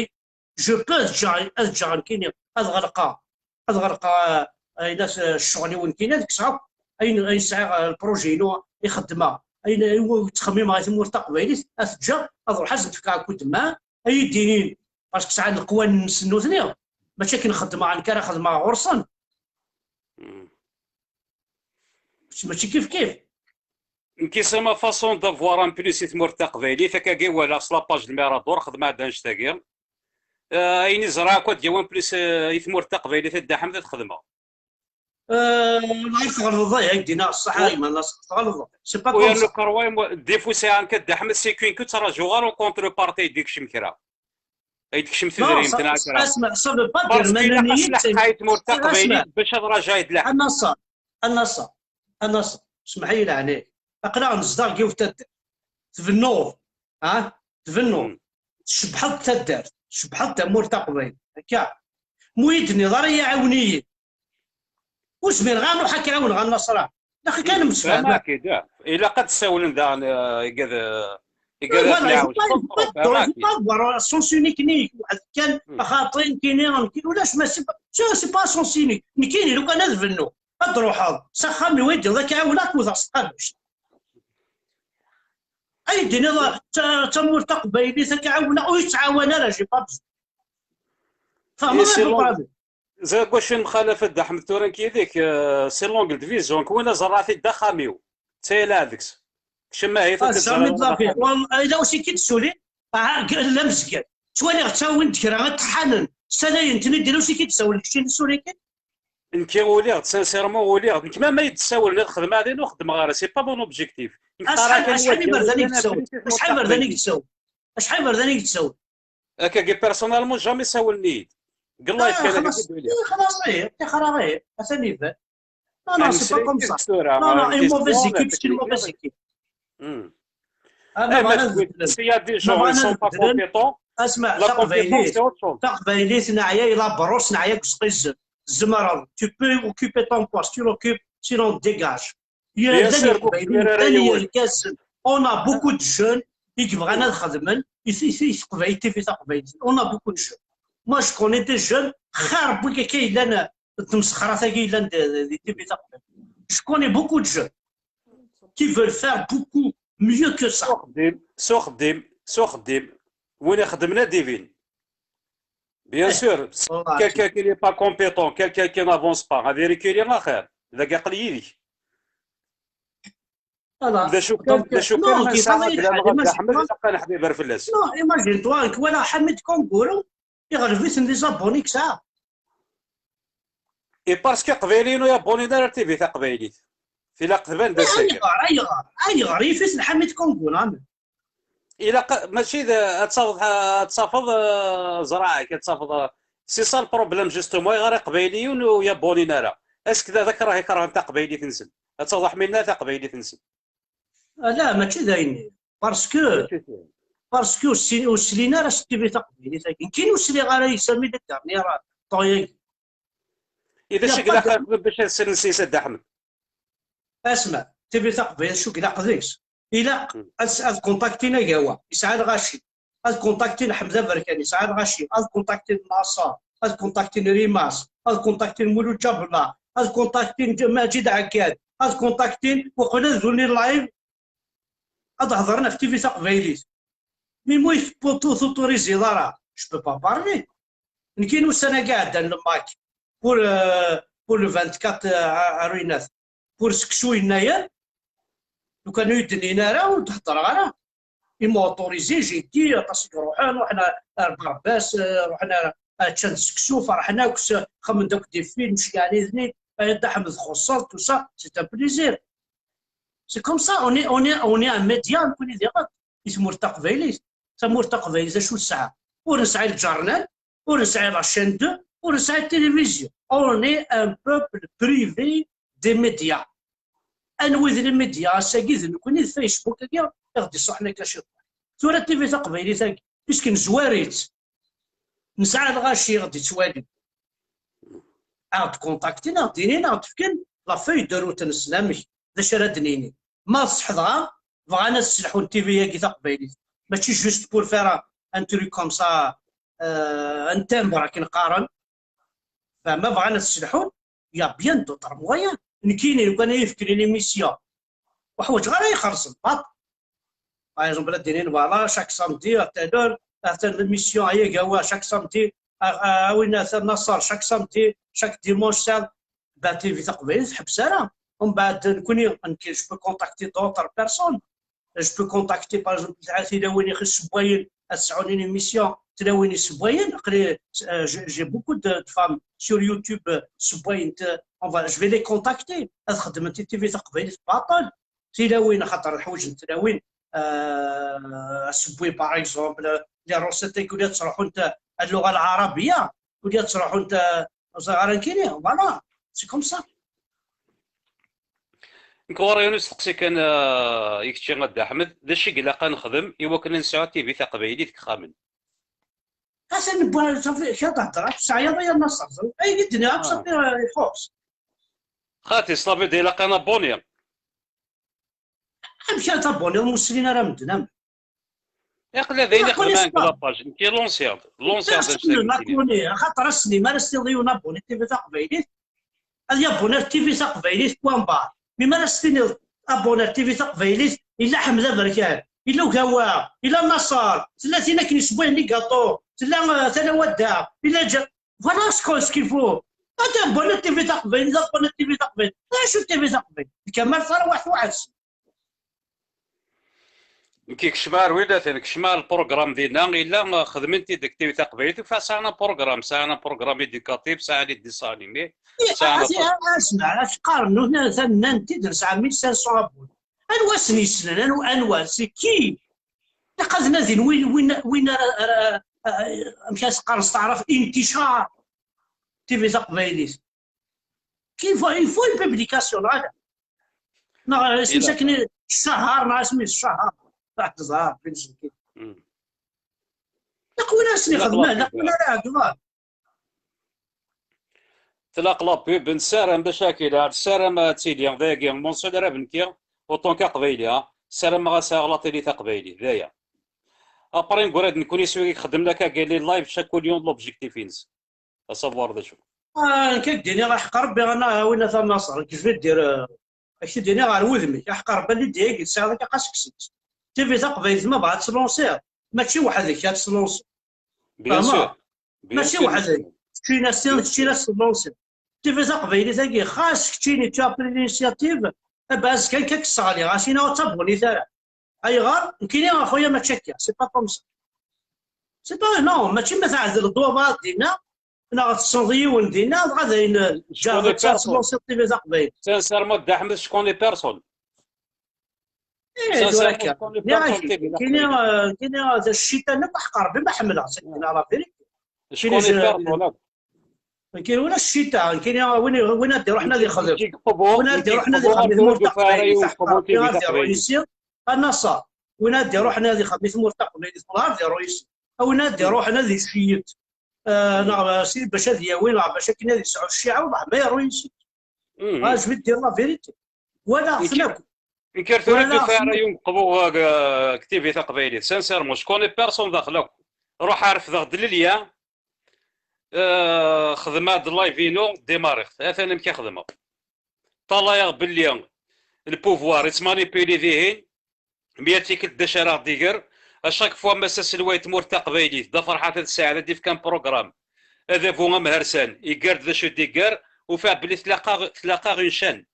je peux ad ǧǧeɣ, ad ǧǧeɣ nekkini, ad ɣelqeɣ, ad ɣelqeɣ, eh, ayen as-, ccɣel-iw nekkini, ad kkseɣ akk ayen, ayen sɛiɣ, eh, le projet-inu i xeddmeɣ, ayen, ayen ttxemmimeɣ i tmurt taqbaylit, ad t-ǧǧeɣ, ad ruḥeɣ ad sen-fkeɣ akud ma, ad iyi-d-inin, parce que sɛan leqwanen-nsen nutni, mačči akken xeddmeɣ nekk ara xedmeɣ ɣur-sen. Mačči kif kif. Nekk c'est ma façon d'avoir un plus i tmurt taqbaylit, akkagi walaɣ s la page n Mirador, xedmeɣ-d annect-agi. Eh, ayen i ẓriɣ akk ad d-yawi un plus, eh, i tmurt taqbaylit, a Dda Ḥmed, ad t-xedmeɣ. Eh, wallahi tɣelḍeḍ, ay, ak-d-iniɣ ṣṣeḥ, a gma Naṣer, tɣelḍeḍ. C'est pas comme ça. Des fois sɛiɣ nekk, a Dda Ḥmed, c'est qu'une que ttṛajuɣ ara en contrepartie d-ikcem kra. Ay d-tekcem tudrimt neɣ kra. Asma, ça veut pas dire, parce que ilaq ad s-leḥqeɣ i tmurt taqbaylit bac ad rajaɣ d leḥq. A Naṣer, a Naṣer, a Naṣer, semmeḥ-iyi leɛnaya-k. Aql-aɣ nezdeɣ deg yiwet taddart. Tbennuḍ, ha? Tbennuḍ. Tcebbḥeḍ taddart, tcebbḥeḍ tamurt taqbaylit. Akka. Ma ur yi-d-tenniḍ ara, iɛawen-iyi. Ur zmireɣ ara ad ruḥeɣ ad k-ɛawneɣ a Naṣer. Ilaq kan ad nemsefham. Ilaq ad d-ssawlen daɣen, eh, igad, eh, igad. Voilà, il faut pas, il faut pas avoir un sens unique-nni, weḥd-k kan, axaṭer nekkini, nekkini, ulac, ma c'est pas, c'est, c'est pas un sens unique. Nekkini, lukan ad bennuɣ, ad d-truḥeḍ s axxam-iw, ad d-tiniḍ ad k-ɛawneɣ, ad k-wteɣ s tqabuct. Ad yi-d-tiniḍ, d ta-, d tamurt taqbaylit, ad k-ɛawneɣ, ur yettɛawan ara, j'ai pas besoin. Fehmeḍ le problème? Ẓriɣ wacu yemxalaf a Dda Ḥmed tura nekk yid-k, eh, c'est l'angle de vision, nekk win ẓerreɣ-t-id d axxam-iw, ttayaleɣ deg-s. Kečč amahit ur t-teẓriḍ. Jamais de la vie. Yella wacu i k-id-suli? Ah, la mezgel. Ttwaliɣ ttawin-d kra iṭeḥḥanen, ssalayen-ten-id, yella wacu i k-id-sawlen keččini suli kan? Nekk uliɣ-d, sincèrement uliɣ-d. Nekk ma, ma yi-d-ssawlen ad xedmeɣ din, ur xeddmeɣ ara, c'est pas mon objectif. Acḥal, acḥal iberdan i k-d-ssawlen? Acḥal iberdan i k-d-ssawlen? Acḥal iberdan i k-d-ssawlen? Akkagi, personnellement, jamais sawlen-iyi-d. Deg live kan, xlaṣ, ih, xlaṣ, ih, tixer, ih, atan iban. Non, non, c'est pas comme ça. Non, non, une mauvaise équipe, c'est une mauvaise équipe. S'il y a des gens, ils sont pas compétents, la compétence, c'est autre chose. Taqbaylit, neɛya i la brousse, neɛya deg usqizzeb. Tzemreḍ, tu peux occuper ton poste, tu l'occupes, sinon dégage. Bien sûr, yergazen. On a beaucoup de jeunes i yebɣan ad xedmen i t-, i t-, i teqbaylit, T V taqbaylit. On a beaucoup de jeunes. Moi, je connais des jeunes, xir n wigi akka yellan, d tmesxrat-agi yellan di, di, di T V taqbaylit. Je connais beaucoup de jeunes qui veulent faire beaucoup mieux que ça. S uxeddim, s uxeddim, s uxeddim. Win ixedmen ad d-ibin. Bien sûr, quelqu'un qui n'est pas compétent, quelqu'un qui n'avance pas, ad irikili axir. Dagi aql-i yid-k. D acu kan, d acu kan, ma nesɛa ad d-ḥmed, ilaq ad neḥbiber fell-as. Non, imagine-toi, nekk walaɣ Ḥamid Kanguru, iɣleb-iten les abonnés i yesɛa. Et parce que iqbayliyen ur abonnés ara ar T V taqbaylit. Tilaq tban d asagen. Ayɣer, ayɣer, ayɣer yif-it Ḥamid Kanguru, amen? Ilaq, mačči d, ad tafeḍ, ad tafeḍ, eh, ẓraɛek, ad tafeḍ, eh, c'est ça le problème, justement, ayɣer iqbayliyen ur abonnés ara. Est-ce que d, d akrah i kerhen taqbaylit-nsen? Ad tafeḍ ḥemmlen taqbaylit-nsen. Ah, la, mačči d ayen. Parce que, parce que ur sli-, ur slin ara s T V taqbaylit-agi. Nekkini ur sliɣ ara i Sami la dernière temps-agi. I d acu i ilaq ad xedmen bac ad slen s Dda Ḥmed? Asma, T V taqbaylit, acu ilaq deg-s? Ilaq ad, ad kontaktin Agawa, yesɛa lɣaci. Ad kontaktin Ḥmed Aberkan, yesɛa lɣaci. Ad kontaktin Naṣer. Ad kontaktin Rimas. Ad kontaktin Mulud Ǧabellah. Ad kontaktin Maǧid Ɛeggad. Ad kontaktin, uqbel ad duni live, ad hedren ɣef T V taqbaylit. Mi mu ur t-autoriziḍ ara, je peux pas parler. Nekkini ussan-agi iɛeddan le Mac pour, euh, pour le vingt-quatre, euh, aru yenna-t, pour seksu yennayer, lukan ur yi-d-nnin ara, ur d-heddreɣ ara. Ils m'ont autorisé, j'ai dit, aṭas i iruḥen, ruḥen ar Barbès, euh, ruḥen ar, ar ččan seksu, ferḥen akk, s-, xemmen-d akk des films, ceyyɛen-iten-id, ay Dda Ḥmed txuṣṣeḍ, tout ça, c'est un plaisir. C'est comme ça, on est, on est, on est un média, nekkni diɣen, i tmurt taqbaylit. Tamurt taqbaylit, acu tesɛa? Ur nesɛi lǧarnan, ur nesɛi la chaîne deux, ur nesɛi télévision. On est un peuple privé des médias. Anwi d les médias? Ass-agi d nekkni d Facebook-agi i ɣ-d-iṣuḥen akka ciṭuḥ. Tura T V taqbaylit-agi, puisque nezwar-itt, nesɛa lɣaci i ɣ-d-ittwalin, a ɣ-d-kontaktin, a ɣ-d-inin, a ɣ-d-fken la feuille de route-nsen, amek, d acu ara d-nini. Ma tṣeḥ dɣa, bɣan ad sselḥun T V-agi taqbaylit. Mačči juste pour faire un, un truc comme ça, euh, un timbre akken qqaren. Fehma, bɣan ad sselḥun, il y a bien d'autres moyens. Nekkini, lukan ay fken une émission, ur ḥwaǧeɣ ara ixerṣen, baṭel. Par exemple, ad d-inin, voilà, chaque samedi, à telle heure, atan l'émission, ay agawa, chaque samedi, a, a, a win atan Nasser, chaque samedi, chaque dimanche, ça, ba T V taqbaylit, ḥbes ara. Umbeɛd, nekkni, nekk, je peux contacter d'autres personnes. Je peux contacter, par exemple, tilawin i ɣ-issewwayen, ad sɛun une émission, tilawin issewwayen, aql-i, euh, j'ai, j'ai beaucoup de, de femmes sur YouTube, euh, ssewwayent, euh, on va, je vais les contacter, ad xedment i T V taqbaylit baṭel. Tilawin, axaṭer ḥwaǧent tilawin, euh, assewwi, par exemple, les recettes, ula ad ttruḥunt, euh, اللغة العربية, ula ad ttruḥunt, euh, ur ẓriɣ ara nekkini, voilà, c'est comme ça. Nekk ɣur-i yiwen usteqsi kan, ah, i kečči a Dda Ḥmed, d acu i ilaq ad nexdem i wakken ad nesɛu T V taqbaylit deg yexxamen? Atan wwa, safi, kra d-hedreɣ, teɛyiḍ ay a Naṣer, ay i d-nniɣ, ah, safi, ixuṣ. Xaṭi, ça veut dire ilaq ad nabuni. Amek ara tabuniḍ ma ur slin ara medden am? Aql-a d ayen ixdem ɛend la page. Nekk i lansiɣ-d. Lansiɣ-d. Personne ne la connaît. Axaṭer ass-nni mi ara s-tiniḍ i yiwen abuni T V taqbaylit, ad yabuni ar T V taqbaylit, point barre. Mi ara s-tiniḍ abuni ar T V taqbaylit, yella Ḥmed Aberkan, yella Ugawa, yella Naṣer, tella tin akken yessewwayen les gâteaux, tella, euh, Tala Wadda, yella Ǧa-, voilà ce que, ce qu'il faut. Ad abuni ar T V taqbaylit, ad abuni ar T V taqbaylit. D acu T V taqbaylit? D Kamal Ferwaḥ weḥd-s. Nekk kecmeɣ ar wilaten, kecmeɣ lprogram dinna, illa xedmen-t-id deg T V taqbaylit, ufiɣ sɛan un programme, sɛan un programme éducatif, sɛan des dessins animés, sɛan aṭas. Asma, ad qqaren nutni, atan nnan-t-id, nesɛa mille cinq cents abonnés. Anwa asen-yessnen? Anwa, anwa? C'est qui? Ilaq ad nadin win, win, win ara, ara, ara, amek ara s-qqaren s taɛrabt, inticar. T V taqbaylit. Il faut, il faut une publication, neɣ ala? Neɣ isem-is akken i Cahar, neɣ isem-is Cahar. Taḥt ẓhar, bin Selkin. Mm. Ilaq win ara sen-ixedmen, ilaq win ara iɛeggḍen. Tlaq la pub, nessaram bac akka ilaq, nessaram ad tili dagi, mensuel ara benkiɣ, autant qu'aqbayli, ha. Ssarameɣ ad sɛiɣ la télé taqbaylit, d aya. Après, negrad nekkni s wigi ixeddmen akka, les live, chaque lion d l'objectif-ines. À savoir d acu. Ah, nekk ad k-d-iniɣ, aḥeqq Rebbi, ana, a win ata Naṣer, nekk je vais te dire, euh, ad k-t-id-iniɣ ɣer wudem-ik, aḥeqq Rebbi, Lidya-agi tesɛiḍ akka, xas kkes-itt. T V taqbaylit ma bɣa ad tlansiḍ, mačči weḥd-k ad tlansiḍ. Bien sûr. Bien sûr. Mačči weḥd-k. Keččini as-tiniḍ, keččini as-tlansiḍ. T V taqbaylit-agi, xas keččini tu as pris l'initiative, eh ben, azekka nekk ad k-sseɣliɣ, as-iniɣ ur tabunit ara. Ayɣer? Nekkini, a xuya, mačči akka. C'est pas comme ça. C'est pas, non, mačči ma tɛedleḍ wabaḍ dinna, neɣ tessneḍ yiwen dinna, dɣa d ayen ǧaɛet ad tlansiḍ T V taqbaylit. Sincèrement, Dda Ḥmed, je connais personne. Eh, sincèrement, je connais personne T V taqbaylit. Nekkini, euh, nekkini, euh, d ccitan akk, aḥeqq Rebbi ma ḥemmleɣ, c'est la vérité. Je connais personne akk. Nekkini ulac ccita, nekkini win, win ad iruḥen ad ixdem. Win ad iruḥen ad ixdem i tmurt taqbaylit, aḥeqq Rebbi ad iṛuḥ yis-i, a Naṣer. Win ad iruḥen ad ixdem i tmurt taqbaylit, wala ad iṛuḥ yis-i. A win ad iruḥen ad iciyyet, eh, neɣ si bac ad yawi, neɣ bac akken ad yesɛu cciɛa, wala ma iṛuḥ yis-i. Ah, je vais te dire la vérité. Walaɣ-ten akk. Nekk ar tura tufa ara yiwen qbu deg T V taqbaylit. Sincèrement, je connais personne daxel akk. Ruḥ ar refdeɣ-d lelya, eh, xedmeɣ-d live-inu, démarriɣ-t. Atan amek i xedmeɣ. Ṭalayeɣ belli le pouvoir yettmanipuli dihin, mi ara tikkelt d acu ara ɣ-d-iger. À chaque fois ma s-aselway n tmurt taqbaylit, Dda Ferḥat At Sɛid, ad d-ifk un programme, adabu amhersan, iger-d d acu d-iger, ufiɣ belli tlaq-aɣ, tlaq-aɣ une chaîne.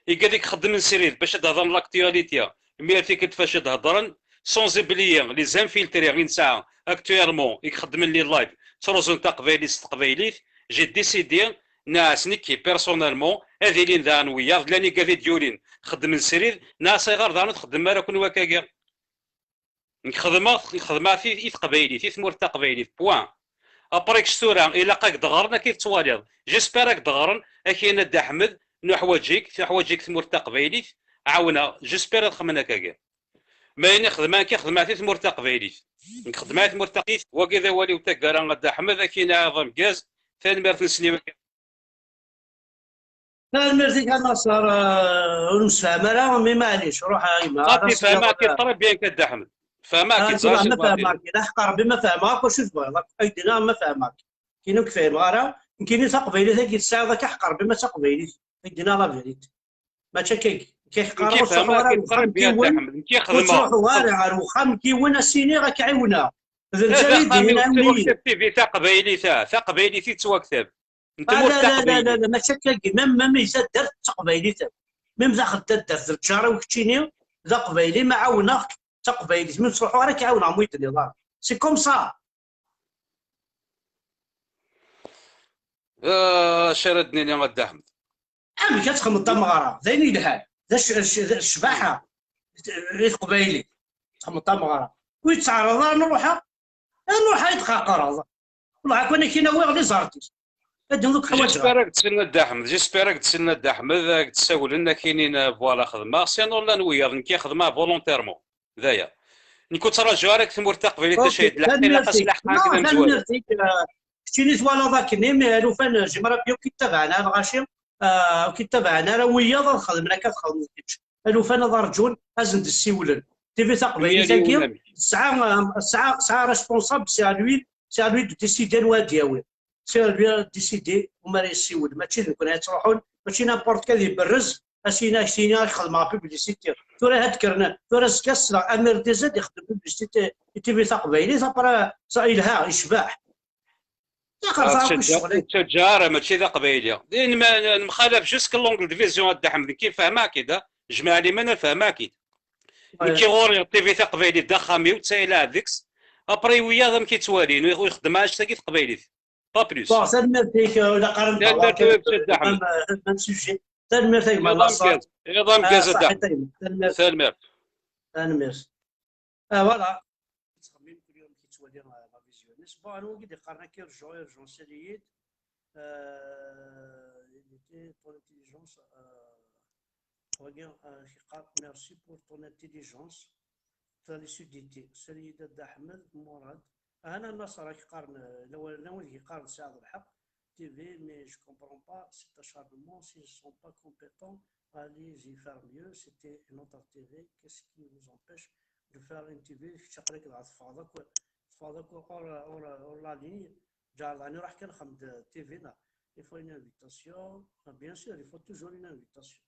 Igad i ixeddmen srid bac ad d-hedren l'actualité, mi ar tikkelt fac ad d-hedren, sans oublier les infiltrés i nesɛa actuellement i ixeddmen les live, ttruẓun taqbaylit s teqbaylit. J'ai décidé, nɛas nekki personnellement, ad ilin daɣen wiyaḍ, llan igad i d-yulin xeddmen srid, nɛas ayɣer daɣen ur txeddmem ara kunwi akkagi? Nekk xedmeɣ, xedmeɣ i, i teqbaylit, i tmurt taqbaylit, point. Après kečč tura, ilaq ad k-d-ɣren, akka i tettwaliḍ. J'espère ad k-d-ɣren, ad k-inin a Dda Ḥmed, nuḥwaǧ-ik, tuḥwaǧ-ik tmurt taqbaylit, ɛawneɣ, j'espère ad xemmen akkagi. Ma ayen i xedmeɣ, nekk i xedmeɣ i tmurt taqbaylit. Nekk xedmeɣ i tmurt taqbaylit, wagi d awal-iw taggara a Dda Ḥmed, ad k-inin ameggaz, tanemmirt n sniwa. Tanemmirt-ik a Naṣer, eh, ur nemsefham ara, mais maɛlic, ruḥ a yemma. Xaṭi, fehmeɣ-k très bien a Dda Ḥmed. Fehmeɣ-k, ah, ẓriɣ ma fehmeɣ-k, d aḥeqq Ṛebbi ma fehmeɣ akk acu tebɣiḍ, akk aydin-a ma fehmeɣ-k. Nekkini ur k-fehmeɣ ara, nekkini taqbaylit-agi tesɛiḍ akka ḥeqq Ṛebbi ma d taqbaylit, aydin-a la vérité. Mačči akka, nekk ḥeqq Ṛebbi ur ttruḥu ara ar uxxam n yiwen, ur ttruḥu ara ar uxxam n yiwen, a s-iniɣ ad k-ɛiwneɣ. D netta i d-yennan. T V taqbaylit, ah, taqbaylit i tettwaktab. Ah, la, la, la, la, la, mačči akkagi. Même, même i taddart d taqbaylit. Même daxel taddart, d lǧar-iw keččini, d aqbayli, ma ɛawneɣ-k, d taqbaylit. Mi ur ttruḥuɣ ara, k-ɛawneɣ, ma ur yi-d-tenniḍ ara. C'est comme ça. Ah, acu ara d-nini a Dda Ḥmed? Amek ad txedmeḍ tameɣra? D ayen yelhan. D ac-, ac-, d ccbaḥa i teqbaylit. Txedmeḍ tameɣra. Ur yettɛaraḍ ara, nruḥ-, nruḥ ad tqaqreḍ. Wallah, akk akken awiɣ les artistes. Ad d-nḍuk ḥwaǧeɣ. J'espère ad k-d-sellen a Dda Ḥmed, j'espère ad k-d-sellen a Dda Ḥmed, ad k-d-ssawlen, ad k-inin, euh, voilà, xedmeɣ. Sinon, llan wiyaḍ, nekk xedmeɣ volontairement. D aya. Nekk ur ttṛaǧuɣ ara deg tmurt taqbaylit d acu ay d-lḥeqq, ilaq ad s-lḥeqq akken ad nezwir. Tanemmirt-ik, euh, keččini twalaḍ akken, imi alufan, euh, j'aimerais bien ur k-ittabaɛen ara lɣaci, euh, ur k-ittabaɛen ara wiyaḍ ad xedmen akka txedmeḍ kečč. Alufan ad rǧun, ad sen-d-ssiwlen. T V taqbaylit-agi tesɛa, tesɛa, tesɛa responsable, c'est à lui, c'est à lui de décider anwa ad d-yawi. C'est à lui de décider umi ara yessiwel. Mačči d nekkni ad ttruḥun, mačči n'importe quel iberrez, ad s-yini, ad s-yini ad xedmeɣ publicité. Tura ad kkren, tura azekka ssneɣ Amir D Z ixeddem publicité i T V taqbaylit, après ça yelha, yecbeḥ. Yettaǧǧa ara, mačči d aqbayli. Nemxalaf jusque l'angle de vision a Dda Ḥmed, nekk fehmeɣ-k-id, ah. Jmaɛ liman, fehmeɣ-k-id. Nekk ɣur-i T V taqbaylit d axxam-iw, ttaylaɣ deg-s. Après, wiyaḍ amek i ttwalin, ur ixeddem ara annect-agi taqbaylit. Pas plus. Bon, tanemmirt-ik, euh, ula qqaren-d tanemmirt-ik a Dda Ḥmed. Même, euh, même sujet. Tanemmirt a gma Naṣer. Iḍ ameggaz, iḍ ameggaz a Dda Ḥmed. Tanemmirt. Tanemmirt. Ah, voilà. Yettxemmim kul yum yettwali, euh, la vision-nnes. Bon, anwa i d-iqqaren akka, urgent, urgent, sali-yi-d. Euh, il était ton intelligence, euh, wagi, euh, yeqqar, merci pour ton intelligence. Ta lucidité. Sali-yi-d a Dda Ḥmed Murad. Ahana Naṣer, ak qqaren, euh, la, la wid yeqqaren tesɛiḍ lḥeqq. T V, mais je comprends pas cet acharnement, s'ils sont pas compétents, allez-y faire mieux, c'était une autre T V, qu'est-ce qui vous empêche de faire une T V? Kečč aql-ak dɣa teffɣeḍ akk, teffɣeḍ akk hors, hors, hors la ligne, ǧeɛleḍ ɛni ruḥ kan xdem-d T V neɣ? Il faut une invitation. Ah, bien sûr, il faut toujours une invitation.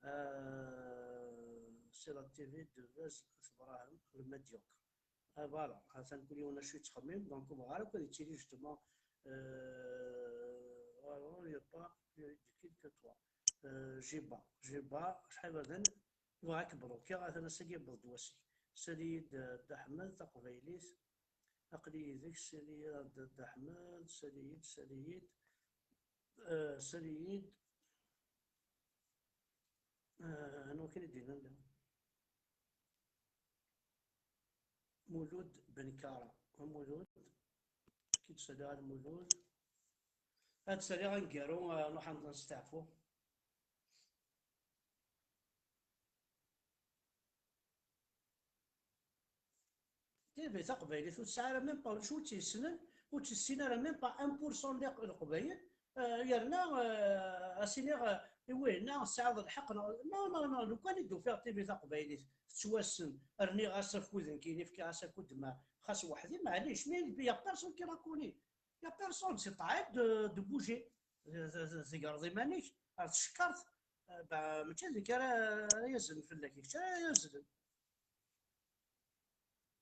Euh, c'est la T V de Vaz Ibrahim, le médiocre. Ah, voilà, atan kul yiwen acu yettxemmim, donc ur bɣiɣ ara akk ad yettili justement, euh, voilà, il y a pas de, de qui que toi. Euh, Jiba, Jiba, acḥal iberdan, bɣiɣ ad k-blokiɣ, atan ass-agi yewweḍ-d wass-ik. Sali-yi-d, euh, Dda Ḥmed, taqbaylit, aql-iyi deg-s, sali-yi-d Dda Ḥmed, sali-yi-d, sali-yi-d, euh, sali-yi-d, euh, anwa kan i d-yennan da? Mulud Benkara. Mulud. Ki d-saliɣ ar Mulud. Ad saliɣ aneggaru, eh, nruḥ ad nesteɛfu. T V taqbaylit ur tesɛi ara même pas, ulac ur tt-yessnen, ur tt-yessin ara même pas un pour cent n Leqbayel. Eh, yerna, eh, ad s-iniɣ, eh, i wihin-a tesɛiḍ lḥeqq, neɣ, non, non, non, lukan i d-ufiɣ T V taqbaylit tettwassen, rniɣ-as akud nekkini, fkiɣ-as akud, ma xas weḥd-i, maɛlic, mais il y a personne qui la connaît. Il y a personne, c'est ṭaɛib de, de bouger. Tegreḍ iman-ik ar tcekkart, eh, ba, mačči d nekk ara, ara yazlen fell-ak, d kečč ara yazlen.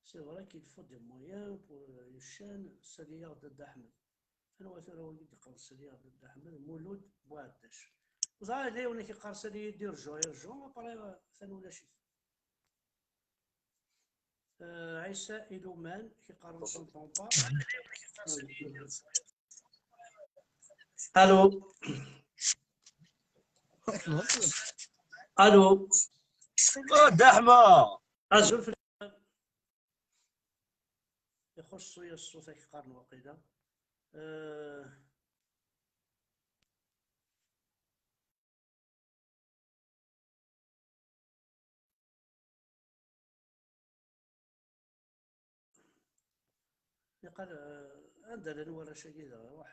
C'est vrai qu'il faut des moyens pour, euh, une chaîne, sali-yaɣ-d a Dda Ḥmed. Anwa tura wagi d-iqqaren sali-yaɣ-d a Dda Ḥmed? Mulud Buɛeddac. Ẓer, yella yiwen i k-iqqar sali-yi-d, irju, irju, après, euh, atan ulac-it. Euh, Ɛisa Iluman, i k-iqqaren on s'entend pas. Allô. Allô. Oh, Dda Ḥmed. Azul fell-, ixuṣṣu-yas ṣṣut-ak qqaren waqila. Euh, Yeqqar, euh, anda llan warrac-agi dɣa, iruḥ.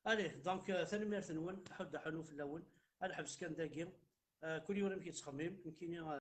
Allez, donc, euh, tanemmirt-nwen, ḥudd aḥunu fell-awen. Ad nḥebs kan dagi. Euh, kul yiwen amek yettxemmim, nekkini, euh,